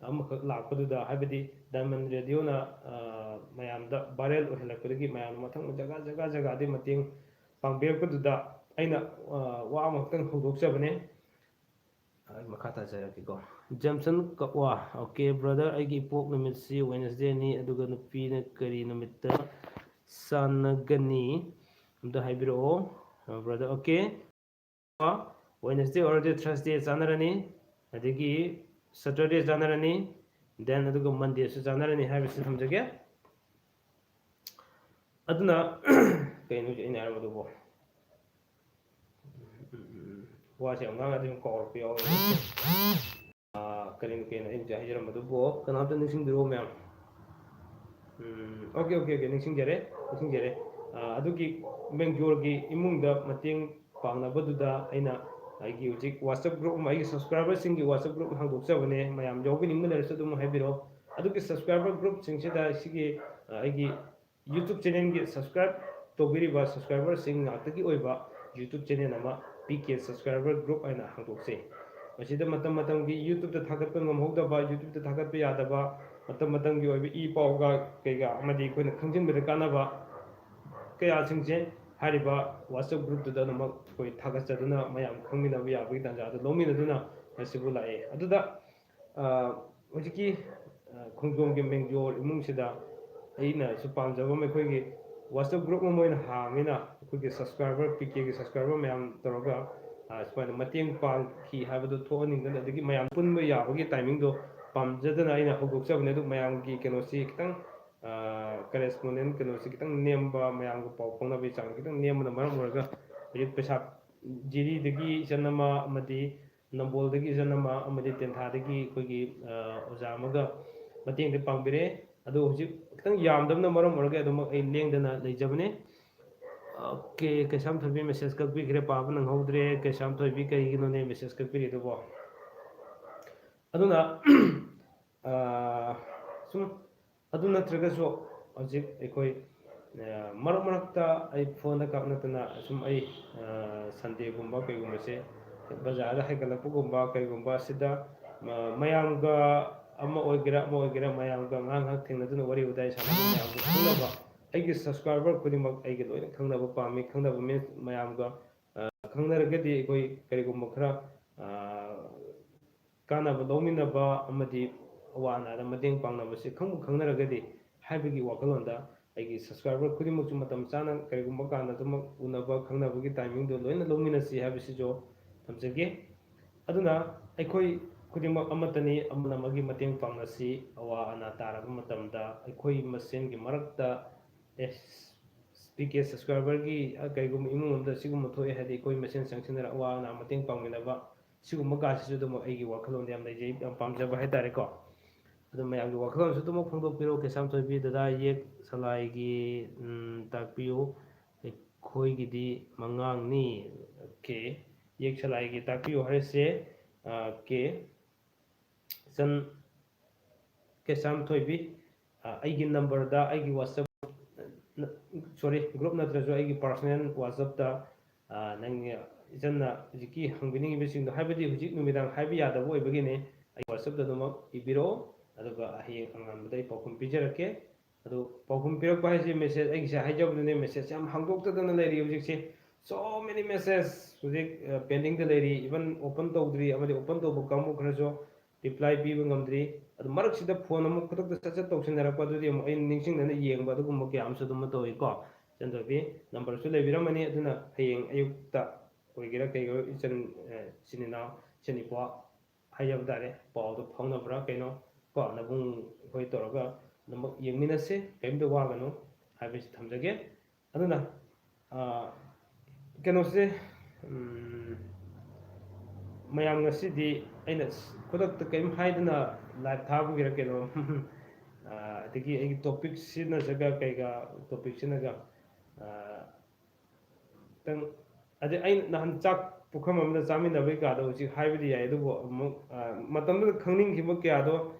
ꯑꯃꯈꯛ ꯂꯥꯛꯄꯗꯨꯗ, ꯍꯥꯏꯕꯗꯤ ꯗꯥꯏꯃꯟ ꯔꯦꯗꯤꯑꯣꯅ ꯃꯌꯥꯝꯗ ꯚꯥꯏꯔꯦꯜ ꯑꯣꯏꯍꯜꯂꯛꯄꯗꯒꯤ ꯃꯌꯥꯝꯅ ꯃꯊꯪ ꯖꯒꯥ ꯖꯒꯥ ꯖꯒꯥꯗꯒꯤ ꯃꯇꯦꯡ ꯄꯥꯡꯕꯤꯔꯛꯄꯗꯨꯗ ꯑꯩꯅ ꯋꯥ ꯑꯃꯈꯛꯇꯪ ꯍꯧꯗꯣꯛꯆꯕꯅꯦ꯫ ꯑꯩ ꯃꯈꯥ ꯇꯥꯖꯔꯛꯀꯦꯀꯣ꯫ ꯖꯦꯝꯁꯟ ꯀꯛꯋꯥ, "ꯑꯣꯀꯦ ꯕ꯭ꯔꯗꯔ, ꯑꯩꯒꯤ ꯏꯄꯣꯛ ꯅꯨꯃꯤꯠꯁꯤ ꯋꯦꯅꯁꯗꯦꯅꯤ, ꯑꯗꯨꯒ ꯅꯨꯄꯤꯅ ꯀꯔꯤ ꯅꯨꯃꯤꯠꯇ ꯆꯥꯟꯅꯒꯅꯤ? ꯑꯝꯇ ꯍꯥꯏꯕꯤꯔꯛꯑꯣ ꯕ꯭ꯔꯗꯔ꯫" ꯑꯣꯀꯦ, ꯋꯦꯅꯁꯗꯦ ꯑꯣꯏꯔꯗꯤ ꯊꯔꯁꯗꯦ ꯆꯥꯟꯅꯔꯅꯤ, ꯑꯗꯒꯤ ꯁꯇꯔꯗꯦ ꯆꯥꯟꯅꯔꯅꯤ, ꯗꯦꯟ ꯑꯗꯨꯒ ꯃꯟꯗꯦꯁꯨ ꯆꯥꯟꯅꯔꯅꯤ ꯍꯥꯏꯕꯁꯤ ꯊꯝꯖꯒꯦ꯫ ꯑꯗꯨꯅ ꯀꯩꯅꯣ ꯍꯧꯖꯤꯛ ꯑꯩꯅ ꯍꯥꯏꯔꯝꯕꯗꯨꯕꯨ? ꯋꯥꯁꯦ ꯌꯥꯝ ꯉꯥꯡꯉꯗꯤ ꯑꯗꯨꯝ ꯀꯥꯎꯔꯛꯄ ꯌꯥꯎꯋꯦ꯫ ꯀꯔꯤꯅꯣ ꯀꯩꯅꯣ ꯑꯩꯅ ꯍꯧꯖꯤꯛ ꯍꯥꯏꯖꯔꯝꯕꯗꯨꯕꯨ? ꯀꯅꯥꯝꯇ ꯅꯤꯡꯁꯤꯡꯕꯤꯔꯛꯑꯣ ꯃꯌꯥꯝ? ꯎꯝ, ꯑꯣꯀꯦ, ꯑꯣꯀꯦ, ꯑꯣꯀꯦ, ꯅꯤꯡꯁꯤꯡꯖꯔꯦ, ꯅꯤꯡꯁꯤꯡꯖꯔꯦ꯫ ꯑꯥ, ꯑꯗꯨꯒꯤ ꯃꯦꯡꯖꯣꯔꯒꯤ ꯏꯃꯨꯡꯗ ꯃꯇꯦꯡ ꯄꯥꯡꯅꯕꯗꯨꯗ ꯑꯩꯅ ꯑꯩꯒꯤ ꯍꯧꯖꯤꯛ WhatsApp group ꯑꯃ, ꯑꯩꯒꯤ subscriberꯁꯤꯡꯒꯤ WhatsApp group ꯑꯃ ꯍꯥꯡꯗꯣꯛꯆꯕꯅꯦ꯫ ꯃꯌꯥꯝ ꯌꯥꯎꯕꯤꯅꯤꯡꯕ ꯂꯩꯔꯁꯨ ꯑꯗꯨꯝ ꯍꯥꯏꯕꯤꯔꯛꯑꯣ꯫ ꯑꯗꯨꯒꯤ subscriber groupꯁꯤꯡꯁꯤꯗ ꯁꯤꯒꯤ, ꯑꯥ, ꯑꯩꯒꯤ YouTube channelꯒꯤ subscribe ꯇꯧꯕꯤꯔꯤꯕ subscriberꯁꯤꯡ ꯉꯥꯛꯇꯒꯤ ꯑꯣꯏꯕ YouTube channel ꯑꯃ, ꯄꯤ ꯀꯦ subscriber group ꯍꯥꯏꯅ ꯍꯥꯡꯗꯣꯛꯆꯩ꯫ ꯃꯁꯤꯗ ꯃꯇꯝ ꯃꯇꯝꯒꯤ YouTubeꯇ ꯊꯥꯒꯠꯄ ꯉꯝꯍꯧꯗꯕ, YouTubeꯇ ꯊꯥꯒꯠꯄ ꯌꯥꯗꯕ, ꯃꯇꯝ ꯃꯇꯝꯒꯤ ꯑꯣꯏꯕ ꯏ ꯄꯥꯎꯒ ꯀꯩꯒ, ꯑꯃꯗꯤ ꯑꯩꯈꯣꯏꯅ ꯈꯪꯖꯤꯟꯕꯗ ꯀꯥꯟꯅꯕ ꯀꯌꯥꯁꯤꯡꯁꯦ ꯍꯥꯏꯔꯤꯕ WhatsApp groupꯇꯨꯗ ꯑꯗꯨꯃꯛ ꯑꯩꯈꯣꯏ ꯊꯥꯒꯠꯆꯗꯨꯅ ꯃꯌꯥꯝ ꯈꯪꯃꯤꯟꯅꯕ ꯌꯥꯕꯒꯤ ꯇꯥꯟꯖꯥꯗꯨ ꯂꯧꯃꯤꯟꯅꯗꯨꯅ ꯉꯁꯤꯕꯨ ꯂꯥꯛꯑꯦ꯫ ꯑꯗꯨꯗ, ꯑ, ꯍꯧꯖꯤꯛꯀꯤ, ꯑ, ꯈꯣꯡꯖꯣꯝꯒꯤ ꯃꯦꯡꯖꯣꯔ ꯏꯃꯨꯡꯁꯤꯗ ꯑꯩꯅꯁꯨ ꯄꯥꯝꯖꯕ ꯑꯃ, ꯑꯩꯈꯣꯏꯒꯤ WhatsApp group ꯑꯃ ꯑꯣꯏꯅ ꯍꯥꯡꯉꯤꯅ, ꯑꯩꯈꯣꯏꯒꯤ subscriber, ꯄꯤ ꯀꯦꯒꯤ subscriber ꯃꯌꯥꯝ ꯇꯧꯔꯒ, ꯑ, ꯁꯨꯃꯥꯏꯅ ꯃꯇꯦꯡ ꯄꯥꯡꯈꯤ ꯍꯥꯏꯕꯗꯨ ꯊꯣꯛꯍꯟꯅꯤꯡꯗꯅ, ꯑꯗꯒꯤ ꯃꯌꯥꯝ ꯄꯨꯟꯕ ꯌꯥꯕꯒꯤ timingꯗꯣ ꯄꯥꯝꯖꯗꯅ ꯑꯩꯅ ꯍꯧꯗꯣꯛꯆꯕꯅꯦ꯫ ꯑꯗꯨ ꯃꯌꯥꯝꯒꯤ ꯀꯩꯅꯣꯁꯤ ꯈꯤꯇꯪ, ꯑ, correspondent ꯀꯩꯅꯣꯁꯤ ꯈꯤꯇꯪ ꯅꯦꯝꯕ, ꯃꯌꯥꯝꯒ ꯄꯥꯎ ꯐꯥꯎꯅꯕꯒꯤ ꯆꯥꯡ ꯈꯤꯇꯪ ꯅꯦꯝꯕꯅ ꯃꯔꯝ ꯑꯣꯏꯔꯒ ꯍꯧꯖꯤꯛ ꯄꯩꯁꯥ, ꯖꯤꯔꯤꯗꯒꯤ ꯏꯆꯟ ꯑꯃ ꯑꯃꯗꯤ ꯅꯝꯕꯣꯜꯗꯒꯤ ꯏꯆꯟ ꯑꯃ ꯑꯃꯗꯤ ꯇꯦꯟꯊꯥꯗꯒꯤ ꯑꯩꯈꯣꯏꯒꯤ, ꯑ, ꯑꯣꯖꯥ ꯑꯃꯒ ꯃꯇꯦꯡꯗꯤ ꯄꯥꯡꯕꯤꯔꯦ꯫ ꯑꯗꯣ ꯍꯧꯖꯤꯛ ꯈꯤꯇꯪ ꯌꯥꯝꯗꯕꯅ ꯃꯔꯝ ꯑꯣꯏꯔꯒ ꯑꯗꯨꯃꯛ ꯑꯩ ꯂꯦꯡꯗꯅ ꯂꯩꯖꯕꯅꯦ꯫ OK, ꯀꯩꯁꯥꯝ ꯊꯣꯏꯕꯤ message ꯀꯛꯄꯤꯈ꯭ꯔꯦ, ꯄꯥꯕ ꯅꯪꯍꯧꯗ꯭ꯔꯦ꯫ ꯀꯩꯁꯥꯝ ꯊꯣꯏꯕꯤ ꯀꯔꯤꯒꯤꯅꯣꯅꯦ message ꯀꯛꯄꯤꯔꯤꯗꯨꯕꯣ? ꯑꯗꯨꯅ, ꯑ, ꯁꯨꯝ, ꯑꯗꯨ ꯅꯠꯇ꯭ꯔꯒꯁꯨ ꯍꯧꯖꯤꯛ ꯑꯩꯈꯣꯏ, ꯑ, ꯃꯔꯛ ꯃꯔꯛꯇ ꯑꯩ phoneꯗ ꯀꯥꯞ ꯅꯠꯇꯅ ꯁꯨꯝ ꯑꯩ, ꯑ, Sundayꯒꯨꯝꯕ ꯀꯩꯒꯨꯝꯕꯁꯦ ꯕꯖꯥꯔꯗ ꯍꯥꯏꯒꯠꯂꯛꯄꯒꯨꯝꯕ ꯀꯩꯒꯨꯝꯕ ꯑꯁꯤꯗ, ꯑ, ꯃꯌꯥꯝꯒ ꯑꯃ ꯑꯣꯏꯒꯦꯔꯥ ꯑꯃ ꯑꯣꯏꯒꯦꯔꯥ ꯃꯌꯥꯝꯒ ꯉꯥꯏꯍꯥꯛ ꯉꯥꯏꯍꯥꯛ ꯊꯦꯡꯅꯗꯨꯅ ꯋꯥꯔꯤ ꯋꯥꯇꯥꯏ ꯁꯥꯟꯅꯕ ꯃꯌꯥꯝꯒ ꯈꯪꯅꯕ, ꯑꯩꯒꯤ subscriber ꯈꯨꯗꯤꯡꯃꯛ ꯑꯩꯒꯤ ꯂꯣꯏꯅ ꯈꯪꯅꯕ ꯄꯥꯝꯃꯤ꯫ ꯈꯪꯅꯕ means ꯃꯌꯥꯝꯒ, ꯑ, ꯈꯪꯅꯔꯒꯗꯤ ꯑꯩꯈꯣꯏ ꯀꯔꯤꯒꯨꯝꯕ ꯈꯔ, ꯑ, ꯀꯥꯟꯅꯕ ꯂꯧꯃꯤꯟꯅꯕ ꯑꯃꯗꯤ ꯑꯋꯥ ꯑꯅꯥꯗ ꯃꯇꯦꯡ ꯄꯥꯡꯅꯕꯁꯦ ꯈꯪꯕꯨ ꯈꯪꯅꯔꯒꯗꯤ ꯍꯥꯏꯕꯒꯤ ꯋꯥꯈꯜꯂꯣꯟꯗ ꯑꯩꯒꯤ subscriber ꯈꯨꯗꯤꯡꯃꯛꯁꯨ ꯃꯇꯝ ꯆꯥꯅ ꯀꯔꯤꯒꯨꯝꯕ ꯀꯥꯟꯗ ꯑꯗꯨꯃꯛ ꯎꯅꯕ ꯈꯪꯅꯕꯒꯤ timingꯗꯣ ꯂꯣꯏꯅ ꯂꯧꯃꯤꯟꯅꯁꯤ ꯍꯥꯏꯕꯁꯤꯁꯨ ꯊꯝꯖꯒꯦ꯫ ꯑꯗꯨꯅ ꯑꯩꯈꯣꯏ ꯈꯨꯗꯤꯡꯃꯛ ꯑꯃꯠꯇꯅꯤ, ꯑꯃꯅ ꯑꯃꯒꯤ ꯃꯇꯦꯡ ꯄꯥꯡꯅꯁꯤ꯫ ꯑꯋꯥ ꯑꯅꯥ ꯇꯥꯔꯕ ꯃꯇꯝꯗ ꯑꯩꯈꯣꯏ ꯃꯁꯦꯟꯒꯤ ꯃꯔꯛꯇ, ꯑꯦ, ꯄꯤ ꯀꯦ subscriberꯒꯤ, ꯑ, ꯀꯩꯒꯨꯝꯕ ꯏꯃꯨꯡ ꯑꯃꯗ ꯁꯤꯒꯨꯝꯕ ꯊꯣꯛꯑꯦ ꯍꯥꯏꯗꯤ ꯑꯩꯈꯣꯏ ꯃꯁꯦꯟ ꯆꯪꯁꯤꯟꯅꯔ ꯑꯋꯥ ꯑꯅꯥ ꯃꯇꯦꯡ ꯄꯥꯡꯃꯤꯟꯅꯕ, ꯁꯤꯒꯨꯝꯕ ꯀꯥꯁꯤꯁꯨ ꯑꯗꯨꯝ ꯑꯩꯒꯤ ꯋꯥꯈꯜꯂꯣꯟꯗ ꯌꯥꯝ ꯂꯩꯖꯩ, ꯌꯥꯝ ꯄꯥꯝꯖꯕ ꯍꯥꯏꯇꯥꯔꯦꯀꯣ꯫ ꯑꯗꯨ ꯃꯌꯥꯝꯒꯤ ꯋꯥꯈꯜꯂꯣꯟꯁꯨ ꯑꯗꯨꯃꯛ ꯐꯣꯡꯗꯣꯛꯄꯤꯔꯣ꯫ ꯀꯩꯁꯥꯝ ꯊꯣꯏꯕꯤ, ꯗꯗꯥ, ꯌꯦꯛ ꯁꯂꯥꯏꯒꯤ, ꯎꯝ, ꯇꯥꯛꯄꯤꯌꯨ꯫ ꯑꯩꯈꯣꯏꯒꯤꯗꯤ ꯃꯉꯥꯡꯅꯤ꯫ OK, ꯌꯦꯛ ꯁꯂꯥꯏꯒꯤ ꯇꯥꯛꯄꯤꯌꯨ ꯍꯥꯏꯔꯤꯁꯦ, ꯑ, ꯀꯦ ꯏꯆꯟ ꯀꯩꯁꯥꯝ ꯊꯣꯏꯕꯤ, ꯑ, ꯑꯩꯒꯤ numberꯗ, ꯑꯩꯒꯤ WhatsApp, sorry, group ꯅꯠꯇ꯭ꯔꯁꯨ ꯑꯩꯒꯤ personal WhatsAppꯇ, ꯑ, ꯅꯪ ꯏꯆꯟꯅ ꯍꯧꯖꯤꯛꯀꯤ ꯍꯪꯕꯤꯅꯤꯡꯉꯤꯕꯁꯤꯡꯗꯣ, ꯍꯥꯏꯕꯗꯤ ꯍꯧꯖꯤꯛ ꯅꯨꯃꯤꯗꯥꯡ ꯍꯥꯏꯕ ꯌꯥꯗꯕ ꯑꯣꯏꯕꯒꯤꯅꯦ, ꯑꯩ WhatsAppꯇ ꯑꯗꯨꯃꯛ ꯏꯕꯤꯔꯛꯑꯣ, ꯑꯗꯨꯒ ꯍꯌꯦꯡ ꯑꯉꯟꯕꯗ ꯑꯩ ꯄꯥꯎꯈꯨꯝ ꯄꯤꯖꯔꯛꯀꯦ꯫ ꯑꯗꯨ ꯄꯥꯎꯈꯨꯝ ꯄꯤꯔꯛꯄ ꯍꯥꯏꯁꯦ, message, ꯑꯩꯒꯤꯁꯦ ꯍꯥꯏꯖꯕꯗꯨꯅꯦ, message ꯌꯥꯝ ꯍꯥꯡꯗꯣꯛꯇꯗꯅ ꯂꯩꯔꯤ ꯍꯧꯖꯤꯛꯁꯦ꯫ So many message ꯍꯧꯖꯤꯛ, ꯑ, pendingꯗ ꯂꯩꯔꯤ, even open ꯇꯧꯗ꯭ꯔꯤ, ꯑꯃꯗꯤ open ꯇꯧꯕ ꯀꯥꯡꯕꯨ ꯈꯔꯁꯨ ꯔꯤꯄ꯭ꯂꯥꯏ ꯄꯤꯕ ꯉꯝꯗ꯭ꯔꯤ꯫ ꯑꯗꯨ ꯃꯔꯛꯁꯤꯗ ꯐꯣꯟ ꯑꯃꯨꯛ ꯈꯨꯗꯛꯇ ꯁꯠ ꯁꯠ ꯇꯧꯁꯤꯟꯅꯔꯛꯄ, ꯑꯗꯨꯗꯤ ꯑꯃꯨꯛ ꯑꯩꯅ ꯅꯤꯡꯁꯤꯡꯗꯅ ꯌꯦꯡꯕ, ꯑꯗꯨꯒꯨꯝꯕ ꯀꯌꯥ ꯑꯃꯁꯨ ꯑꯗꯨꯝ ꯇꯧꯏꯀꯣ꯫ ꯏꯆꯟꯊꯣꯏꯕꯤ, ꯅꯝꯕꯔꯁꯨ ꯂꯩꯕꯤꯔꯝꯃꯅꯤ, ꯑꯗꯨꯅ ꯍꯌꯦꯡ ꯑꯌꯨꯛꯇ ꯑꯣꯏꯒꯦꯔꯥ ꯀꯩꯒꯤꯔꯣ, ꯏꯆꯟ, ꯑ, ꯏꯆꯤꯟ ꯏꯅꯥꯎ, ꯏꯆꯟ ꯏꯄ꯭ꯋꯥ ꯍꯥꯏꯖꯕ ꯇꯥꯔꯦ, ꯄꯥꯎꯗꯣ ꯐꯥꯎꯅꯕ꯭ꯔꯥ ꯀꯩꯅꯣ ꯀꯣ, ꯅꯕꯨꯡ ꯍꯣꯏ ꯇꯧꯔꯒ ꯑꯗꯨꯃꯛ ꯌꯦꯡꯃꯤꯟꯅꯁꯤ, ꯀꯔꯤꯝꯇ ꯋꯥꯒꯅꯨ ꯍꯥꯏꯕꯁꯤ ꯊꯝꯖꯒꯦ꯫ ꯑꯗꯨꯅ, ꯑ, ꯀꯩꯅꯣꯁꯦ, ꯎꯝ, ꯃꯌꯥꯝ ꯉꯁꯤꯗꯤ ꯑꯩꯅ ꯈꯨꯗꯛꯇ ꯀꯔꯤꯝ ꯍꯥꯏꯗꯅ ꯂꯥꯏꯚ ꯊꯥꯕꯒꯤꯔ ꯀꯩꯅꯣ, ꯑ, ꯑꯗꯒꯤ ꯑꯩꯒꯤ ꯇꯣꯄꯤꯛ ꯁꯤꯖꯤꯟꯅꯖꯒ ꯀꯩꯒ ꯇꯣꯄꯤꯛ ꯁꯤꯖꯤꯟꯅꯒ, ꯑ, ꯈꯤꯇꯪ, ꯑꯗꯩ ꯑꯩꯅ ꯅꯍꯥꯟ ꯆꯥꯛ ꯄꯨꯈꯝ ꯑꯃꯗ ꯆꯥꯃꯤꯟꯅꯕꯒꯤ ꯀꯥꯗꯣ ꯍꯧꯖꯤꯛ ꯍꯥꯏꯕꯗꯤ ꯌꯥꯏ, ꯑꯗꯨꯕꯨ ꯑꯃꯨꯛ, ꯑ, ꯃꯇꯝꯗꯨꯗ ꯈꯪꯅꯤꯡꯈꯤꯕ ꯀꯌꯥꯗꯣ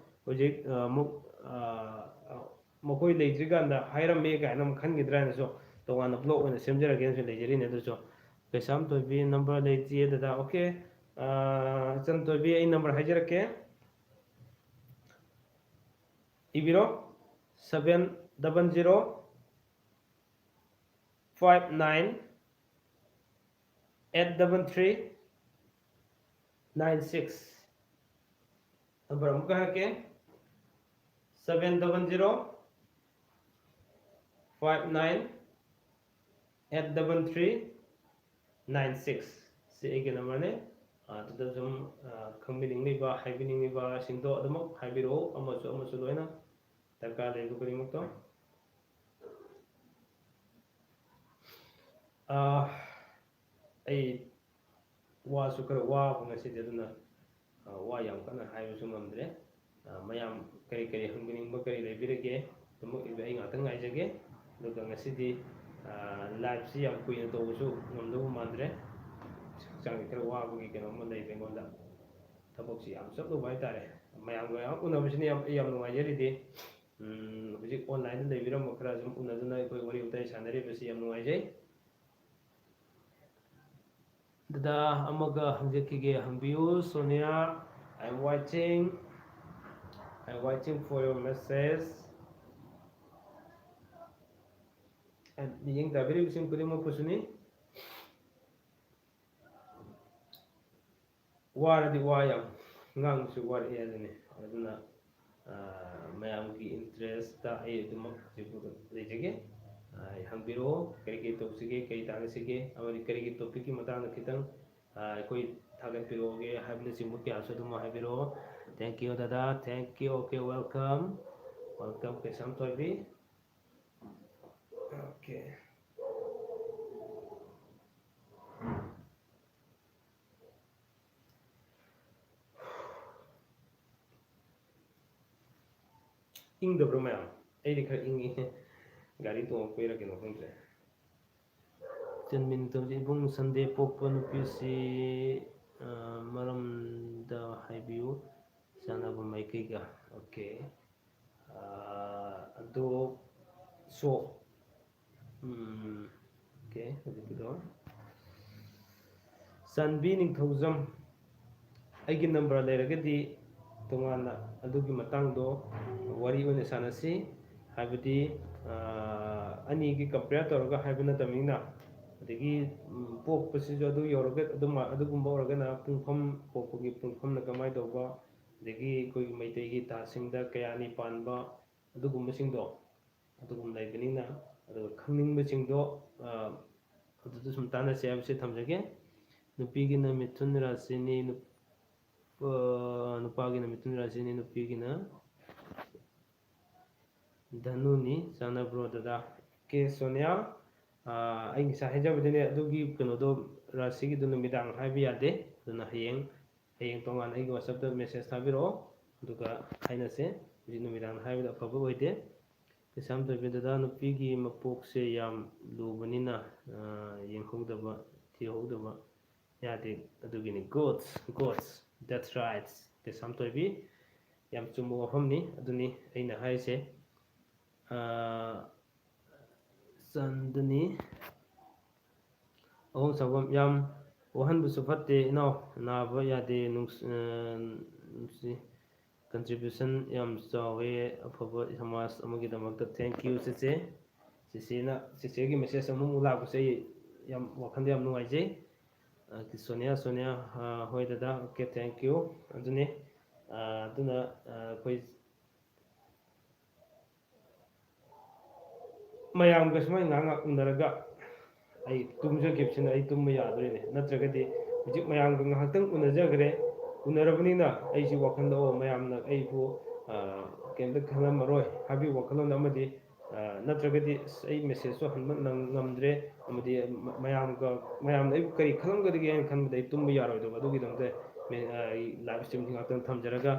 ꯍꯧꯖꯤꯛ, ꯑ, ꯑꯃꯨꯛ, ꯑ, ꯃꯈꯣꯏ ꯂꯩꯇ꯭ꯔꯤꯀꯥꯟꯗ ꯍꯥꯏꯔꯝꯃꯦ ꯀꯥꯏꯅ ꯑꯃꯨꯛ ꯈꯟꯈꯤꯗ꯭ꯔꯥ ꯍꯥꯏꯅꯁꯨ ꯇꯣꯉꯥꯟꯅ ꯕ꯭ꯂꯣꯛ ꯑꯣꯏꯅ ꯁꯦꯝꯖꯔꯒꯦꯅꯁꯨ ꯂꯩꯖꯔꯤꯅꯦ꯫ ꯑꯗꯨꯁꯨ ꯀꯩꯁꯥꯝꯊꯣꯏꯕꯤ ꯅꯝꯕꯔ ꯂꯩꯇꯦ ꯑꯗꯨꯗ, ꯑꯣꯀꯦ, ꯑ, ꯏꯆꯟꯊꯣꯏꯕꯤ, ꯑꯩ ꯅꯝꯕꯔ ꯍꯥꯏꯖꯔꯛꯀꯦ, ꯏꯕꯤꯔꯣ, seven double zero five nine eight double three nine six꯫ Number ꯑꯃꯨꯛꯀ ꯍꯥꯏꯔꯛꯀꯦ, seven double zero five nine eight double three nine six꯫ ꯁꯤ ꯑꯩꯒꯤ ꯅꯝꯕꯔꯅꯦ꯫ ꯑꯗꯨꯗ ꯁꯨꯝ, ꯑ, ꯈꯪꯕꯤꯅꯤꯡꯂꯤꯕ, ꯍꯥꯏꯕꯤꯅꯤꯡꯂꯤꯕꯁꯤꯡꯗꯣ ꯑꯗꯨꯃꯛ ꯍꯥꯏꯕꯤꯔꯛꯑꯣ, ꯑꯃꯁꯨ ꯑꯃꯁꯨ ꯂꯣꯏꯅ ꯗꯔꯀꯥꯔ ꯂꯩꯕ ꯈꯨꯗꯤꯡꯃꯛꯇꯣ꯫ ꯑ, ꯑꯩ ꯋꯥꯁꯨ ꯈꯔ ꯋꯥꯕ ꯉꯁꯤꯗꯤ, ꯑꯗꯨꯅ, ꯑ, ꯋꯥ ꯌꯥꯝ ꯀꯟꯅ ꯍꯥꯏꯕꯁꯨ ꯉꯝꯗ꯭ꯔꯦ꯫ ꯑ, ꯃꯌꯥꯝ ꯀꯔꯤ ꯀꯔꯤ ꯍꯪꯕꯤꯅꯤꯡꯕ ꯀꯔꯤ ꯂꯩꯕꯤꯔꯒꯦ? ꯑꯗꯨꯃꯛ ꯑꯩ ꯉꯥꯛꯇꯪ ꯉꯥꯏꯖꯒꯦ꯫ ꯑꯗꯨꯒ ꯉꯁꯤꯗꯤ, ꯑ, ꯂꯥꯏꯚꯁꯤ ꯌꯥꯝ ꯀꯨꯏꯅ ꯇꯧꯕꯁꯨ ꯉꯝꯗꯧꯕ ꯃꯥꯟꯗ꯭ꯔꯦ꯫ ꯍꯛꯆꯥꯡꯁꯤ ꯈꯔ ꯋꯥꯕꯒꯤ ꯀꯩꯅꯣꯝꯃ ꯂꯩꯕ ꯑꯩꯉꯣꯟꯗ꯫ ꯊꯕꯛꯁꯤ ꯌꯥꯝ ꯆꯠꯂꯨꯕ ꯍꯥꯏꯇꯥꯔꯦ꯫ ꯃꯌꯥꯝꯒ ꯌꯥꯝ ꯎꯅꯕꯁꯤꯅ ꯌꯥꯝ, ꯑꯩ ꯌꯥꯝ ꯅꯨꯡꯉꯥꯏꯖꯔꯤꯗꯤ꯫ ꯎꯝ, ꯍꯧꯖꯤꯛ online ꯗ ꯂꯩꯕꯤꯔꯝꯕ ꯈꯔ ꯁꯨꯝ ꯎꯅꯗꯨꯅ ꯑꯩꯈꯣꯏ ꯋꯥꯔꯤ ꯋꯥꯇꯥꯏ ꯁꯥꯟꯅꯔꯤꯕꯁꯤ ꯌꯥꯝ ꯅꯨꯡꯉꯥꯏꯖꯩ꯫ ꯗꯗꯥ ꯑꯃꯒ ꯍꯪꯖꯈꯤꯒꯦ, ꯍꯪꯕꯤꯌꯨ꯫ Sonia, I am waiting, I am waiting for your message꯫ ꯃꯤꯠꯌꯦꯡ ꯇꯥꯕꯤꯔꯤꯕꯁꯤꯡ ꯈꯨꯗꯤꯡꯃꯛꯄꯨꯁꯨꯅꯤ꯫ ꯋꯥꯔꯗꯤ ꯋꯥ ꯌꯥꯝ, ꯉꯥꯡꯕꯁꯨ ꯋꯥꯔꯛꯑꯦ ꯑꯗꯨꯅꯤ꯫ ꯑꯗꯨꯅ ꯃꯌꯥꯝꯒꯤ ꯏꯟꯇꯔꯦꯁꯇ ꯑꯩ ꯑꯗꯨꯃꯛ ꯍꯧꯖꯤꯛ ꯂꯩꯖꯒꯦ꯫ ꯍꯪꯕꯤꯔꯛꯑꯣ, ꯀꯔꯤ ꯀꯔꯤ ꯇꯧꯁꯤꯒꯦ, ꯀꯔꯤ ꯇꯥꯟꯅꯁꯤꯒꯦ, ꯑꯃꯗꯤ ꯀꯔꯤꯒꯤ ꯇꯣꯄꯤꯛꯀꯤ ꯃꯇꯥꯡꯗ ꯈꯤꯇꯪ ꯑꯩꯈꯣꯏ ꯊꯥꯒꯠꯄꯤꯔꯛꯑꯣꯒꯦ ꯍꯥꯏꯕꯅꯆꯤꯡꯕ ꯀꯌꯥꯁꯨ ꯑꯗꯨꯝ ꯍꯥꯏꯕꯤꯔꯛꯑꯣ꯫ Thank you ꯗꯗꯥ, thank you, okay, welcome, welcome ꯀꯩꯁꯥꯝꯊꯣꯏꯕꯤ꯫ Okay. ꯏꯪꯗꯕ꯭ꯔꯣ ꯃꯌꯥꯝ? ꯑꯩꯗꯤ ꯈꯔ ꯏꯪꯉꯤ꯫ ꯒꯥꯔꯤ ꯇꯣꯡꯉꯛꯄꯩꯔ ꯀꯩꯅꯣ ꯈꯪꯗ꯭ꯔꯦ꯫ ꯆꯟꯃꯤꯟ ꯇꯧꯖꯩ ꯏꯕꯨꯡ, ꯁꯟꯗꯦ ꯄꯣꯛꯄ ꯅꯨꯄꯤꯁꯤ ꯃꯔꯝꯗ ꯍꯥꯏꯕꯤꯌꯨ꯫ ꯆꯥꯟꯅꯕ ꯃꯥꯏꯀꯩꯒ꯫ Okay. ꯑꯗꯣ ꯁꯣ꯫ Okay, ꯍꯧꯖꯤꯛꯀꯤꯗꯣ꯫ ꯆꯥꯟꯕꯤ ꯅꯤꯡꯊꯧꯖꯝ, ꯑꯩꯒꯤ ꯅꯝꯕꯔ ꯂꯩꯔꯒꯗꯤ ꯇꯣꯉꯥꯟꯅ ꯑꯗꯨꯒꯤ ꯃꯇꯥꯡꯗꯣ ꯋꯥꯔꯤ ꯑꯣꯏꯅ ꯁꯥꯟꯅꯁꯤ꯫ ꯍꯥꯏꯕꯗꯤ ꯑꯅꯤꯒꯤ ꯀꯝꯄꯤꯌꯔ ꯇꯧꯔꯒ ꯍꯥꯏꯕ ꯅꯠꯇꯕꯅꯤꯅ꯫ ꯑꯗꯒꯤ ꯄꯣꯛꯄꯁꯤꯁꯨ ꯑꯗꯨ ꯌꯧꯔꯒ ꯑꯗꯨꯝ ꯑꯗꯨꯒꯨꯝꯕ ꯑꯣꯏꯔꯒꯅ ꯄꯨꯡꯐꯝ, ꯄꯣꯛꯄꯒꯤ ꯄꯨꯡꯐꯝꯅ ꯀꯃꯥꯏꯅ ꯇꯧꯕ, ꯑꯗꯒꯤ ꯑꯩꯈꯣꯏꯒꯤ ꯃꯩꯇꯩꯒꯤ ꯊꯥꯁꯤꯡꯗ ꯀꯌꯥꯅꯤ ꯄꯥꯟꯕ, ꯑꯗꯨꯒꯨꯝꯕꯁꯤꯡꯗꯣ ꯑꯗꯨꯒꯨꯝ ꯂꯩꯕꯅꯤꯅ꯫ ꯑꯗꯨꯒ ꯈꯪꯅꯤꯡꯕꯁꯤꯡꯗꯣ ꯑꯗꯨꯗ ꯁꯨꯝ ꯇꯥꯟꯅꯁꯦ ꯍꯥꯏꯕꯁꯦ ꯊꯝꯖꯒꯦ꯫ ꯅꯨꯄꯤꯒꯤꯅ ꯃꯤꯊꯨꯟ ꯔꯥꯁꯤꯅꯤ, ꯅꯨꯄꯥꯒꯤꯅ ꯃꯤꯊꯨꯟ ꯔꯥꯁꯤꯅꯤ, ꯅꯨꯄꯤꯒꯤꯅ ꯙꯅꯨꯅꯤ꯫ ꯆꯥꯟꯅꯕ꯭ꯔꯣ ꯗꯗꯥ? ꯀꯦ ꯁꯣꯅꯤꯌꯥ, ꯑꯩ ꯉꯁꯥꯏ ꯍꯥꯏꯖꯕꯗꯨꯅꯦ, ꯑꯗꯨꯒꯤ ꯀꯩꯅꯣꯗꯣ, ꯔꯥꯁꯤꯒꯤꯗꯣ ꯅꯨꯃꯤꯗꯥꯡ ꯍꯥꯏꯕ ꯌꯥꯗꯦ꯫ ꯑꯗꯨꯅ ꯍꯌꯦꯡ, ꯍꯌꯦꯡ ꯇꯣꯉꯥꯟꯅ ꯑꯩꯒꯤ WhatsApp-ꯇ message ꯊꯥꯕꯤꯔꯛꯑꯣ, ꯑꯗꯨꯒ ꯍꯥꯏꯅꯁꯦ꯫ ꯍꯧꯖꯤꯛ ꯅꯨꯃꯤꯗꯥꯡ ꯍꯥꯏꯕꯗ ꯑꯐꯕ ꯑꯣꯏꯗꯦ꯫ ꯀꯩꯁꯥꯝꯊꯣꯏꯕꯤ ꯗꯗꯥ, ꯅꯨꯄꯤꯒꯤ ꯃꯄꯣꯛꯁꯦ ꯌꯥꯝ ꯂꯨꯕꯅꯤꯅ ꯌꯦꯡꯍꯧꯗꯕ, ꯊꯤꯍꯧꯗꯕ ꯌꯥꯗꯦ꯫ ꯑꯗꯨꯒꯤꯅꯤ꯫ Good, good, that's right, ꯀꯩꯁꯥꯝꯊꯣꯏꯕꯤ꯫ ꯌꯥꯝ ꯆꯨꯝꯕ ꯋꯥꯐꯝꯅꯤ꯫ ꯑꯗꯨꯅꯤ ꯑꯩꯅ ꯍꯥꯏꯔꯤꯁꯦ꯫ ꯆꯟꯗꯅꯤ꯫ ꯑꯍꯣꯡ ꯁꯥꯐꯝ ꯌꯥꯝ ꯋꯥꯍꯟꯕꯁꯨ ꯐꯠꯇꯦ ꯏꯅꯥꯎ, ꯅꯥꯕ ꯌꯥꯗꯦ, ꯅꯨꯡꯁꯤ, contribution ꯌꯥꯝ ꯆꯥꯎꯋꯦ ꯑꯐꯕ ꯁꯃꯥꯖ ꯑꯃꯒꯤꯗꯃꯛꯇ꯫ Thank you ꯆꯦꯆꯦ꯫ ꯆꯦꯆꯦꯅ, ꯆꯦꯆꯦꯒꯤ message ꯑꯃꯃꯨꯛ ꯂꯥꯛꯄꯁꯦ ꯑꯩ ꯌꯥꯝ ꯋꯥꯈꯜꯗ ꯌꯥꯝ ꯅꯨꯡꯉꯥꯏꯖꯩ꯫ ꯑ, ꯁꯣꯅꯤꯌꯥ, ꯁꯣꯅꯤꯌꯥ, ꯑ, ꯍꯣꯏ ꯗꯗꯥ, okay, thank you꯫ ꯑꯗꯨꯅꯤ, ꯑ, ꯑꯗꯨꯅ, ꯑ, ꯑꯩꯈꯣꯏ ꯃꯌꯥꯝꯒ ꯁꯨꯃꯥꯏꯅ ꯉꯥꯏꯍꯥꯛ ꯉꯥꯏꯍꯥꯛ ꯎꯅꯔꯒ ꯑꯩ ꯇꯨꯝꯖꯈꯤꯕꯁꯤꯅ ꯑꯩ ꯇꯨꯝꯕ ꯌꯥꯗꯣꯔꯤꯅꯦ꯫ ꯅꯠꯇ꯭ꯔꯒꯗꯤ ꯍꯧꯖꯤꯛ ꯃꯌꯥꯝꯒ ꯉꯥꯏꯍꯥꯛꯇꯪ ꯎꯅꯖꯈ꯭ꯔꯦ, ꯎꯅꯔꯕꯅꯤꯅ ꯑꯩꯁꯤ ꯋꯥꯈꯜꯗ, "ꯑꯣ, ꯃꯌꯥꯝꯅ ꯑꯩꯕꯨ, ꯑ, ꯀꯩꯝꯇ ꯈꯜꯂꯝꯃꯔꯣꯏ" ꯍꯥꯏꯕꯒꯤ ꯋꯥꯈꯜꯂꯣꯟ ꯑꯃꯗꯤ, ꯑ, ꯅꯠꯇ꯭ꯔꯒꯗꯤ, "ꯑꯁ, ꯑꯩ message ꯁꯨ ꯍꯟꯕ ꯅꯪ-, ꯉꯝꯗ꯭ꯔꯦ", ꯑꯃꯗꯤ ꯃ-, ꯃꯌꯥꯝꯒ, ꯃꯌꯥꯝꯅ ꯑꯩꯕꯨ ꯀꯔꯤ ꯈꯜꯂꯝꯒꯗꯒꯦ ꯍꯥꯏꯅ ꯈꯟꯕꯗ ꯑꯩ ꯇꯨꯝꯕ ꯌꯥꯔꯣꯏꯗꯧꯕ꯫ ꯑꯗꯨꯒꯤꯗꯃꯛꯇ ꯃꯦ-, ꯑ, ꯑꯩ live stream ꯁꯤ ꯉꯥꯛꯇꯪ ꯊꯝꯖꯔꯒ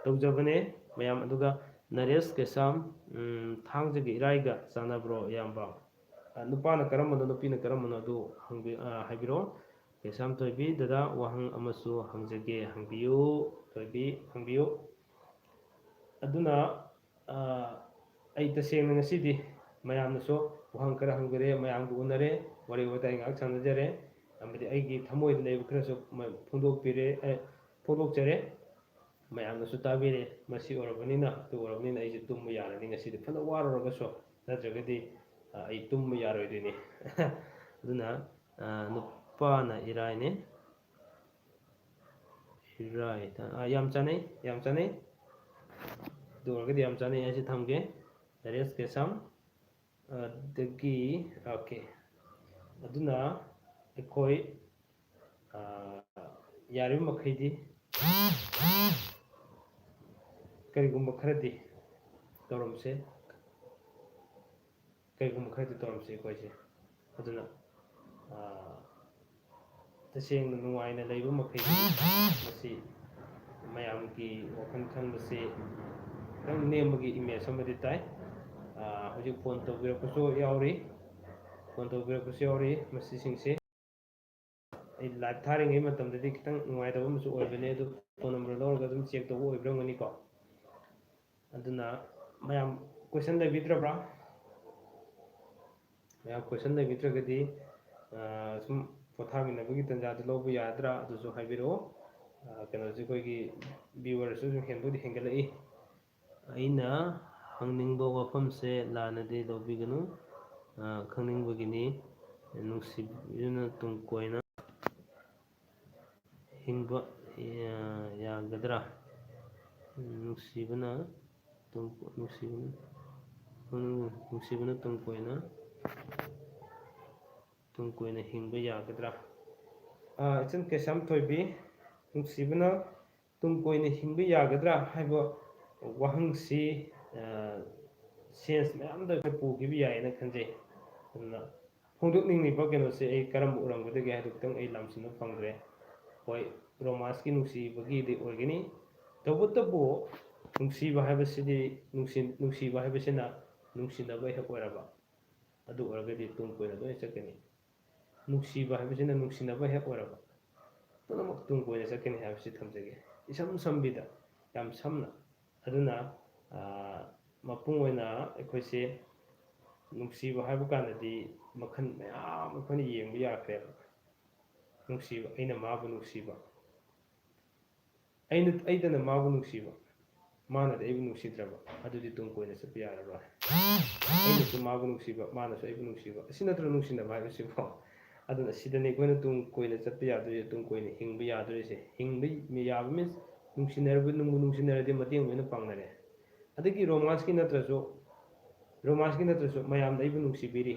ꯇꯧꯖꯕꯅꯦ꯫ ꯃꯌꯥꯝ, ꯑꯗꯨꯒ ꯅꯔꯦꯁ ꯀꯦꯁꯥꯝ, ꯎꯝ, "ꯊꯥꯡꯖꯒ ꯏꯔꯥꯏꯒ ꯆꯥꯟꯅꯕ꯭ꯔꯣ, ꯏꯌꯥꯝꯕ?" ꯑ, ꯅꯨꯄꯥꯅ ꯀꯔꯝꯕꯅꯣ, ꯅꯨꯄꯤꯅ ꯀꯔꯝꯕꯅꯣ, ꯑꯗꯨ ꯍꯪꯕꯤ-, ꯑ, ꯍꯥꯏꯕꯤꯔꯛꯑꯣ꯫ ꯀꯦꯁꯥꯝ ꯊꯣꯏꯕꯤ, "ꯗꯗꯥ, ꯋꯥꯍꯪ ꯑꯃꯁꯨ ꯍꯪꯖꯒꯦ", ꯍꯪꯕꯤꯌꯨ, ꯊꯣꯏꯕꯤ, ꯍꯪꯕꯤꯌꯨ꯫ ꯑꯗꯨꯅ, ꯑ, ꯑꯩ ꯇꯁꯦꯡꯅ ꯉꯁꯤꯗꯤ ꯃꯌꯥꯝꯅꯁꯨ ꯋꯥꯍꯪ ꯈꯔ ꯍꯪꯕꯤꯔꯦ, ꯃꯌꯥꯝꯒ ꯎꯅꯔꯦ, ꯋꯥꯔꯤ ꯋꯥꯇꯥꯏ ꯉꯥꯏꯍꯥꯛ ꯁꯥꯟꯅꯖꯔꯦ, ꯑꯃꯗꯤ ꯑꯩꯒꯤ ꯊꯃꯣꯏꯗ ꯂꯩꯕ ꯈꯔꯁꯨ ꯃ-, ꯐꯣꯡꯗꯣꯛꯄꯤꯔꯦ, ꯑ, ꯐꯣꯡꯗꯣꯛꯆꯔꯦ꯫ ꯃꯌꯥꯝꯅꯁꯨ ꯇꯥꯕꯤꯔꯦ꯫ ꯃꯁꯤ ꯑꯣꯏꯔꯕꯅꯤꯅ, ꯑꯗꯨ ꯑꯣꯏꯔꯕꯅꯤꯅ ꯑꯩꯁꯦ ꯇꯨꯝꯕ ꯌꯥꯔꯅꯤ ꯉꯁꯤꯗꯤ, ꯐꯅ ꯋꯥꯔꯨꯔꯒꯁꯨ, ꯅꯠꯇ꯭ꯔꯒꯗꯤ, ꯑ, ꯑꯩ ꯇꯨꯝꯕ ꯌꯥꯔꯣꯏꯗꯣꯏꯅꯤ꯫ ꯑꯗꯨꯅ, ꯑ, ꯅꯨꯄꯥꯅ ꯏꯔꯥꯏꯅꯦ꯫ ꯏꯔꯥꯏ, ꯑ, ꯌꯥꯝ ꯆꯥꯅꯩ, ꯌꯥꯝ ꯆꯥꯅꯩ꯫ ꯑꯗꯨ ꯑꯣꯏꯔꯒꯗꯤ ꯌꯥꯝ ꯆꯥꯅꯩ ꯍꯥꯏꯁꯤ ꯊꯝꯒꯦ꯫ ꯅꯔꯦꯁ ꯀꯦꯁꯥꯝ, ꯑꯗꯒꯤ, okay, ꯑꯗꯨꯅ ꯑꯩꯈꯣꯏ, ꯑ, ꯌꯥꯔꯤꯕ ꯃꯈꯩꯗꯤ ꯀꯔꯤꯒꯨꯝꯕ ꯈꯔꯗꯤ ꯇꯧꯔꯝꯁꯦ, ꯀꯔꯤꯒꯨꯝꯕ ꯈꯔꯗꯤ ꯇꯧꯔꯝꯁꯦ ꯑꯩꯈꯣꯏꯁꯦ꯫ ꯑꯗꯨꯅ, ꯑ, ꯇꯁꯦꯡꯅ ꯅꯨꯡꯉꯥꯏꯅ ꯂꯩꯕ ꯃꯈꯩꯗꯤ ꯃꯁꯤ ꯃꯌꯥꯝꯒꯤ ꯋꯥꯈꯜ ꯈꯟꯕꯁꯤ ꯈꯤꯇꯪ ꯅꯦꯝꯕꯒꯤ image ꯑꯃꯗꯤ ꯇꯥꯏ꯫ ꯑ, ꯍꯧꯖꯤꯛ phone ꯇꯧꯕꯤꯔꯛꯄꯁꯨ ꯌꯥꯎꯔꯤ, phone ꯇꯧꯕꯤꯔꯛꯄꯁꯨ ꯌꯥꯎꯔꯤ꯫ ꯃꯁꯤꯁꯤꯡꯁꯦ ꯑꯩ live ꯊꯥꯔꯤꯉꯩ ꯃꯇꯝꯗꯗꯤ ꯈꯤꯇꯪ ꯅꯨꯡꯉꯥꯏꯇꯕ ꯑꯃꯁꯨ ꯑꯣꯏꯕꯅꯦ, ꯑꯗꯨ phone number ꯂꯧꯔꯒ ꯑꯗꯨꯝ check ꯇꯧꯕ ꯑꯣꯏꯕꯤꯔꯝꯒꯅꯤꯀꯣ꯫ ꯑꯗꯨꯅ ꯃꯌꯥꯝ question ꯂꯩꯕꯤꯗ꯭ꯔꯕ꯭ꯔꯥ? ꯃꯌꯥꯝ question ꯂꯩꯕꯤꯗ꯭ꯔꯒꯗꯤ, ꯑ, ꯁꯨꯝ ꯄꯣꯊꯥꯃꯤꯟꯅꯕꯒꯤ ꯇꯥꯟꯖꯥꯗꯨ ꯂꯧꯕ ꯌꯥꯒꯗ꯭ꯔꯥ? ꯑꯗꯨꯁꯨ ꯍꯥꯏꯕꯤꯔꯛꯑꯣ꯫ ꯑ, ꯀꯩꯅꯣꯁꯦ, ꯑꯩꯈꯣꯏꯒꯤ viewer ꯁꯨ ꯁꯨꯝ ꯍꯦꯟꯕꯨꯗꯤ ꯍꯦꯟꯒꯠꯂꯛꯏ꯫ ꯑꯩꯅ ꯍꯪꯅꯤꯡꯕ ꯋꯥꯐꯝꯁꯦ ꯂꯥꯟꯅꯗꯤ ꯂꯧꯕꯤꯒꯅꯨ, ꯑ, ꯈꯪꯅꯤꯡꯕꯒꯤꯅꯤ꯫ ꯅꯨꯡꯁꯤꯕꯤꯗꯨꯅ ꯇꯨꯡ ꯀꯣꯏꯅ ꯍꯤꯡꯕ ꯌꯥꯒꯗ꯭ꯔꯥ? ꯅꯨꯡꯁꯤꯕꯅ ꯇꯨꯡ ꯅꯨꯡꯁꯤꯕꯅ ꯅꯨꯡꯁꯤꯕꯅ ꯇꯨꯡ ꯀꯣꯏꯅ ꯇꯨꯡ ꯀꯣꯏꯅ ꯍꯤꯡꯕ ꯌꯥꯒꯗ꯭ꯔꯥ? ꯏꯆꯟ ꯀꯩꯁꯥꯝ ꯊꯣꯏꯕꯤ, ꯅꯨꯡꯁꯤꯕꯅ ꯇꯨꯡ ꯀꯣꯏꯅ ꯍꯤꯡꯕ ꯌꯥꯒꯗ꯭ꯔꯥ ꯍꯥꯏꯕ ꯋꯥꯍꯪꯁꯤ ꯁꯦꯟꯁ ꯃꯌꯥꯝꯗ ꯑꯩꯈꯣꯏ ꯄꯨꯈꯤꯕ ꯌꯥꯏꯌꯦꯅ ꯈꯟꯖꯩ꯫ ꯑꯗꯨꯅ ꯐꯣꯡꯗꯣꯛꯅꯤꯡꯂꯤꯕ ꯀꯩꯅꯣꯁꯦ ꯑꯩ ꯀꯔꯝꯕ ꯑꯣꯏꯔꯝꯒꯗꯒꯦ ꯍꯥꯏꯗꯨ ꯈꯤꯇꯪ ꯑꯩ ꯂꯥꯝꯁꯤꯟꯕ ꯐꯪꯗ꯭ꯔꯦ꯫ ꯍꯣꯏ, ꯔꯣꯃꯥꯟꯁꯀꯤ ꯅꯨꯡꯁꯤꯕꯒꯤꯗꯤ ꯑꯣꯏꯒꯅꯤ꯫ ꯇꯧꯕꯇꯕꯨ ꯅꯨꯡꯁꯤꯕ ꯍꯥꯏꯕꯁꯤꯗꯤ ꯅꯨꯡꯁꯤ ꯅꯨꯡꯁꯤꯕ ꯍꯥꯏꯕꯁꯤꯅ ꯅꯨꯡꯁꯤꯅꯕ ꯍꯦꯛ ꯑꯣꯏꯔꯕ, ꯑꯗꯨ ꯑꯣꯏꯔꯒꯗꯤ ꯇꯨꯡ ꯀꯣꯏꯅ ꯂꯣꯏꯅ ꯆꯠꯀꯅꯤ꯫ ꯅꯨꯡꯁꯤꯕ ꯍꯥꯏꯕꯁꯤꯅ ꯅꯨꯡꯁꯤꯅꯕ ꯍꯦꯛ ꯑꯣꯏꯔꯕ, ꯄꯨꯝꯅꯃꯛ ꯇꯨꯡ ꯀꯣꯏꯅ ꯆꯠꯀꯅꯤ ꯍꯥꯏꯕꯁꯤ ꯊꯝꯖꯒꯦ꯫ ꯏꯁꯝ ꯁꯝꯕꯤꯗ, ꯌꯥꯝ ꯁꯝꯅ꯫ ꯑꯗꯨꯅ ꯃꯄꯨꯡ ꯑꯣꯏꯅ ꯑꯩꯈꯣꯏꯁꯦ ꯅꯨꯡꯁꯤꯕ ꯍꯥꯏꯕ ꯀꯥꯟꯗꯗꯤ ꯃꯈꯜ ꯃꯌꯥꯝ ꯑꯩꯈꯣꯏꯅ ꯌꯦꯡꯕ ꯌꯥꯈ꯭ꯔꯦꯕ꯫ ꯅꯨꯡꯁꯤꯕ, ꯑꯩꯅ ꯃꯥꯕꯨ ꯅꯨꯡꯁꯤꯕ, ꯑꯩꯅ ꯑꯩꯗꯅ ꯃꯥꯕꯨ ꯅꯨꯡꯁꯤꯕ, ꯃꯥꯅꯗꯤ ꯑꯩꯕꯨ ꯅꯨꯡꯁꯤꯗ꯭ꯔꯕ, ꯑꯗꯨꯗꯤ ꯇꯨꯡ ꯀꯣꯏꯅ ꯆꯠꯄ ꯌꯥꯔꯔꯣꯏ꯫ ꯑꯩꯅꯁꯨ ꯃꯥꯕꯨ ꯅꯨꯡꯁꯤꯕ, ꯃꯥꯅꯁꯨ ꯑꯩꯕꯨ ꯅꯨꯡꯁꯤꯕ, ꯑꯁꯤ ꯅꯠꯇ꯭ꯔꯣ ꯅꯨꯡꯁꯤꯅꯕ ꯍꯥꯏꯕꯁꯤꯕꯣ? ꯑꯗꯨꯅ ꯁꯤꯗꯅꯤ ꯑꯩꯈꯣꯏꯅ ꯇꯨꯡ ꯀꯣꯏꯅ ꯆꯠꯄ ꯌꯥꯗꯣꯏꯁꯦ, ꯇꯨꯡ ꯀꯣꯏꯅ ꯍꯤꯡꯕ ꯌꯥꯗꯣꯏꯁꯦ꯫ ꯍꯤꯡꯕ ꯌꯥꯕ ꯃꯤꯟꯁ ꯅꯨꯡꯁꯤꯅꯔꯕ, ꯅꯨꯡꯕꯨ ꯅꯨꯡꯁꯤꯅꯔꯗꯤ ꯃꯇꯦꯡ ꯂꯣꯏꯅ ꯄꯥꯡꯅꯔꯦ꯫ ꯑꯗꯒꯤ ꯔꯣꯃꯥꯟꯁꯀꯤ ꯅꯠꯇ꯭ꯔꯁꯨ, ꯔꯣꯃꯥꯟꯁꯀꯤ ꯅꯠꯇ꯭ꯔꯁꯨ ꯃꯌꯥꯝꯅ ꯑꯩꯕꯨ ꯅꯨꯡꯁꯤꯕꯤꯔꯤ,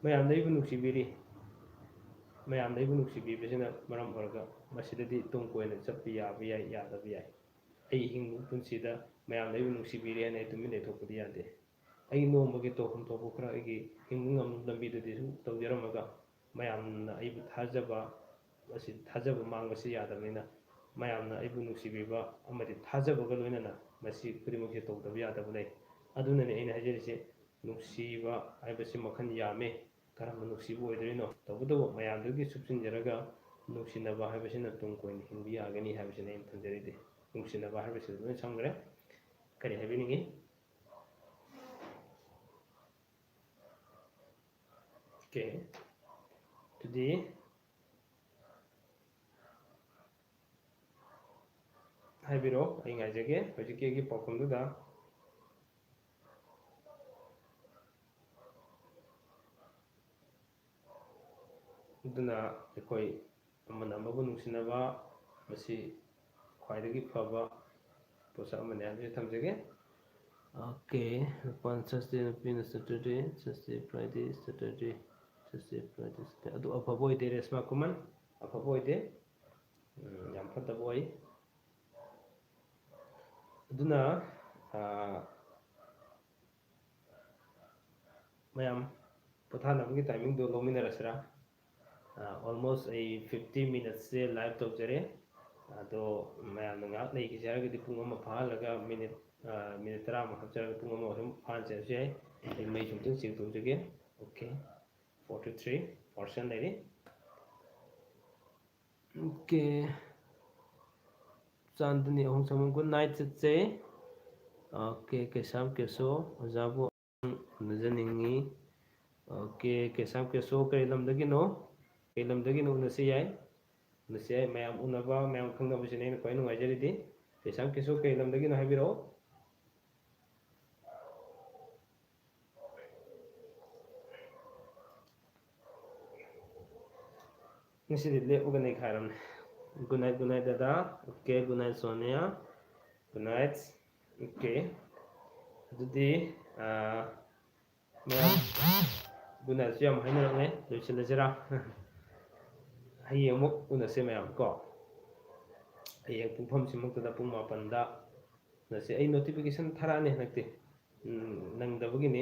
ꯃꯌꯥꯝꯅ ꯑꯩꯕꯨ ꯅꯨꯡꯁꯤꯕꯤꯔꯤ, ꯃꯌꯥꯝꯅ ꯑꯩꯕꯨ ꯅꯨꯡꯁꯤꯕꯤꯕꯁꯤꯅ ꯃꯔꯝ ꯑꯣꯏꯔꯒ ꯃꯁꯤꯗꯗꯤ ꯇꯨꯡ ꯀꯣꯏꯅ ꯆꯠꯄ ꯌꯥꯕ ꯌꯥꯏ, ꯌꯥꯗꯕ ꯌꯥꯏ꯫ ꯑꯩ ꯍꯤꯡꯕ ꯄꯨꯟꯁꯤꯗ ꯃꯌꯥꯝꯅ ꯑꯩꯕꯨ ꯅꯨꯡꯁꯤꯕꯤꯔꯦ ꯍꯥꯏꯅ ꯑꯩ ꯇꯨꯃꯤꯟ ꯂꯩꯊꯣꯛꯄꯗꯤ ꯌꯥꯗꯦ꯫ ꯑꯩ ꯅꯣꯡꯃꯒꯤ ꯇꯧꯐꯝ ꯊꯣꯛꯄ ꯈꯔ ꯑꯩꯒꯤ ꯍꯤꯡꯕ ꯉꯝꯕ ꯂꯝꯕꯤꯗꯨꯗꯤ ꯁꯨꯝ ꯇꯧꯖꯔꯝꯃꯒ, ꯃꯌꯥꯝꯅ ꯑꯩꯕꯨ ꯊꯥꯖꯕ, ꯑꯁꯤ ꯊꯥꯖꯕ ꯃꯥꯡꯕꯁꯤ ꯌꯥꯗꯕꯅꯤꯅ, ꯃꯌꯥꯝꯅ ꯑꯩꯕꯨ ꯅꯨꯡꯁꯤꯕꯤꯕ ꯑꯃꯗꯤ ꯊꯥꯖꯕꯒ ꯂꯣꯏꯅꯅ ꯃꯁꯤ ꯈꯨꯗꯤꯡꯃꯛꯁꯦ ꯇꯧꯗꯕ ꯌꯥꯗꯕ ꯂꯩ꯫ ꯑꯗꯨꯅꯅꯤ ꯑꯩꯅ ꯍꯥꯏꯖꯔꯤꯁꯦ, ꯅꯨꯡꯁꯤꯕ ꯍꯥꯏꯕꯁꯤ ꯃꯈꯜ ꯌꯥꯝꯃꯤ꯫ ꯀꯔꯝꯕ ꯅꯨꯡꯁꯤꯕ ꯑꯣꯏꯗꯣꯏꯅꯣ? ꯇꯧꯕꯇꯕꯨ ꯃꯌꯥꯝꯗꯨꯒꯤ ꯁꯨꯞꯆꯤꯟꯖꯔꯒ ꯅꯨꯡꯁꯤꯅꯕ ꯍꯥꯏꯕꯁꯤꯅ ꯇꯨꯡ ꯀꯣꯏꯅ ꯍꯤꯡꯕ ꯌꯥꯒꯅꯤ ꯍꯥꯏꯕꯁꯤꯅ ꯑꯩꯅ ꯊꯝꯖꯔꯤꯗꯤ꯫ ꯅꯨꯡꯁꯤꯅꯕ ꯍꯥꯏꯕꯁꯤꯗ ꯂꯣꯏ ꯆꯪꯈ꯭ꯔꯦ꯫ ꯀꯔꯤ ꯍꯥꯏꯕꯤꯅꯤꯡꯉꯤ? ꯑꯣꯀꯦ꯫ ꯑꯗꯨꯗꯤ ꯍꯥꯏꯕꯤꯔꯛꯑꯣ, ꯑꯩ ꯉꯥꯏꯖꯒꯦ ꯍꯧꯖꯤꯛꯀꯤ ꯑꯩꯒꯤ ꯄꯥꯎꯈꯨꯝꯗꯨꯗ꯫ ꯑꯗꯨꯅ ꯑꯩꯈꯣꯏ ꯑꯃꯅ ꯑꯃꯕꯨ ꯅꯨꯡꯁꯤꯅꯕ, ꯃꯁꯤ ꯈ꯭ꯋꯥꯏꯗꯒꯤ ꯐꯕ ꯄꯣꯠꯁꯛ ꯑꯃꯅꯤ ꯍꯥꯏꯕꯁꯤ ꯊꯝꯖꯒꯦ꯫ ꯑꯣꯀꯦ, ꯅꯨꯄꯥꯅ Thursday, ꯅꯨꯄꯤꯅ Saturday, Thursday, Friday, Saturday, Thursday, Friday, Saturday. ꯑꯗꯨ ꯑꯐꯕ ꯑꯣꯏꯗꯦ, ꯔꯦꯁꯃꯥ ꯈꯨꯃꯟ, ꯑꯐꯕ ꯑꯣꯏꯗꯦ꯫ ꯎꯝ, ꯌꯥꯝ ꯐꯠꯇꯕ ꯑꯣꯏ꯫ ꯑꯗꯨꯅ, ꯑꯥ, ꯃꯌꯥꯝ ꯄꯣꯊꯥꯅꯕꯒꯤ timingꯗꯣ ꯂꯧꯃꯤꯟꯅꯔꯁꯤꯔꯥ? ꯑꯥ, almost ꯑꯩ fifty minutesꯁꯦ live ꯇꯧꯖꯔꯦ꯫ ꯑꯗꯣ ꯃꯌꯥꯝꯅ ꯉꯥꯏꯍꯥꯛ ꯂꯩꯈꯤꯁꯦ ꯍꯥꯏꯔꯒꯗꯤ ꯄꯨꯡ ꯑꯃ ꯐꯥꯍꯜꯂꯒ minute, ꯑꯥ, minute ꯇꯔꯥꯃꯨꯛ ꯍꯥꯞꯆꯔꯒ ꯄꯨꯡ ꯑꯃ ꯑꯗꯨꯝ ꯐꯥꯍꯟꯖꯔꯁꯨ ꯌꯥꯏ꯫ ꯑꯩ ꯃꯩꯁꯨ ꯑꯝꯇꯪ check ꯇꯧꯖꯒꯦ꯫ Okay, forty three percent ꯂꯩꯔꯤ꯫ Okay, ꯆꯥꯟꯗꯅꯤ ꯑꯍꯨꯝ ꯁꯃꯨ good night ꯆꯠꯆꯩ꯫ Okay, ꯀꯩꯁꯥꯝ ꯀꯦꯁꯣ ꯑꯣꯖꯥꯕꯨ ꯎꯅꯖꯅꯤꯡꯉꯤ꯫ Okay, ꯀꯩꯁꯥꯝ ꯀꯦꯁꯣ ꯀꯔꯤ ꯂꯝꯗꯒꯤꯅꯣ? ꯀꯔꯤ ꯂꯝꯗꯒꯤꯅꯣ? ꯎꯅꯁꯤ ꯌꯥꯏ, ꯎꯅꯁꯤ ꯌꯥꯏ꯫ ꯃꯌꯥꯝ ꯎꯅꯕ, ꯃꯌꯥꯝ ꯈꯪꯅꯕꯁꯤꯅ ꯑꯩꯅ ꯈ꯭ꯋꯥꯏ ꯅꯨꯡꯉꯥꯏꯖꯔꯤꯗꯤ꯫ ꯀꯩꯁꯥꯝ ꯀꯦꯁꯣ ꯀꯔꯤ ꯂꯝꯗꯒꯤꯅꯣ ꯍꯥꯏꯕꯤꯔꯛꯑꯣ꯫ ꯉꯁꯤꯗꯤ ꯂꯦꯞꯄꯒ ꯅꯩꯈꯥꯏꯔꯝꯅꯦ꯫ Good night, good night ꯗꯗꯥ꯫ Okay, good night Sonia. Good night꯫ Okay, ꯑꯗꯨꯗꯤ, ꯑꯥ, ꯃꯌꯥꯝ good nightꯁꯨ ꯌꯥꯝ ꯍꯥꯏꯅꯔꯝꯃꯦ, ꯂꯣꯏꯁꯤꯜꯂꯁꯤꯔꯥ? ꯍꯌꯦꯡ ꯑꯃꯨꯛ ꯎꯅꯁꯦ ꯃꯌꯥꯝ ꯀꯣ꯫ ꯍꯌꯦꯡ ꯄꯨꯡꯐꯝꯁꯤꯃꯛꯇꯗ ꯄꯨꯡ ꯃꯥꯄꯟꯗ ꯎꯅꯁꯦ꯫ ꯑꯩ notification ꯊꯥꯔꯛꯑꯅꯤ ꯍꯟꯗꯛꯇꯤ꯫ ꯎꯝ, ꯅꯪꯗꯕꯒꯤꯅꯤ꯫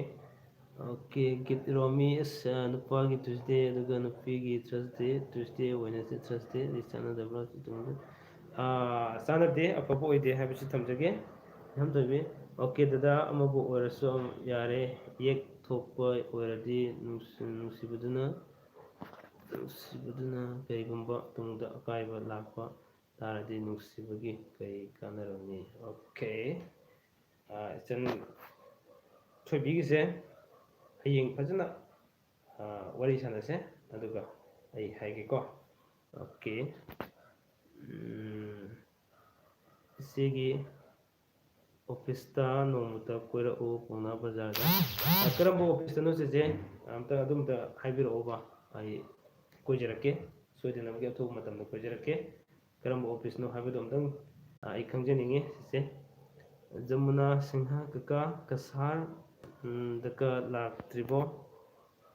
Okay, ꯒꯤꯠ ꯔꯣꯃꯤ, ꯑꯁ, ꯅꯨꯄꯥꯒꯤ Tuesday ꯑꯗꯨꯒ ꯅꯨꯄꯤꯒꯤ Thursday, Tuesday, Wednesday, Thursday ꯗꯤ ꯆꯥꯟꯅꯗꯕ꯭ꯔꯥ? ꯑꯥ, ꯆꯥꯟꯅꯗꯦ, ꯑꯐꯕ ꯑꯣꯏꯗꯦ ꯍꯥꯏꯕꯁꯤ ꯊꯝꯖꯒꯦ꯫ ꯏꯍꯝꯊꯣꯏꯕꯤ, okay ꯗꯗꯥ, ꯑꯃꯕꯨ ꯑꯣꯏꯔꯁꯨ ꯌꯥꯔꯦ, ꯌꯦꯛ ꯊꯣꯛꯄ ꯑꯣꯏꯔꯗꯤ ꯅꯨꯡꯁꯤ-, ꯅꯨꯡꯁꯤꯕꯗꯨꯅ, ꯅꯨꯡꯁꯤꯕꯗꯨꯅ ꯀꯔꯤꯒꯨꯝꯕ ꯇꯨꯡꯗ ꯑꯀꯥꯏꯕ ꯂꯥꯛꯄ ꯇꯥꯔꯗꯤ ꯅꯨꯡꯁꯤꯕꯒꯤ ꯀꯔꯤ ꯀꯥꯟꯅꯔꯨꯅꯤ? Okay, ꯑꯥ, ꯏꯆꯟ ꯊꯣꯏꯕꯤꯒꯤꯁꯦ ꯍꯌꯦꯡ ꯐꯖꯅ, ꯑꯥ, ꯋꯥꯔꯤ ꯁꯥꯟꯅꯁꯦ, ꯑꯗꯨꯒ ꯑꯩ ꯍꯥꯏꯒꯦꯀꯣ꯫ Okay, ꯎꯝ, ꯏꯆꯦꯒꯤ officeꯇ ꯅꯣꯡꯃꯇ ꯀꯣꯏꯔꯛꯎ, ꯄꯥꯎꯅꯥ ꯕꯖꯥꯔꯗ꯫ ꯑꯥ, ꯀꯔꯝꯕ officeꯇꯅꯣ ꯆꯦꯆꯦ? ꯑꯝꯇ ꯑꯗꯨꯝꯇ ꯍꯥꯏꯕꯤꯔꯛꯑꯣꯕ, ꯑꯩ ꯀꯣꯏꯖꯔꯛꯀꯦ꯫ ꯁꯣꯏꯗꯅꯕꯒꯤ ꯑꯊꯨꯕ ꯃꯇꯝꯗ ꯀꯣꯏꯖꯔꯛꯀꯦ꯫ ꯀꯔꯝꯕ ꯑꯣꯐꯤꯁꯅꯣ ꯍꯥꯏꯕꯗꯣ ꯑꯝꯇꯪ, ꯑ, ꯑꯩ ꯈꯪꯖꯅꯤꯡꯉꯤ꯫ ꯁꯤꯁꯦ ꯖꯃꯨꯅꯥ ꯁꯤꯡꯍ ꯀꯀꯥ ꯀꯁꯥꯔ, ꯎꯝ, ꯗꯀ ꯂꯥꯛꯇ꯭ꯔꯤꯕꯣ?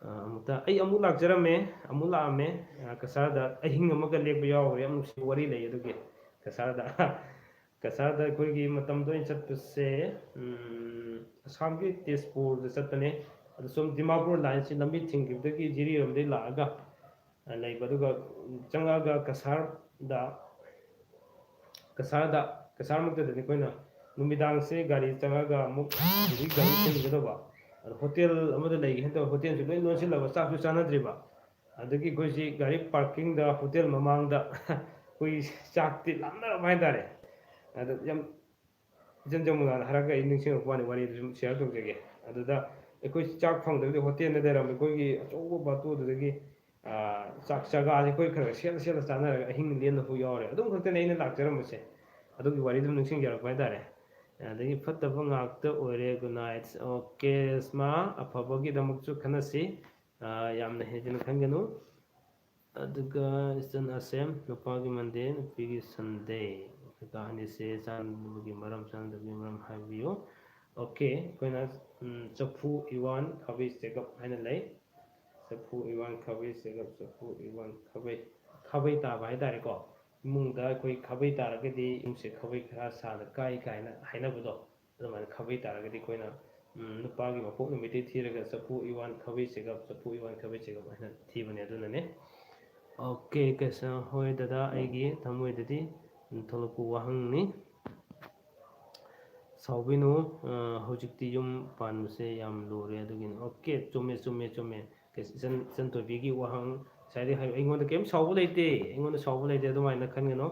ꯑ, ꯑꯃꯨꯛꯇ ꯑꯩ ꯑꯃꯨꯛ ꯂꯥꯛꯆꯔꯝꯃꯦ, ꯑꯃꯨꯛ ꯂꯥꯛꯑꯝꯃꯦ꯫ ꯑ, ꯀꯁꯥꯔꯗ ꯑꯍꯤꯡ ꯑꯃꯒ ꯂꯦꯛꯄ ꯌꯥꯎꯈ꯭ꯔꯦ꯫ ꯌꯥꯝ ꯅꯨꯡꯁꯤꯕ ꯋꯥꯔꯤ ꯂꯩ ꯑꯗꯨꯒꯤ꯫ ꯀꯁꯥꯔꯗ ꯀꯁꯥꯔꯗ ꯑꯩꯈꯣꯏꯒꯤ ꯃꯇꯝꯗ ꯑꯣꯏꯅ ꯆꯠꯄꯁꯦ, ꯎꯝ, ꯑꯁꯥꯝꯒꯤ ꯇꯦꯖꯄꯨꯔꯗ ꯆꯠꯄꯅꯦ꯫ ꯑꯗꯨ ꯁꯨꯝ ꯗꯤꯃꯥꯄꯨꯔ ꯂꯥꯏꯟꯁꯤ ꯂꯝꯕꯤ ꯊꯤꯡꯈꯤꯕꯗꯒꯤ ꯖꯤꯔꯤꯔꯣꯝꯗꯒꯤ ꯂꯥꯛꯑꯒ, ꯑ, ꯂꯩꯕ꯫ ꯑꯗꯨꯒ ꯆꯪꯉꯛꯑꯒ ꯀꯁꯥꯔꯗ, ꯀꯁꯥꯔꯗ, ꯀꯁꯥꯔꯃꯛꯇꯗꯅꯤ ꯑꯩꯈꯣꯏꯅ ꯅꯨꯃꯤꯗꯥꯡꯁꯦ ꯒꯥꯔꯤ ꯆꯪꯉꯒ ꯑꯃꯨꯛ ꯍꯧꯖꯤꯛ ꯒꯥꯔꯤ ꯊꯤꯟꯒꯗꯧꯕ꯫ ꯑꯗꯣ ꯍꯣꯇꯦꯜ ꯑꯃꯗ ꯂꯩꯒꯦ ꯍꯥꯏꯅ ꯇꯧꯕ, ꯍꯣꯇꯦꯜꯁꯨ ꯂꯣꯏ ꯂꯣꯟꯁꯤꯜꯂꯕ, ꯆꯥꯛꯁꯨ ꯆꯥꯅꯗ꯭ꯔꯤꯕ꯫ ꯑꯗꯒꯤ ꯑꯩꯈꯣꯏꯁꯤ ꯒꯥꯔꯤ ꯄꯥꯔꯀꯤꯡꯗ ꯍꯣꯇꯦꯜ ꯃꯃꯥꯡꯗ ꯑꯩꯈꯣꯏ ꯆꯥꯛꯇꯤ ꯂꯥꯝꯅꯔꯕ ꯍꯥꯏꯇꯥꯔꯦ꯫ ꯑꯗ ꯌꯥꯝ ꯏꯆꯝ ꯆꯝꯕ ꯉꯥꯗ ꯍꯥꯏꯔꯒ ꯑꯩ ꯅꯤꯡꯁꯤꯡꯉꯛꯄ ꯋꯥꯅꯤ, ꯋꯥꯔꯤꯗꯨ ꯁꯨꯝ ꯁꯤꯌꯔ ꯇꯧꯖꯒꯦ꯫ ꯑꯗꯨꯗ ꯑꯩꯈꯣꯏ ꯆꯥꯛ ꯐꯪꯗꯕꯗꯤ ꯍꯣꯇꯦꯜꯗ ꯂꯩꯔꯝꯕ ꯑꯩꯈꯣꯏꯒꯤ ꯑꯆꯧꯕ ꯕꯥꯇꯣꯗꯨꯗꯒꯤ, ꯑꯥ, ꯆꯥꯛ ꯆꯒꯥꯁꯦ ꯑꯩꯈꯣꯏ ꯈꯔ ꯈꯔ ꯁꯦꯠꯂ ꯁꯦꯠꯂ ꯆꯥꯅꯔꯒ ꯑꯍꯤꯡ ꯂꯦꯟꯕ ꯐꯥꯎ ꯌꯥꯎꯔꯦ꯫ ꯑꯗꯨꯝ ꯈꯛꯇꯅꯦ ꯑꯩꯅ ꯂꯥꯛꯆꯔꯝꯕꯁꯦ꯫ ꯑꯗꯨꯒꯤ ꯋꯥꯔꯤꯗꯨ ꯅꯤꯡꯁꯤꯡꯖꯔꯛꯄ ꯍꯥꯏꯇꯥꯔꯦ꯫ ꯑꯗꯒꯤ ꯐꯠꯇꯕ ꯉꯥꯛꯇ ꯑꯣꯏꯔꯦ꯫ Good night꯫ ꯑꯣꯀꯦ, ꯏꯁꯃꯥ, ꯑꯐꯕꯒꯤꯗꯃꯛꯁꯨ ꯈꯟꯅꯁꯤ꯫ ꯑꯥ, ꯌꯥꯝꯅ ꯍꯦꯟꯖꯤꯟꯅ ꯈꯟꯒꯅꯨ꯫ ꯑꯗꯨꯒ Eastern Assam, ꯅꯨꯄꯥꯒꯤ ꯃꯟꯗꯦ, ꯅꯨꯄꯤꯒꯤ ꯁꯟꯗꯦ꯫ ꯀꯀꯥ ꯑꯅꯤꯁꯦ ꯆꯥꯟꯅꯗꯕꯒꯤ ꯃꯔꯝ, ꯆꯥꯟꯅꯗꯕꯒꯤ ꯃꯔꯝ ꯍꯥꯏꯕꯤꯌꯨ꯫ ꯑꯣꯀꯦ, ꯑꯩꯈꯣꯏꯅ, ꯎꯝ, ꯆꯐꯨ ꯏꯋꯥꯟ ꯈꯥꯕꯩ ꯆꯦꯒꯞ ꯍꯥꯏꯅ ꯂꯩ꯫ ꯆꯐꯨ ꯏꯋꯥꯟ ꯈꯥꯕꯩ ꯆꯦꯒꯞ, ꯆꯐꯨ ꯏꯋꯥꯟ ꯈꯥꯕꯩ, ꯈꯥꯕꯩ ꯇꯥꯕ ꯍꯥꯏꯇꯥꯔꯦꯀꯣ꯫ ꯏꯃꯨꯡꯗ ꯑꯩꯈꯣꯏ ꯈꯥꯕꯩ ꯇꯥꯔꯒꯗꯤ ꯏꯃꯨꯡꯁꯦ ꯈꯥꯕꯩ ꯈꯔ ꯁꯥꯅ ꯀꯥꯏ ꯀꯥꯏꯅ ꯍꯥꯏꯅꯕꯗꯣ, ꯑꯗꯨꯃꯥꯏꯅ ꯈꯥꯕꯩ ꯇꯥꯔꯒꯗꯤ ꯑꯩꯈꯣꯏꯅ, ꯎꯝ, ꯅꯨꯄꯥꯒꯤ ꯃꯄꯣꯛ ꯅꯨꯃꯤꯠꯇꯩ ꯊꯤꯔꯒ ꯆꯐꯨ ꯏꯋꯥꯟ ꯈꯥꯕꯩ ꯆꯦꯒꯞ, ꯆꯐꯨ ꯏꯋꯥꯟ ꯈꯥꯕꯩ ꯆꯦꯒꯞ ꯍꯥꯏꯅ ꯊꯤꯕꯅꯦ꯫ ꯑꯗꯨꯅꯅꯦ꯫ ꯑꯣꯀꯦ, ꯀꯩꯁꯥ, ꯍꯣꯏ ꯗꯗꯥ, ꯑꯩꯒꯤ ꯊꯃꯣꯏꯗꯗꯤ ꯊꯣꯛꯂꯛꯄ ꯋꯥꯍꯪꯅꯤ꯫ ꯁꯥꯎꯕꯤꯅꯨ, ꯑ, ꯍꯧꯖꯤꯛꯇꯤ ꯌꯨꯝ ꯄꯥꯟꯕꯁꯦ ꯌꯥꯝ ꯂꯨꯔꯦ ꯑꯗꯨꯒꯤꯅꯤ꯫ ꯑꯣꯀꯦ, ꯆꯨꯝꯃꯦ, ꯆꯨꯝꯃꯦ, ꯆꯨꯝꯃꯦ꯫ ꯀꯩꯁ-, ꯏꯆꯟ, ꯏꯆꯟ ꯊꯣꯏꯕꯤꯒꯤ ꯋꯥꯍꯪ ꯉꯁꯥꯏꯗꯩ ꯍꯥꯏ-, ꯑꯩꯉꯣꯟꯗ ꯀꯩꯝ ꯁꯥꯎꯕ ꯂꯩꯇꯦ, ꯑꯩꯉꯣꯟꯗ ꯁꯥꯎꯕ ꯂꯩꯇꯦ, ꯑꯗꯨꯃꯥꯏꯅ ꯈꯟꯒꯅꯨ꯫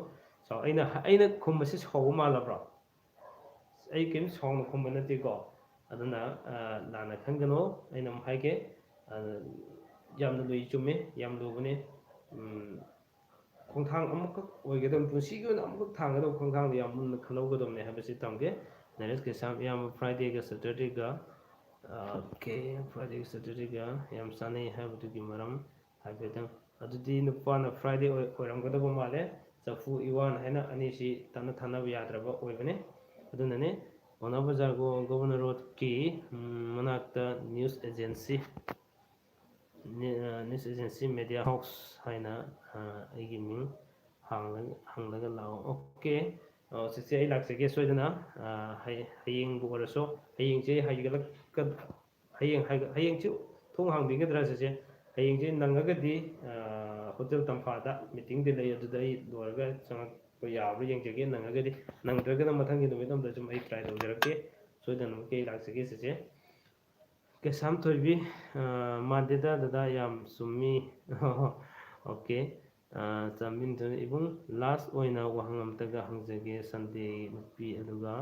ꯁꯥꯎ-, ꯑꯩꯅ ꯍ-, ꯑꯩꯅ ꯈꯨꯝꯕꯁꯤ ꯁꯥꯎꯕ ꯃꯥꯜꯂꯕ꯭ꯔꯣ? ꯑꯩ ꯀꯩꯝ ꯁꯥꯎꯅ ꯈꯨꯝꯕ ꯅꯠꯇꯦꯀꯣ꯫ ꯑꯗꯨꯅ, ꯑ, ꯂꯥꯟꯅ ꯈꯟꯒꯅꯣ꯫ ꯑꯩꯅ ꯑꯃꯨꯛ ꯍꯥꯏꯒꯦ, ꯑ, ꯌꯥꯝꯅ ꯂꯨꯏ, ꯆꯨꯝꯃꯦ, ꯌꯥꯝ ꯂꯨꯕꯅꯦ꯫ ꯎꯝ, ꯈꯣꯡꯊꯥꯡ ꯑꯃꯈꯛ ꯑꯣꯏꯒꯗꯕ, ꯄꯨꯟꯁꯤꯒꯤ ꯑꯣꯏꯅ ꯑꯃꯈꯛ ꯊꯥꯡꯒꯗꯕ ꯈꯣꯡꯊꯥꯡꯗꯣ ꯌꯥꯝ ꯃꯨꯟꯅ ꯈꯜꯍꯧꯒꯗꯕꯅꯦ ꯍꯥꯏꯕꯁꯤ ꯇꯝꯒꯦ꯫ ꯅꯔꯦꯁ ꯀꯩꯁꯥꯝ, ꯏꯌꯥꯝꯕ, Fridayꯒ Saturdayꯒ, ꯑ, ꯑꯣꯀꯦ, Fridayꯒ Saturdayꯒ ꯌꯥꯝ ꯆꯥꯟꯅꯩ ꯍꯥꯏꯕꯗꯨꯒꯤ ꯃꯔꯝ ꯍꯥꯏꯐꯦꯠꯇꯪ ꯑꯗꯨꯗꯤ ꯅꯨꯄꯥꯅ Friday ꯑꯣꯏ-, ꯑꯣꯏꯔꯝꯒꯗꯕ ꯃꯥꯜꯂꯦ꯫ ꯆꯐꯨ ꯏꯋꯥꯟ ꯍꯥꯏꯅ ꯑꯅꯤꯁꯤ ꯇꯠꯅ ꯊꯥꯅꯕ ꯌꯥꯗ꯭ꯔꯕ ꯑꯣꯏꯕꯅꯤ꯫ ꯑꯗꯨꯅꯅꯦ, ꯄꯥꯎꯅꯥ ꯕꯖꯥꯔ ꯒꯣ-, ꯒꯣꯕꯔꯅꯔ ꯔꯣꯗꯀꯤ, ꯎꯝ, ꯃꯅꯥꯛꯇ ꯅ꯭ꯌꯨꯁ ꯑꯦꯖꯦꯟꯁꯤ, ꯅꯤ-, ꯑ, ꯅ꯭ꯌꯨꯁ ꯑꯦꯖꯦꯟꯁꯤ ꯃꯦꯗꯤꯌꯥ ꯍꯥꯎꯁ ꯍꯥꯏꯅ, ꯑ, ꯑꯩꯒꯤ ꯃꯤꯡ ꯍꯥꯡꯂꯒ, ꯍꯪꯂꯒ ꯂꯥꯛꯑꯣ꯫ ꯑꯣꯀꯦ꯫ ꯑ, ꯆꯤꯆꯦ, ꯑꯩ ꯂꯥꯛꯆꯒꯦ ꯁꯣꯏꯗꯅ꯫ ꯑ, ꯍꯌꯦ-, ꯍꯌꯦꯡꯕꯨ ꯑꯣꯏꯔꯁꯨ, ꯍꯌꯦꯡꯁꯦ ꯍꯥꯏꯒꯠꯂꯛꯀ-, ꯍꯌꯦꯡ ꯍꯥꯏꯒ-, ꯍꯌꯦꯡꯁꯤ ꯊꯣꯡ ꯍꯥꯡꯕꯤꯒꯗ꯭ꯔꯥ ꯆꯤꯆꯦ? ꯍꯌꯦꯡꯁꯦ ꯅꯪꯉꯒꯗꯤ, ꯑ, ꯍꯣꯇꯦꯜ ꯇꯝꯐꯥꯗ ꯃꯤꯇꯤꯡꯗꯤ ꯂꯩ, ꯑꯗꯨꯗ ꯑꯩ ꯂꯣꯏꯔꯒ ꯆꯪꯉꯛꯄ ꯌꯥꯕ꯭ꯔꯥ ꯌꯦꯡꯖꯒꯦ꯫ ꯅꯪꯉꯒꯗꯤ, ꯅꯪꯗ꯭ꯔꯒꯅ ꯃꯊꯪꯒꯤ ꯅꯨꯃꯤꯠ ꯑꯃꯗ ꯁꯨꯝ ꯑꯩ ꯇ꯭ꯔꯥꯏ ꯇꯧꯖꯔꯛꯀꯦ꯫ ꯁꯣꯏꯗꯅꯃꯛꯀꯤ ꯑꯩ ꯂꯥꯛꯆꯒꯦ ꯆꯤꯆꯦ꯫ ꯀꯩꯁꯥꯝ ꯊꯣꯏꯕꯤ, ꯑ, ꯃꯥꯟꯗꯦꯗ ꯗꯗꯥ, ꯌꯥꯝ ꯆꯨꯝꯃꯤ꯫ ꯑꯣꯀꯦ꯫ ꯑ, ꯆꯥꯟꯕꯤꯗꯨꯅ ꯏꯕꯨꯡ, ꯂꯥꯁ ꯑꯣꯏꯅ ꯋꯥꯍꯪ ꯑꯃꯇꯒ ꯍꯪꯖꯒꯦ꯫ ꯁꯟꯗꯦ ꯅꯨꯄꯤ ꯑꯗꯨꯒ,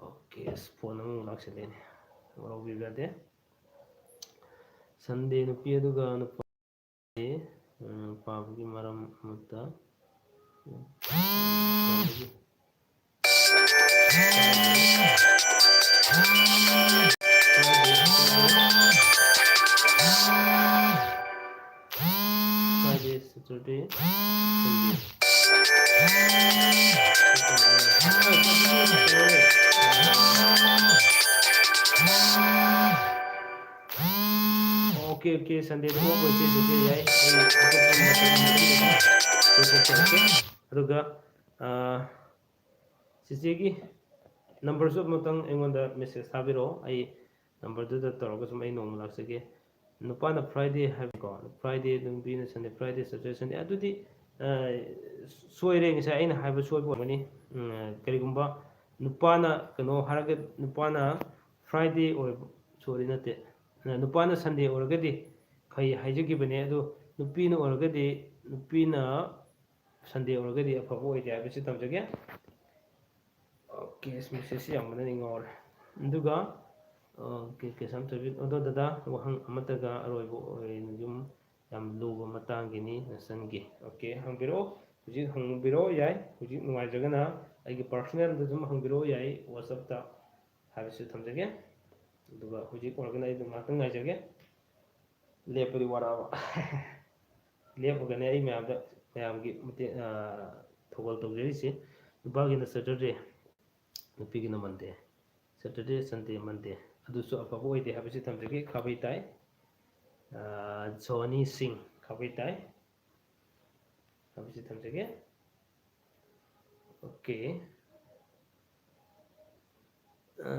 ꯑꯣꯀꯦ, ꯑꯁ, ꯐꯣꯟ ꯑꯃꯃꯨꯛ ꯂꯥꯛꯁꯤꯜꯂꯦꯅꯦ꯫ ꯋꯥꯔꯧꯕꯤꯕ ꯌꯥꯗꯦ꯫ ꯁꯟꯗꯦ ꯅꯨꯄꯤ ꯑꯗꯨꯒ ꯅꯨꯄꯥ, ꯑ, ꯄꯥꯕꯒꯤ ꯃꯔꯝ ꯑꯃꯠꯇ, Friday, Saturday, Sunday. Okay, okay, ꯁꯟꯗꯦꯗ ꯑꯣꯐ ꯑꯣꯏꯁꯦ, ꯑꯗꯨꯗꯤ ꯌꯥꯏ꯫ ꯑꯩ ꯑꯇꯣꯞꯄ ꯃꯇꯝ ꯑꯃꯗ ꯀꯣꯏꯊꯣꯛꯆꯔꯛꯀꯦ꯫ ꯑꯗꯨꯒ, ꯑ, ꯆꯤꯆꯦꯒꯤ ꯅꯝꯕꯔꯁꯨ ꯑꯃꯨꯛꯇꯪ ꯑꯩꯉꯣꯟꯗ ꯃꯦꯁꯦꯖ ꯊꯥꯕꯤꯔꯛꯑꯣ꯫ ꯑꯩ ꯅꯝꯕꯔꯗꯨꯗ ꯇꯧꯔꯒ ꯁꯨꯝ ꯑꯩ ꯅꯣꯡꯃ ꯂꯥꯛꯆꯒꯦ꯫ ꯅꯨꯄꯥꯅ Friday ꯍꯥꯏꯕꯀꯣ, Friday, ꯅꯨꯄꯤꯅ Sunday, Friday, Saturday, Sunday꯫ ꯑꯗꯨꯗꯤ, ꯑ, ꯁꯣꯏꯔꯦ, ꯉꯁꯥꯏ ꯑꯩꯅ ꯍꯥꯏꯕ ꯁꯣꯏꯕ ꯑꯣꯏꯔꯝꯒꯅꯤ꯫ ꯎꯝ, ꯀꯔꯤꯒꯨꯝꯕ ꯅꯨꯄꯥꯅ ꯀꯩꯅꯣ ꯍꯥꯏꯔꯒ, ꯅꯨꯄꯥꯅ Friday ꯑꯣꯏ-, sorry, ꯅꯠꯇꯦ, ꯅꯨꯄꯥꯅ Sunday ꯑꯣꯏꯔꯒꯗꯤ ꯐꯩ ꯍꯥꯏꯖꯈꯤꯕꯅꯦ, ꯑꯗꯣ ꯅꯨꯄꯤꯅ ꯑꯣꯏꯔꯒꯗꯤ, ꯅꯨꯄꯤꯅ Sunday ꯑꯣꯏꯔꯒꯗꯤ ꯑꯐꯕ ꯑꯣꯏꯗꯦ ꯍꯥꯏꯕꯁꯤ ꯇꯝꯖꯒꯦ꯫ ꯑꯣꯀꯦ, ꯃꯦꯁꯦꯖꯁꯤ ꯌꯥꯝꯃꯟꯗꯅ ꯑꯩ ꯉꯥꯎꯔꯦ꯫ ꯑꯗꯨꯒ, ꯑꯣꯀꯦ, ꯀꯩꯁꯥꯝ ꯊꯣꯏꯕꯤ, ꯑꯗꯣ ꯗꯗꯥ, ꯋꯥꯍꯪ ꯑꯃꯠꯇꯒ ꯑꯔꯣꯏꯕ ꯑꯣꯏꯅ ꯌꯨꯝ ꯌꯥꯝ ꯂꯨꯕ ꯃꯇꯥꯡꯒꯤꯅꯤ ꯅꯆꯟꯒꯤ꯫ ꯑꯣꯀꯦ, ꯍꯪꯕꯤꯔꯛꯑꯣ, ꯍꯧꯖꯤꯛ ꯍꯪꯕꯤꯔꯛꯑꯣ, ꯌꯥꯏ꯫ ꯍꯧꯖꯤꯛ ꯅꯨꯡꯉꯥꯏꯖꯒꯅ ꯑꯩꯒꯤ ꯄꯥꯔꯁꯣꯅꯦꯜꯗ ꯑꯗꯨꯝ ꯍꯪꯕꯤꯔꯛꯑꯣ, ꯌꯥꯏ, WhatsApp-ꯇ ꯍꯥꯏꯕꯁꯨ ꯊꯝꯖꯒꯦ꯫ ꯑꯗꯨꯒ ꯍꯧꯖꯤꯛ ꯑꯣꯏꯔꯒꯅ ꯑꯩ ꯑꯗꯨꯝ ꯉꯥꯛꯇꯪ ꯉꯥꯏꯖꯒꯦ꯫ ꯂꯦꯞꯄꯗꯤ ꯋꯥꯔꯛꯑꯕ꯫ ꯂꯦꯞꯄꯒꯅꯦ ꯑꯩ ꯃꯌꯥꯝꯗ, ꯃꯌꯥꯝꯒꯤ ꯃꯇꯦꯡ, ꯑ, ꯊꯧꯒꯜ ꯇꯧꯖꯔꯤꯁꯤ꯫ ꯅꯨꯄꯥꯒꯤꯅ Saturday, ꯅꯨꯄꯤꯒꯤꯅ Monday꯫ Saturday, Sunday, Monday꯫ ꯑꯗꯨꯁꯨ ꯑꯐꯕ ꯑꯣꯏꯗꯦ ꯍꯥꯏꯕꯁꯤ ꯊꯝꯖꯒꯦ꯫ ꯈꯥꯕꯩ ꯇꯥꯏ꯫ ꯑ, ꯖꯣꯅꯤ ꯁꯤꯡ ꯈꯥꯕꯩ ꯇꯥꯏ ꯍꯥꯏꯕꯁꯤ ꯊꯝꯖꯒꯦ꯫ Okay꯫ ꯑ,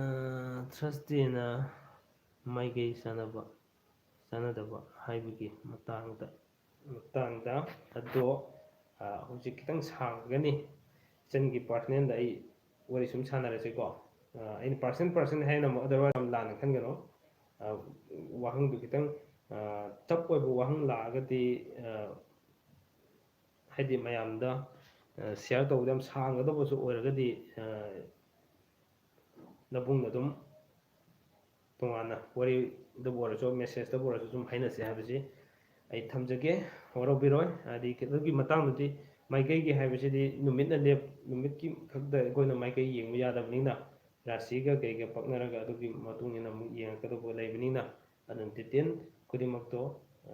Thursdayꯅ ꯃꯥꯏꯀꯩ ꯆꯥꯟꯅꯕ, ꯆꯥꯟꯅꯗꯕ ꯍꯥꯏꯕꯒꯤ ꯃꯇꯥꯡꯗ, ꯃꯇꯥꯡꯗ ꯑꯗꯣ, ꯑ, ꯍꯧꯖꯤꯛ ꯈꯤꯇꯪ ꯁꯥꯡꯒꯅꯤ꯫ ꯏꯆꯟꯒꯤ personalꯗ ꯑꯩ ꯋꯥꯔꯤ ꯁꯨꯝ ꯁꯥꯟꯅꯔꯁꯤꯀꯣ꯫ ꯑ, ꯑꯩꯅ personal, personal ꯍꯥꯏꯅ ꯑꯃꯨꯛ otherwise ꯌꯥꯝ ꯂꯥꯟꯅ ꯈꯟꯒꯅꯨ꯫ ꯑ, ꯋꯥꯍꯪꯗꯨ ꯈꯤꯇꯪ, ꯑ, tough ꯑꯣꯏꯕ ꯋꯥꯍꯪ ꯂꯥꯛꯑꯒꯗꯤ, ꯑ, ꯍꯥꯏꯗꯤ ꯃꯌꯥꯝꯗ, ꯑ, share ꯇꯧꯕꯗ ꯌꯥꯝ ꯁꯥꯡꯒꯗꯧꯕꯁꯨ ꯑꯣꯏꯔꯒꯗꯤ, ꯑ, ꯅꯕꯨꯡꯅ ꯑꯗꯨꯝ ꯇꯣꯉꯥꯟꯅ ꯋꯥꯔꯤꯗꯕꯨ ꯑꯣꯏꯔꯁꯨ, messageꯇꯕꯨ ꯑꯣꯏꯔꯁꯨ ꯁꯨꯝ ꯍꯥꯏꯅꯁꯦ ꯍꯥꯏꯕꯁꯤ ꯑꯩ ꯊꯝꯖꯒꯦ꯫ ꯋꯥꯔꯧꯕꯤꯔꯣꯏ꯫ ꯍꯥꯏꯗꯤ ꯑꯗꯨꯒꯤ ꯃꯇꯥꯡꯗꯨꯗꯤ ꯃꯥꯏꯀꯩꯒꯤ ꯍꯥꯏꯕꯁꯤꯗꯤ ꯅꯨꯃꯤꯠꯅ ꯂꯦꯞ-, ꯅꯨꯃꯤꯠꯀꯤ ꯈꯛꯇ ꯑꯩꯈꯣꯏꯅ ꯃꯥꯏꯀꯩ ꯌꯦꯡꯕ ꯌꯥꯗꯕꯅꯤꯅ, ꯔꯥꯁꯤꯒ ꯀꯩꯒ ꯄꯛꯅꯔꯒ ꯑꯗꯨꯒꯤ ꯃꯇꯨꯡ ꯏꯟꯅ ꯑꯃꯨꯛ ꯌꯦꯡꯉꯛꯀꯗꯧꯕ ꯂꯩꯕꯅꯤꯅ, ꯑꯗꯨꯅ detail ꯈꯨꯗꯤꯡꯃꯛꯇꯣ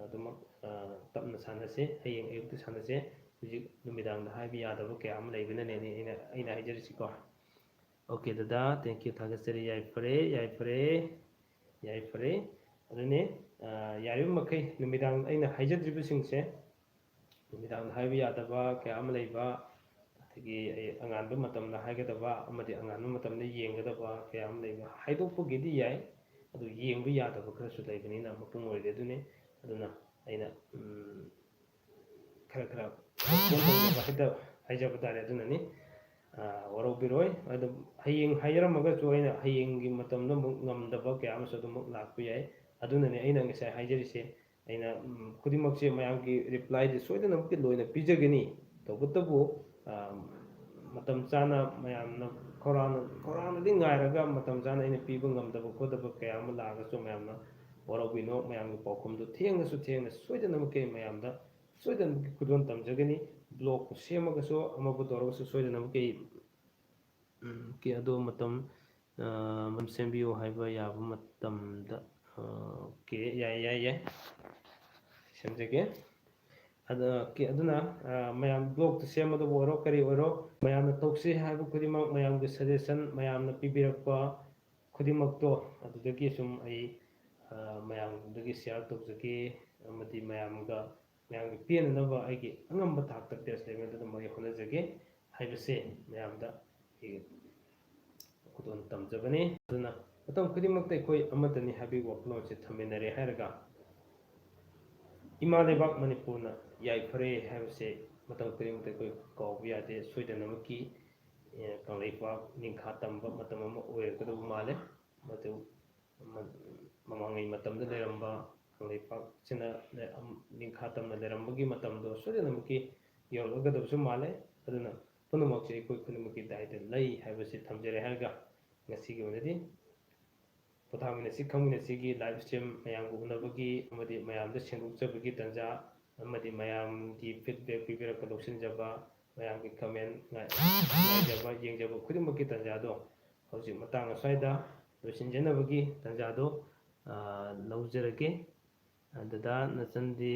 ꯑꯗꯨꯃꯛ, ꯑ, ꯇꯞꯅ ꯁꯥꯟꯅꯁꯦ, ꯍꯌꯦꯡ ꯑꯌꯨꯛꯇ ꯁꯥꯟꯅꯁꯦ꯫ ꯍꯧꯖꯤꯛ ꯅꯨꯃꯤꯗꯥꯡꯗ ꯍꯥꯏꯕ ꯌꯥꯗꯕ ꯀꯌꯥ ꯑꯃ ꯂꯩꯕꯅꯅꯦ ꯑꯩꯅ, ꯑꯩꯅ ꯍꯥꯏꯖꯔꯤꯁꯤꯀꯣ꯫ Okay ꯗꯗꯥ, thank you, ꯊꯥꯒꯠꯆꯔꯤ꯫ ꯌꯥꯏꯐꯔꯦ, ꯌꯥꯏꯐꯔꯦ, ꯌꯥꯏꯐꯔꯦ꯫ ꯑꯗꯨꯅꯦ, ꯑ, ꯌꯥꯔꯤꯕ ꯃꯈꯩ ꯅꯨꯃꯤꯗꯥꯡ ꯑꯩꯅ ꯍꯥꯏꯖꯗ꯭ꯔꯤꯕꯁꯤꯡꯁꯦ, ꯅꯨꯃꯤꯗꯥꯡꯗ ꯍꯥꯏꯕ ꯌꯥꯗꯕ ꯀꯌꯥ ꯑꯃ ꯂꯩꯕ, ꯑꯗꯒꯤ ꯑꯩ ꯑꯉꯥꯟꯕ ꯃꯇꯝꯗ ꯍꯥꯏꯒꯗꯕ ꯑꯃꯗꯤ ꯑꯉꯥꯟꯕ ꯃꯇꯝꯗ ꯌꯦꯡꯒꯗꯕ ꯀꯌꯥ ꯑꯃ ꯂꯩꯕ, ꯍꯥꯏꯗꯣꯛꯄꯒꯤꯗꯤ ꯌꯥꯏ, ꯑꯗꯨ ꯌꯦꯡꯕ ꯌꯥꯗꯕ ꯈꯔꯁꯨ ꯂꯩꯕꯅꯤꯅ ꯃꯄꯨꯡ ꯑꯣꯏꯗꯦ꯫ ꯑꯗꯨꯅꯤ, ꯑꯗꯨꯅ ꯑꯩꯅ, ꯎꯝ, ꯈꯔ ꯈꯔ postpone ꯇꯧꯖꯕ ꯍꯥꯏꯇ-, ꯍꯥꯏꯖꯕ ꯇꯥꯔꯦ꯫ ꯑꯗꯨꯅꯅꯤ, ꯑ, ꯋꯥꯔꯧꯕꯤꯔꯣꯏ꯫ ꯑꯗꯨ ꯍꯌꯦꯡ ꯍꯥꯏꯖꯔꯝꯃꯒꯁꯨ ꯑꯩꯅ ꯍꯌꯦꯡꯒꯤ ꯃꯇꯝꯗ ꯑꯃꯨꯛ ꯉꯝꯗꯕ ꯀꯌꯥ ꯑꯃꯁꯨ ꯑꯗꯨꯃꯛ ꯂꯥꯛꯄ ꯌꯥꯏ꯫ ꯑꯗꯨꯅꯅꯦ ꯑꯩꯅ ꯉꯁꯥꯏ ꯍꯥꯏꯖꯔꯤꯁꯦ꯫ ꯑꯩꯅ, ꯎꯝ, ꯈꯨꯗꯤꯡꯃꯛꯁꯦ ꯃꯌꯥꯝꯒꯤ replyꯁꯦ ꯁꯣꯏꯗꯅꯃꯛꯀꯤ ꯂꯣꯏꯅ ꯄꯤꯖꯒꯅꯤ꯫ ꯇꯧꯕꯇꯕꯨ, ꯑ, ꯃꯇꯝ ꯆꯥꯅ ꯃꯌꯥꯝꯅ ꯈꯧꯔꯥꯡꯅ, ꯈꯧꯔꯥꯡꯅꯗꯤ ꯉꯥꯏꯔꯒ ꯃꯇꯝ ꯆꯥꯅ ꯑꯩꯅ ꯄꯤꯕ ꯉꯝꯗꯕ ꯈꯣꯠꯇꯕ ꯀꯌꯥ ꯑꯃ ꯂꯥꯛꯑꯒꯁꯨ ꯃꯌꯥꯝꯅ ꯋꯥꯔꯧꯕꯤꯅꯣ꯫ ꯃꯌꯥꯝꯒꯤ ꯄꯥꯎꯈꯨꯝꯗꯨ ꯊꯦꯡꯉꯁꯨ ꯊꯦꯡꯅ ꯁꯣꯏꯗꯅꯃꯛꯀꯤ ꯑꯩ ꯃꯌꯥꯝꯗ ꯁꯣꯏꯗꯅꯃꯛꯀꯤ ꯈꯨꯗꯣꯜ ꯇꯝꯖꯒꯅꯤ꯫ Blogꯄꯨ ꯁꯦꯝꯃꯒꯁꯨ ꯑꯃꯕꯨ ꯇꯧꯔꯒꯁꯨ ꯁꯣꯏꯗꯅꯃꯛꯀꯤ ꯑꯩ, ꯎꯝ, ꯀꯦ ꯑꯗꯣ ꯃꯇꯝ, ꯑ, ꯃꯇꯝ ꯁꯦꯝꯕꯤꯌꯨ ꯍꯥꯏꯕ ꯌꯥꯕ ꯃꯇꯝꯗ, ꯑ, okay, ꯌꯥꯏ, ꯌꯥꯏ, ꯌꯥꯏ꯫ ꯁꯦꯝꯖꯒꯦ꯫ ꯑꯗꯨꯅ ꯃꯌꯥꯝ ꯕ꯭ꯂꯣꯛꯇ ꯁꯦꯝꯕꯗꯕꯨ ꯑꯣꯏꯔꯣ, ꯀꯔꯤ ꯑꯣꯏꯔꯣ, ꯃꯌꯥꯝꯅ ꯇꯧꯁꯤ ꯍꯥꯏꯕ ꯈꯨꯗꯤꯡꯃꯛ, ꯃꯌꯥꯝꯒꯤ ꯁꯖꯦꯁꯟ, ꯃꯌꯥꯝꯅ ꯄꯤꯕꯤꯔꯛꯄ ꯈꯨꯗꯤꯡꯃꯛꯇꯣ ꯑꯗꯨꯗꯒꯤ ꯁꯨꯝ ꯑꯩ ꯃꯌꯥꯝꯗꯒꯤ ꯁꯤꯌꯥꯔ ꯇꯧꯖꯒꯦ, ꯑꯃꯗꯤ ꯃꯌꯥꯝꯒ, ꯃꯌꯥꯝꯒꯤ ꯄꯦꯟꯅꯅꯕ ꯑꯩꯒꯤ ꯑꯉꯝꯕ ꯊꯥꯛꯇ ꯕꯦꯁ ꯂꯦꯚꯦꯜꯗ ꯑꯗꯨꯝ ꯑꯩ ꯍꯣꯠꯅꯖꯒꯦ ꯍꯥꯏꯕꯁꯦ ꯃꯌꯥꯝꯗ ꯑꯩ ꯈꯨꯗꯣꯜ ꯇꯝꯖꯕꯅꯤ꯫ ꯑꯗꯨꯅ ꯃꯇꯝ ꯈꯨꯗꯤꯡꯃꯛꯇ ꯑꯩꯈꯣꯏ ꯑꯃꯠꯇꯅꯤ ꯍꯥꯏꯕꯒꯤ ꯋꯥꯈꯜꯂꯣꯟꯁꯦ ꯊꯝꯃꯤꯟꯅꯔꯦ ꯍꯥꯏꯔꯒ, ꯏꯃꯥ ꯂꯩꯕꯥꯛ ꯃꯅꯤꯄꯨꯔꯅ ꯌꯥꯏꯐꯔꯦ ꯍꯥꯏꯕꯁꯦ ꯃꯇꯝ ꯈꯨꯗꯤꯡꯃꯛꯇ ꯑꯩꯈꯣꯏ ꯀꯥꯎꯕ ꯌꯥꯗꯦ꯫ ꯁꯣꯏꯗꯅꯃꯛꯀꯤ ꯀꯪꯂꯩꯄꯥꯛ ꯅꯤꯡꯈꯥ ꯇꯝꯕ ꯃꯇꯝ ꯑꯃ ꯑꯣꯏꯔꯛꯀꯗꯧꯕ ꯃꯥꯜꯂꯦ꯫ ꯃꯗꯨ ꯃꯃꯥꯡꯉꯩ ꯃꯇꯝꯗ ꯂꯩꯔꯝꯕ ꯀꯪꯂꯩꯄꯥꯛꯁꯤꯅ ꯅꯤꯡꯈꯥ ꯇꯝꯅ ꯂꯩꯔꯝꯕꯒꯤ ꯃꯇꯝꯗꯣ ꯁꯣꯏꯗꯅꯃꯛꯀꯤ ꯌꯧꯔꯛꯀꯗꯕꯁꯨ ꯃꯥꯜꯂꯦ꯫ ꯑꯗꯨꯅ ꯄꯨꯝꯅꯃꯛꯁꯦ ꯑꯩꯈꯣꯏ ꯈꯨꯗꯤꯡꯃꯛꯀꯤ ꯗꯥꯏꯇ ꯂꯩ ꯍꯥꯏꯕꯁꯤ ꯊꯝꯖꯔꯦ ꯍꯥꯏꯔꯒ, ꯉꯁꯤꯒꯤ ꯑꯣꯏꯅꯗꯤ ꯄꯣꯊꯥꯃꯤꯟꯅꯁꯤ ꯈꯪꯃꯤꯟꯅꯁꯤꯒꯤ ꯂꯥꯏꯚ ꯁ꯭ꯇ꯭ꯔꯤꯝ ꯃꯌꯥꯝꯒ ꯎꯅꯕꯒꯤ ꯑꯃꯗꯤ ꯃꯌꯥꯝꯗ ꯁꯦꯡꯗꯣꯛꯆꯕꯒꯤ ꯇꯥꯟꯖꯥ ꯑꯃꯗꯤ ꯃꯌꯥꯝꯒꯤ ꯐꯤꯗꯕꯦꯛ ꯄꯤꯕꯤꯔꯛꯄ ꯂꯧꯁꯤꯟꯖꯕ, ꯃꯌꯥꯝꯒꯤ ꯀꯃꯦꯟ ꯉꯥꯏꯖꯕ, ꯌꯦꯡꯖꯕ ꯈꯨꯗꯤꯡꯃꯛꯀꯤ ꯇꯥꯟꯖꯥꯗꯣ ꯍꯧꯖꯤꯛ ꯃꯇꯥꯡ ꯑꯁ꯭ꯋꯥꯏꯗ ꯂꯣꯏꯁꯤꯟꯖꯅꯕꯒꯤ ꯇꯥꯟꯖꯥꯗꯣ ꯂꯧꯖꯔꯒꯦ꯫ ꯗꯗꯥ ꯅꯆꯟꯗꯤ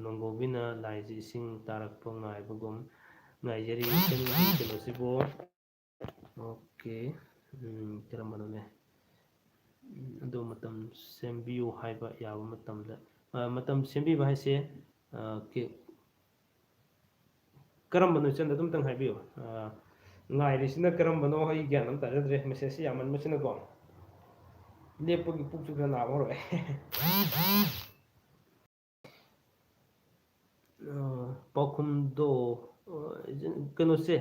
ꯅꯣꯡꯒꯧꯕꯤꯅ ꯂꯥꯏꯁꯤ ꯏꯁꯤꯡ ꯇꯥꯔꯛꯄ ꯉꯥꯏꯕꯒꯨꯝ ꯉꯥꯏꯖꯔꯤ꯫ ꯏꯆꯟꯒꯤ ꯀꯩꯅꯣꯁꯤꯕꯨ ꯑꯣꯀꯦ꯫ ꯀꯔꯝꯕꯅꯣꯅꯦ? ꯑꯗꯣ ꯃꯇꯝ ꯁꯦꯝꯕꯤꯌꯨ ꯍꯥꯏꯕ ꯌꯥꯕ ꯃꯇꯝꯗ, ꯃꯇꯝ ꯁꯦꯝꯕꯤꯕ ꯍꯥꯏꯁꯦ ꯀꯔꯝꯕꯅꯣ ꯏꯆꯟꯗ ꯑꯗꯨꯝꯇꯪ ꯍꯥꯏꯕꯤꯌꯨ꯫ ꯉꯥꯏꯔꯤꯁꯤꯅ ꯀꯔꯝꯕꯅꯣ ꯑꯩ ꯒ꯭ꯌꯥꯟ ꯑꯃ ꯇꯥꯖꯗ꯭ꯔꯦ, ꯃꯦꯁꯦꯖꯁꯤ ꯌꯥꯝꯃꯟꯕꯁꯤꯅꯀꯣ꯫ ꯂꯦꯞꯄꯒꯤ ꯄꯨꯛꯁꯨ ꯈꯔ ꯅꯥꯕ ꯍꯧꯔꯛꯑꯦ꯫ ꯄꯥꯎꯈꯨꯝꯗꯣ ꯀꯩꯅꯣꯁꯦ,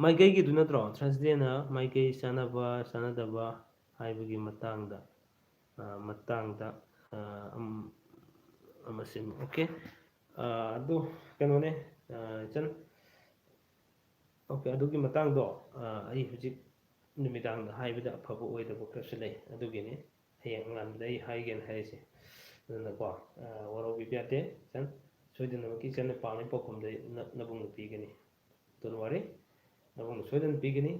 ꯃꯥꯏꯀꯩꯒꯤꯗꯨ ꯅꯠꯇ꯭ꯔꯣ? ꯊꯔꯁꯗꯦꯅ ꯃꯥꯏꯀꯩ ꯆꯥꯟꯅꯕ ꯆꯥꯟꯅꯗꯕ ꯍꯥꯏꯕꯒꯤ ꯃꯇꯥꯡꯗ, ꯃꯇꯥꯡꯗ ꯑꯃ ꯁꯦꯝꯃꯤ꯫ ꯑꯣꯀꯦ꯫ ꯑꯗꯨ ꯀꯩꯅꯣꯅꯦ, ꯏꯆꯟ, ꯑꯣꯀꯦ, ꯑꯗꯨꯒꯤ ꯃꯇꯥꯡꯗꯣ ꯑꯩ ꯍꯧꯖꯤꯛ ꯅꯨꯃꯤꯗꯥꯡꯗ ꯍꯥꯏꯕꯗ ꯑꯐꯕ ꯑꯣꯏꯗꯕ ꯈꯔꯁꯨ ꯂꯩ, ꯑꯗꯨꯒꯤꯅꯤ ꯍꯌꯦꯡ ꯑꯉꯥꯟꯕꯗ ꯑꯩ ꯍꯥꯏꯒꯦꯅ ꯍꯥꯏꯔꯤꯁꯦ꯫ ꯑꯗꯨꯅꯀꯣ, ꯋꯥꯔꯧꯕꯤꯕ ꯌꯥꯗꯦ ꯏꯆꯟ, ꯁꯣꯏꯗꯅꯃꯛꯀꯤ ꯏꯆꯟꯅ ꯄꯥꯝꯃꯤ ꯄꯥꯎꯈꯨꯝꯗ ꯑꯩ ꯅ-, ꯅꯕꯨꯡꯅ ꯄꯤꯒꯅꯤ꯫ Don't worry, ꯅꯕꯨꯡꯅ ꯁꯣꯏꯗꯅ ꯄꯤꯒꯅꯤ꯫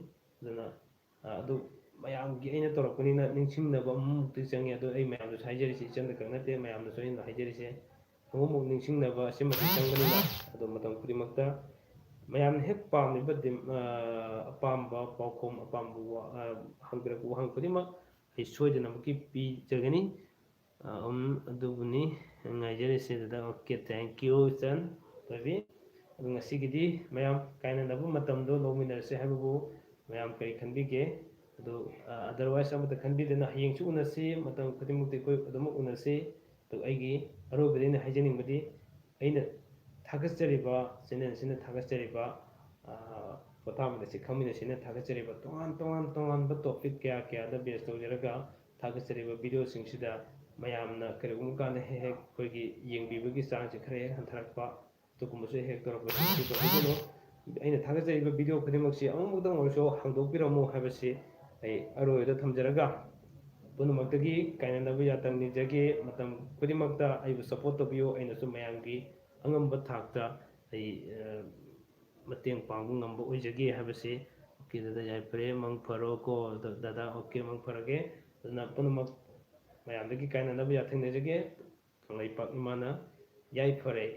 ꯑꯗꯨꯅ ꯑꯗꯨ ꯃꯌꯥꯝꯒꯤ ꯑꯩꯅ ꯇꯧꯔꯛꯄꯅꯤꯅ ꯅꯤꯡꯁꯤꯡꯅꯕ ꯑꯃꯃꯨꯛꯇꯤ ꯆꯪꯉꯤ꯫ ꯑꯗꯣ ꯑꯩ ꯃꯌꯥꯝꯗꯁꯨ ꯍꯥꯏꯖꯔꯤꯁꯦ, ꯏꯆꯟꯗ ꯈꯛ ꯅꯠꯇꯦ, ꯃꯌꯥꯝꯗꯁꯨ ꯑꯩꯅ ꯍꯥꯏꯖꯔꯤꯁꯦ꯫ ꯑꯃꯨꯛ ꯑꯃꯨꯛ ꯅꯤꯡꯁꯤꯡꯅꯕ ꯑꯁꯤꯃꯗꯤ ꯆꯪꯕꯅꯤꯅ, ꯑꯗꯣ ꯃꯇꯝ ꯈꯨꯗꯤꯡꯃꯛꯇ ꯃꯌꯥꯝꯅ ꯍꯦꯛ ꯄꯥꯝꯂꯤꯕ ꯗꯤꯝ-, ꯑ, ꯑꯄꯥꯝꯕ ꯄꯥꯎꯈꯨꯝ, ꯑꯄꯥꯝꯕ ꯋꯥ-, ꯑ, ꯍꯪꯕꯤꯔꯛꯄ ꯋꯥꯍꯪ ꯈꯨꯗꯤꯡꯃꯛ ꯑꯩ ꯁꯣꯏꯗꯅꯃꯛꯀꯤ ꯄꯤꯖꯒꯅꯤ꯫ ꯑ, ꯎꯝ, ꯑꯗꯨꯕꯨꯅꯤ ꯉꯥꯏꯖꯔꯤꯁꯦ ꯑꯗꯨꯗ꯫ Okay, thank you, ꯏꯆꯟ ꯊꯣꯏꯕꯤ꯫ ꯑꯗꯨ ꯉꯁꯤꯒꯤꯗꯤ ꯃꯌꯥꯝ ꯀꯥꯏꯅꯅꯕ ꯃꯇꯝꯗꯣ ꯂꯧꯃꯤꯟꯅꯔꯁꯦ ꯍꯥꯏꯕꯕꯨ ꯃꯌꯥꯝ ꯀꯔꯤ ꯈꯟꯕꯤꯒꯦ? ꯑꯗꯨ, ꯑ, otherwise ꯑꯃꯠꯇ ꯈꯟꯕꯤꯗꯅ ꯍꯌꯦꯡꯁꯨ ꯎꯅꯁꯤ, ꯃꯇꯝ ꯈꯨꯗꯤꯡꯃꯛꯇ ꯑꯩꯈꯣꯏ ꯑꯗꯨꯃꯛ ꯎꯅꯁꯤ꯫ ꯑꯗꯨ ꯑꯩꯒꯤ ꯑꯔꯣꯏꯕꯗ ꯑꯩꯅ ꯍꯥꯏꯖꯅꯤꯡꯕꯗꯤ, ꯑꯩꯅ ꯊꯥꯒꯠꯆꯔꯤꯕ channel ꯑꯁꯤꯅ ꯊꯥꯒꯠꯆꯔꯤꯕ, ꯑ, ꯄꯣꯊꯥꯕꯗ ꯁꯤ ꯈꯪꯃꯤꯟꯅꯁꯤꯅ ꯊꯥꯒꯠꯆꯔꯤꯕ ꯇꯣꯉꯥꯟ ꯇꯣꯉꯥꯟ ꯇꯣꯉꯥꯟꯕ topic ꯀꯌꯥ ꯀꯌꯥꯗ base ꯇꯧꯖꯔꯒ ꯊꯥꯒꯠꯆꯔꯤꯕ videoꯁꯤꯡꯁꯤꯗ ꯃꯌꯥꯝꯅ ꯀꯔꯤꯒꯨꯝꯕ ꯀꯥꯟꯗ ꯍꯦꯛ ꯍꯦꯛ ꯑꯩꯈꯣꯏꯒꯤ ꯌꯦꯡꯕꯤꯕꯒꯤ ꯆꯥꯡꯁꯦ ꯈꯔ ꯍꯦꯛ ꯍꯟꯊꯔꯛꯄ, ꯑꯗꯨꯒꯨꯝꯕꯁꯨ ꯍꯦꯛ ꯇꯧꯔꯛꯄꯁꯤꯡ ꯑꯁꯤ ꯇꯧꯕꯤꯒꯅꯨ꯫ ꯑꯩꯅ ꯊꯥꯒꯠꯆꯔꯤꯕ video ꯈꯨꯗꯤꯡꯃꯛꯁꯤ ꯑꯃꯨꯛꯇꯪ ꯑꯣꯏꯔꯁꯨ ꯍꯥꯡꯗꯣꯛꯄꯤꯔꯝꯃꯨ ꯍꯥꯏꯕꯁꯤ ꯑꯩ ꯑꯔꯣꯏꯕꯗ ꯊꯝꯖꯔꯒ, ꯄꯨꯝꯅꯃꯛꯇꯒꯤ ꯀꯥꯏꯅꯅꯕ ꯌꯥꯊꯪ ꯅꯤꯖꯒꯦ꯫ ꯃꯇꯝ ꯈꯨꯗꯤꯡꯃꯛꯇ ꯑꯩꯕꯨ support ꯇꯧꯕꯤꯌꯨ, ꯑꯩꯅꯁꯨ ꯃꯌꯥꯝꯒꯤ ꯑꯉꯝꯕ ꯊꯥꯛꯇ ꯑꯩ, ꯑ, ꯃꯇꯦꯡ ꯄꯥꯡꯕ ꯉꯝꯕ ꯑꯣꯏꯖꯒꯦ ꯍꯥꯏꯕꯁꯤ꯫ Okay, ꯗꯥꯗꯥ, ꯌꯥꯏꯐꯔꯦ, ꯃꯪ ꯐꯔꯣ ꯀꯣ, ꯗ-, ꯗꯥꯗꯥ꯫ Okay, ꯃꯪ ꯐꯔꯒꯦ꯫ ꯑꯗꯨꯅ ꯄꯨꯝꯅꯃꯛ ꯃꯌꯥꯝꯗꯒꯤ ꯀꯥꯏꯅꯅꯕ ꯌꯥꯊꯪ ꯅꯤꯖꯒꯦ꯫ ꯀꯪꯂꯩꯄꯥꯛ ꯏꯃꯥꯅ ꯌꯥꯏꯐꯔꯦ꯫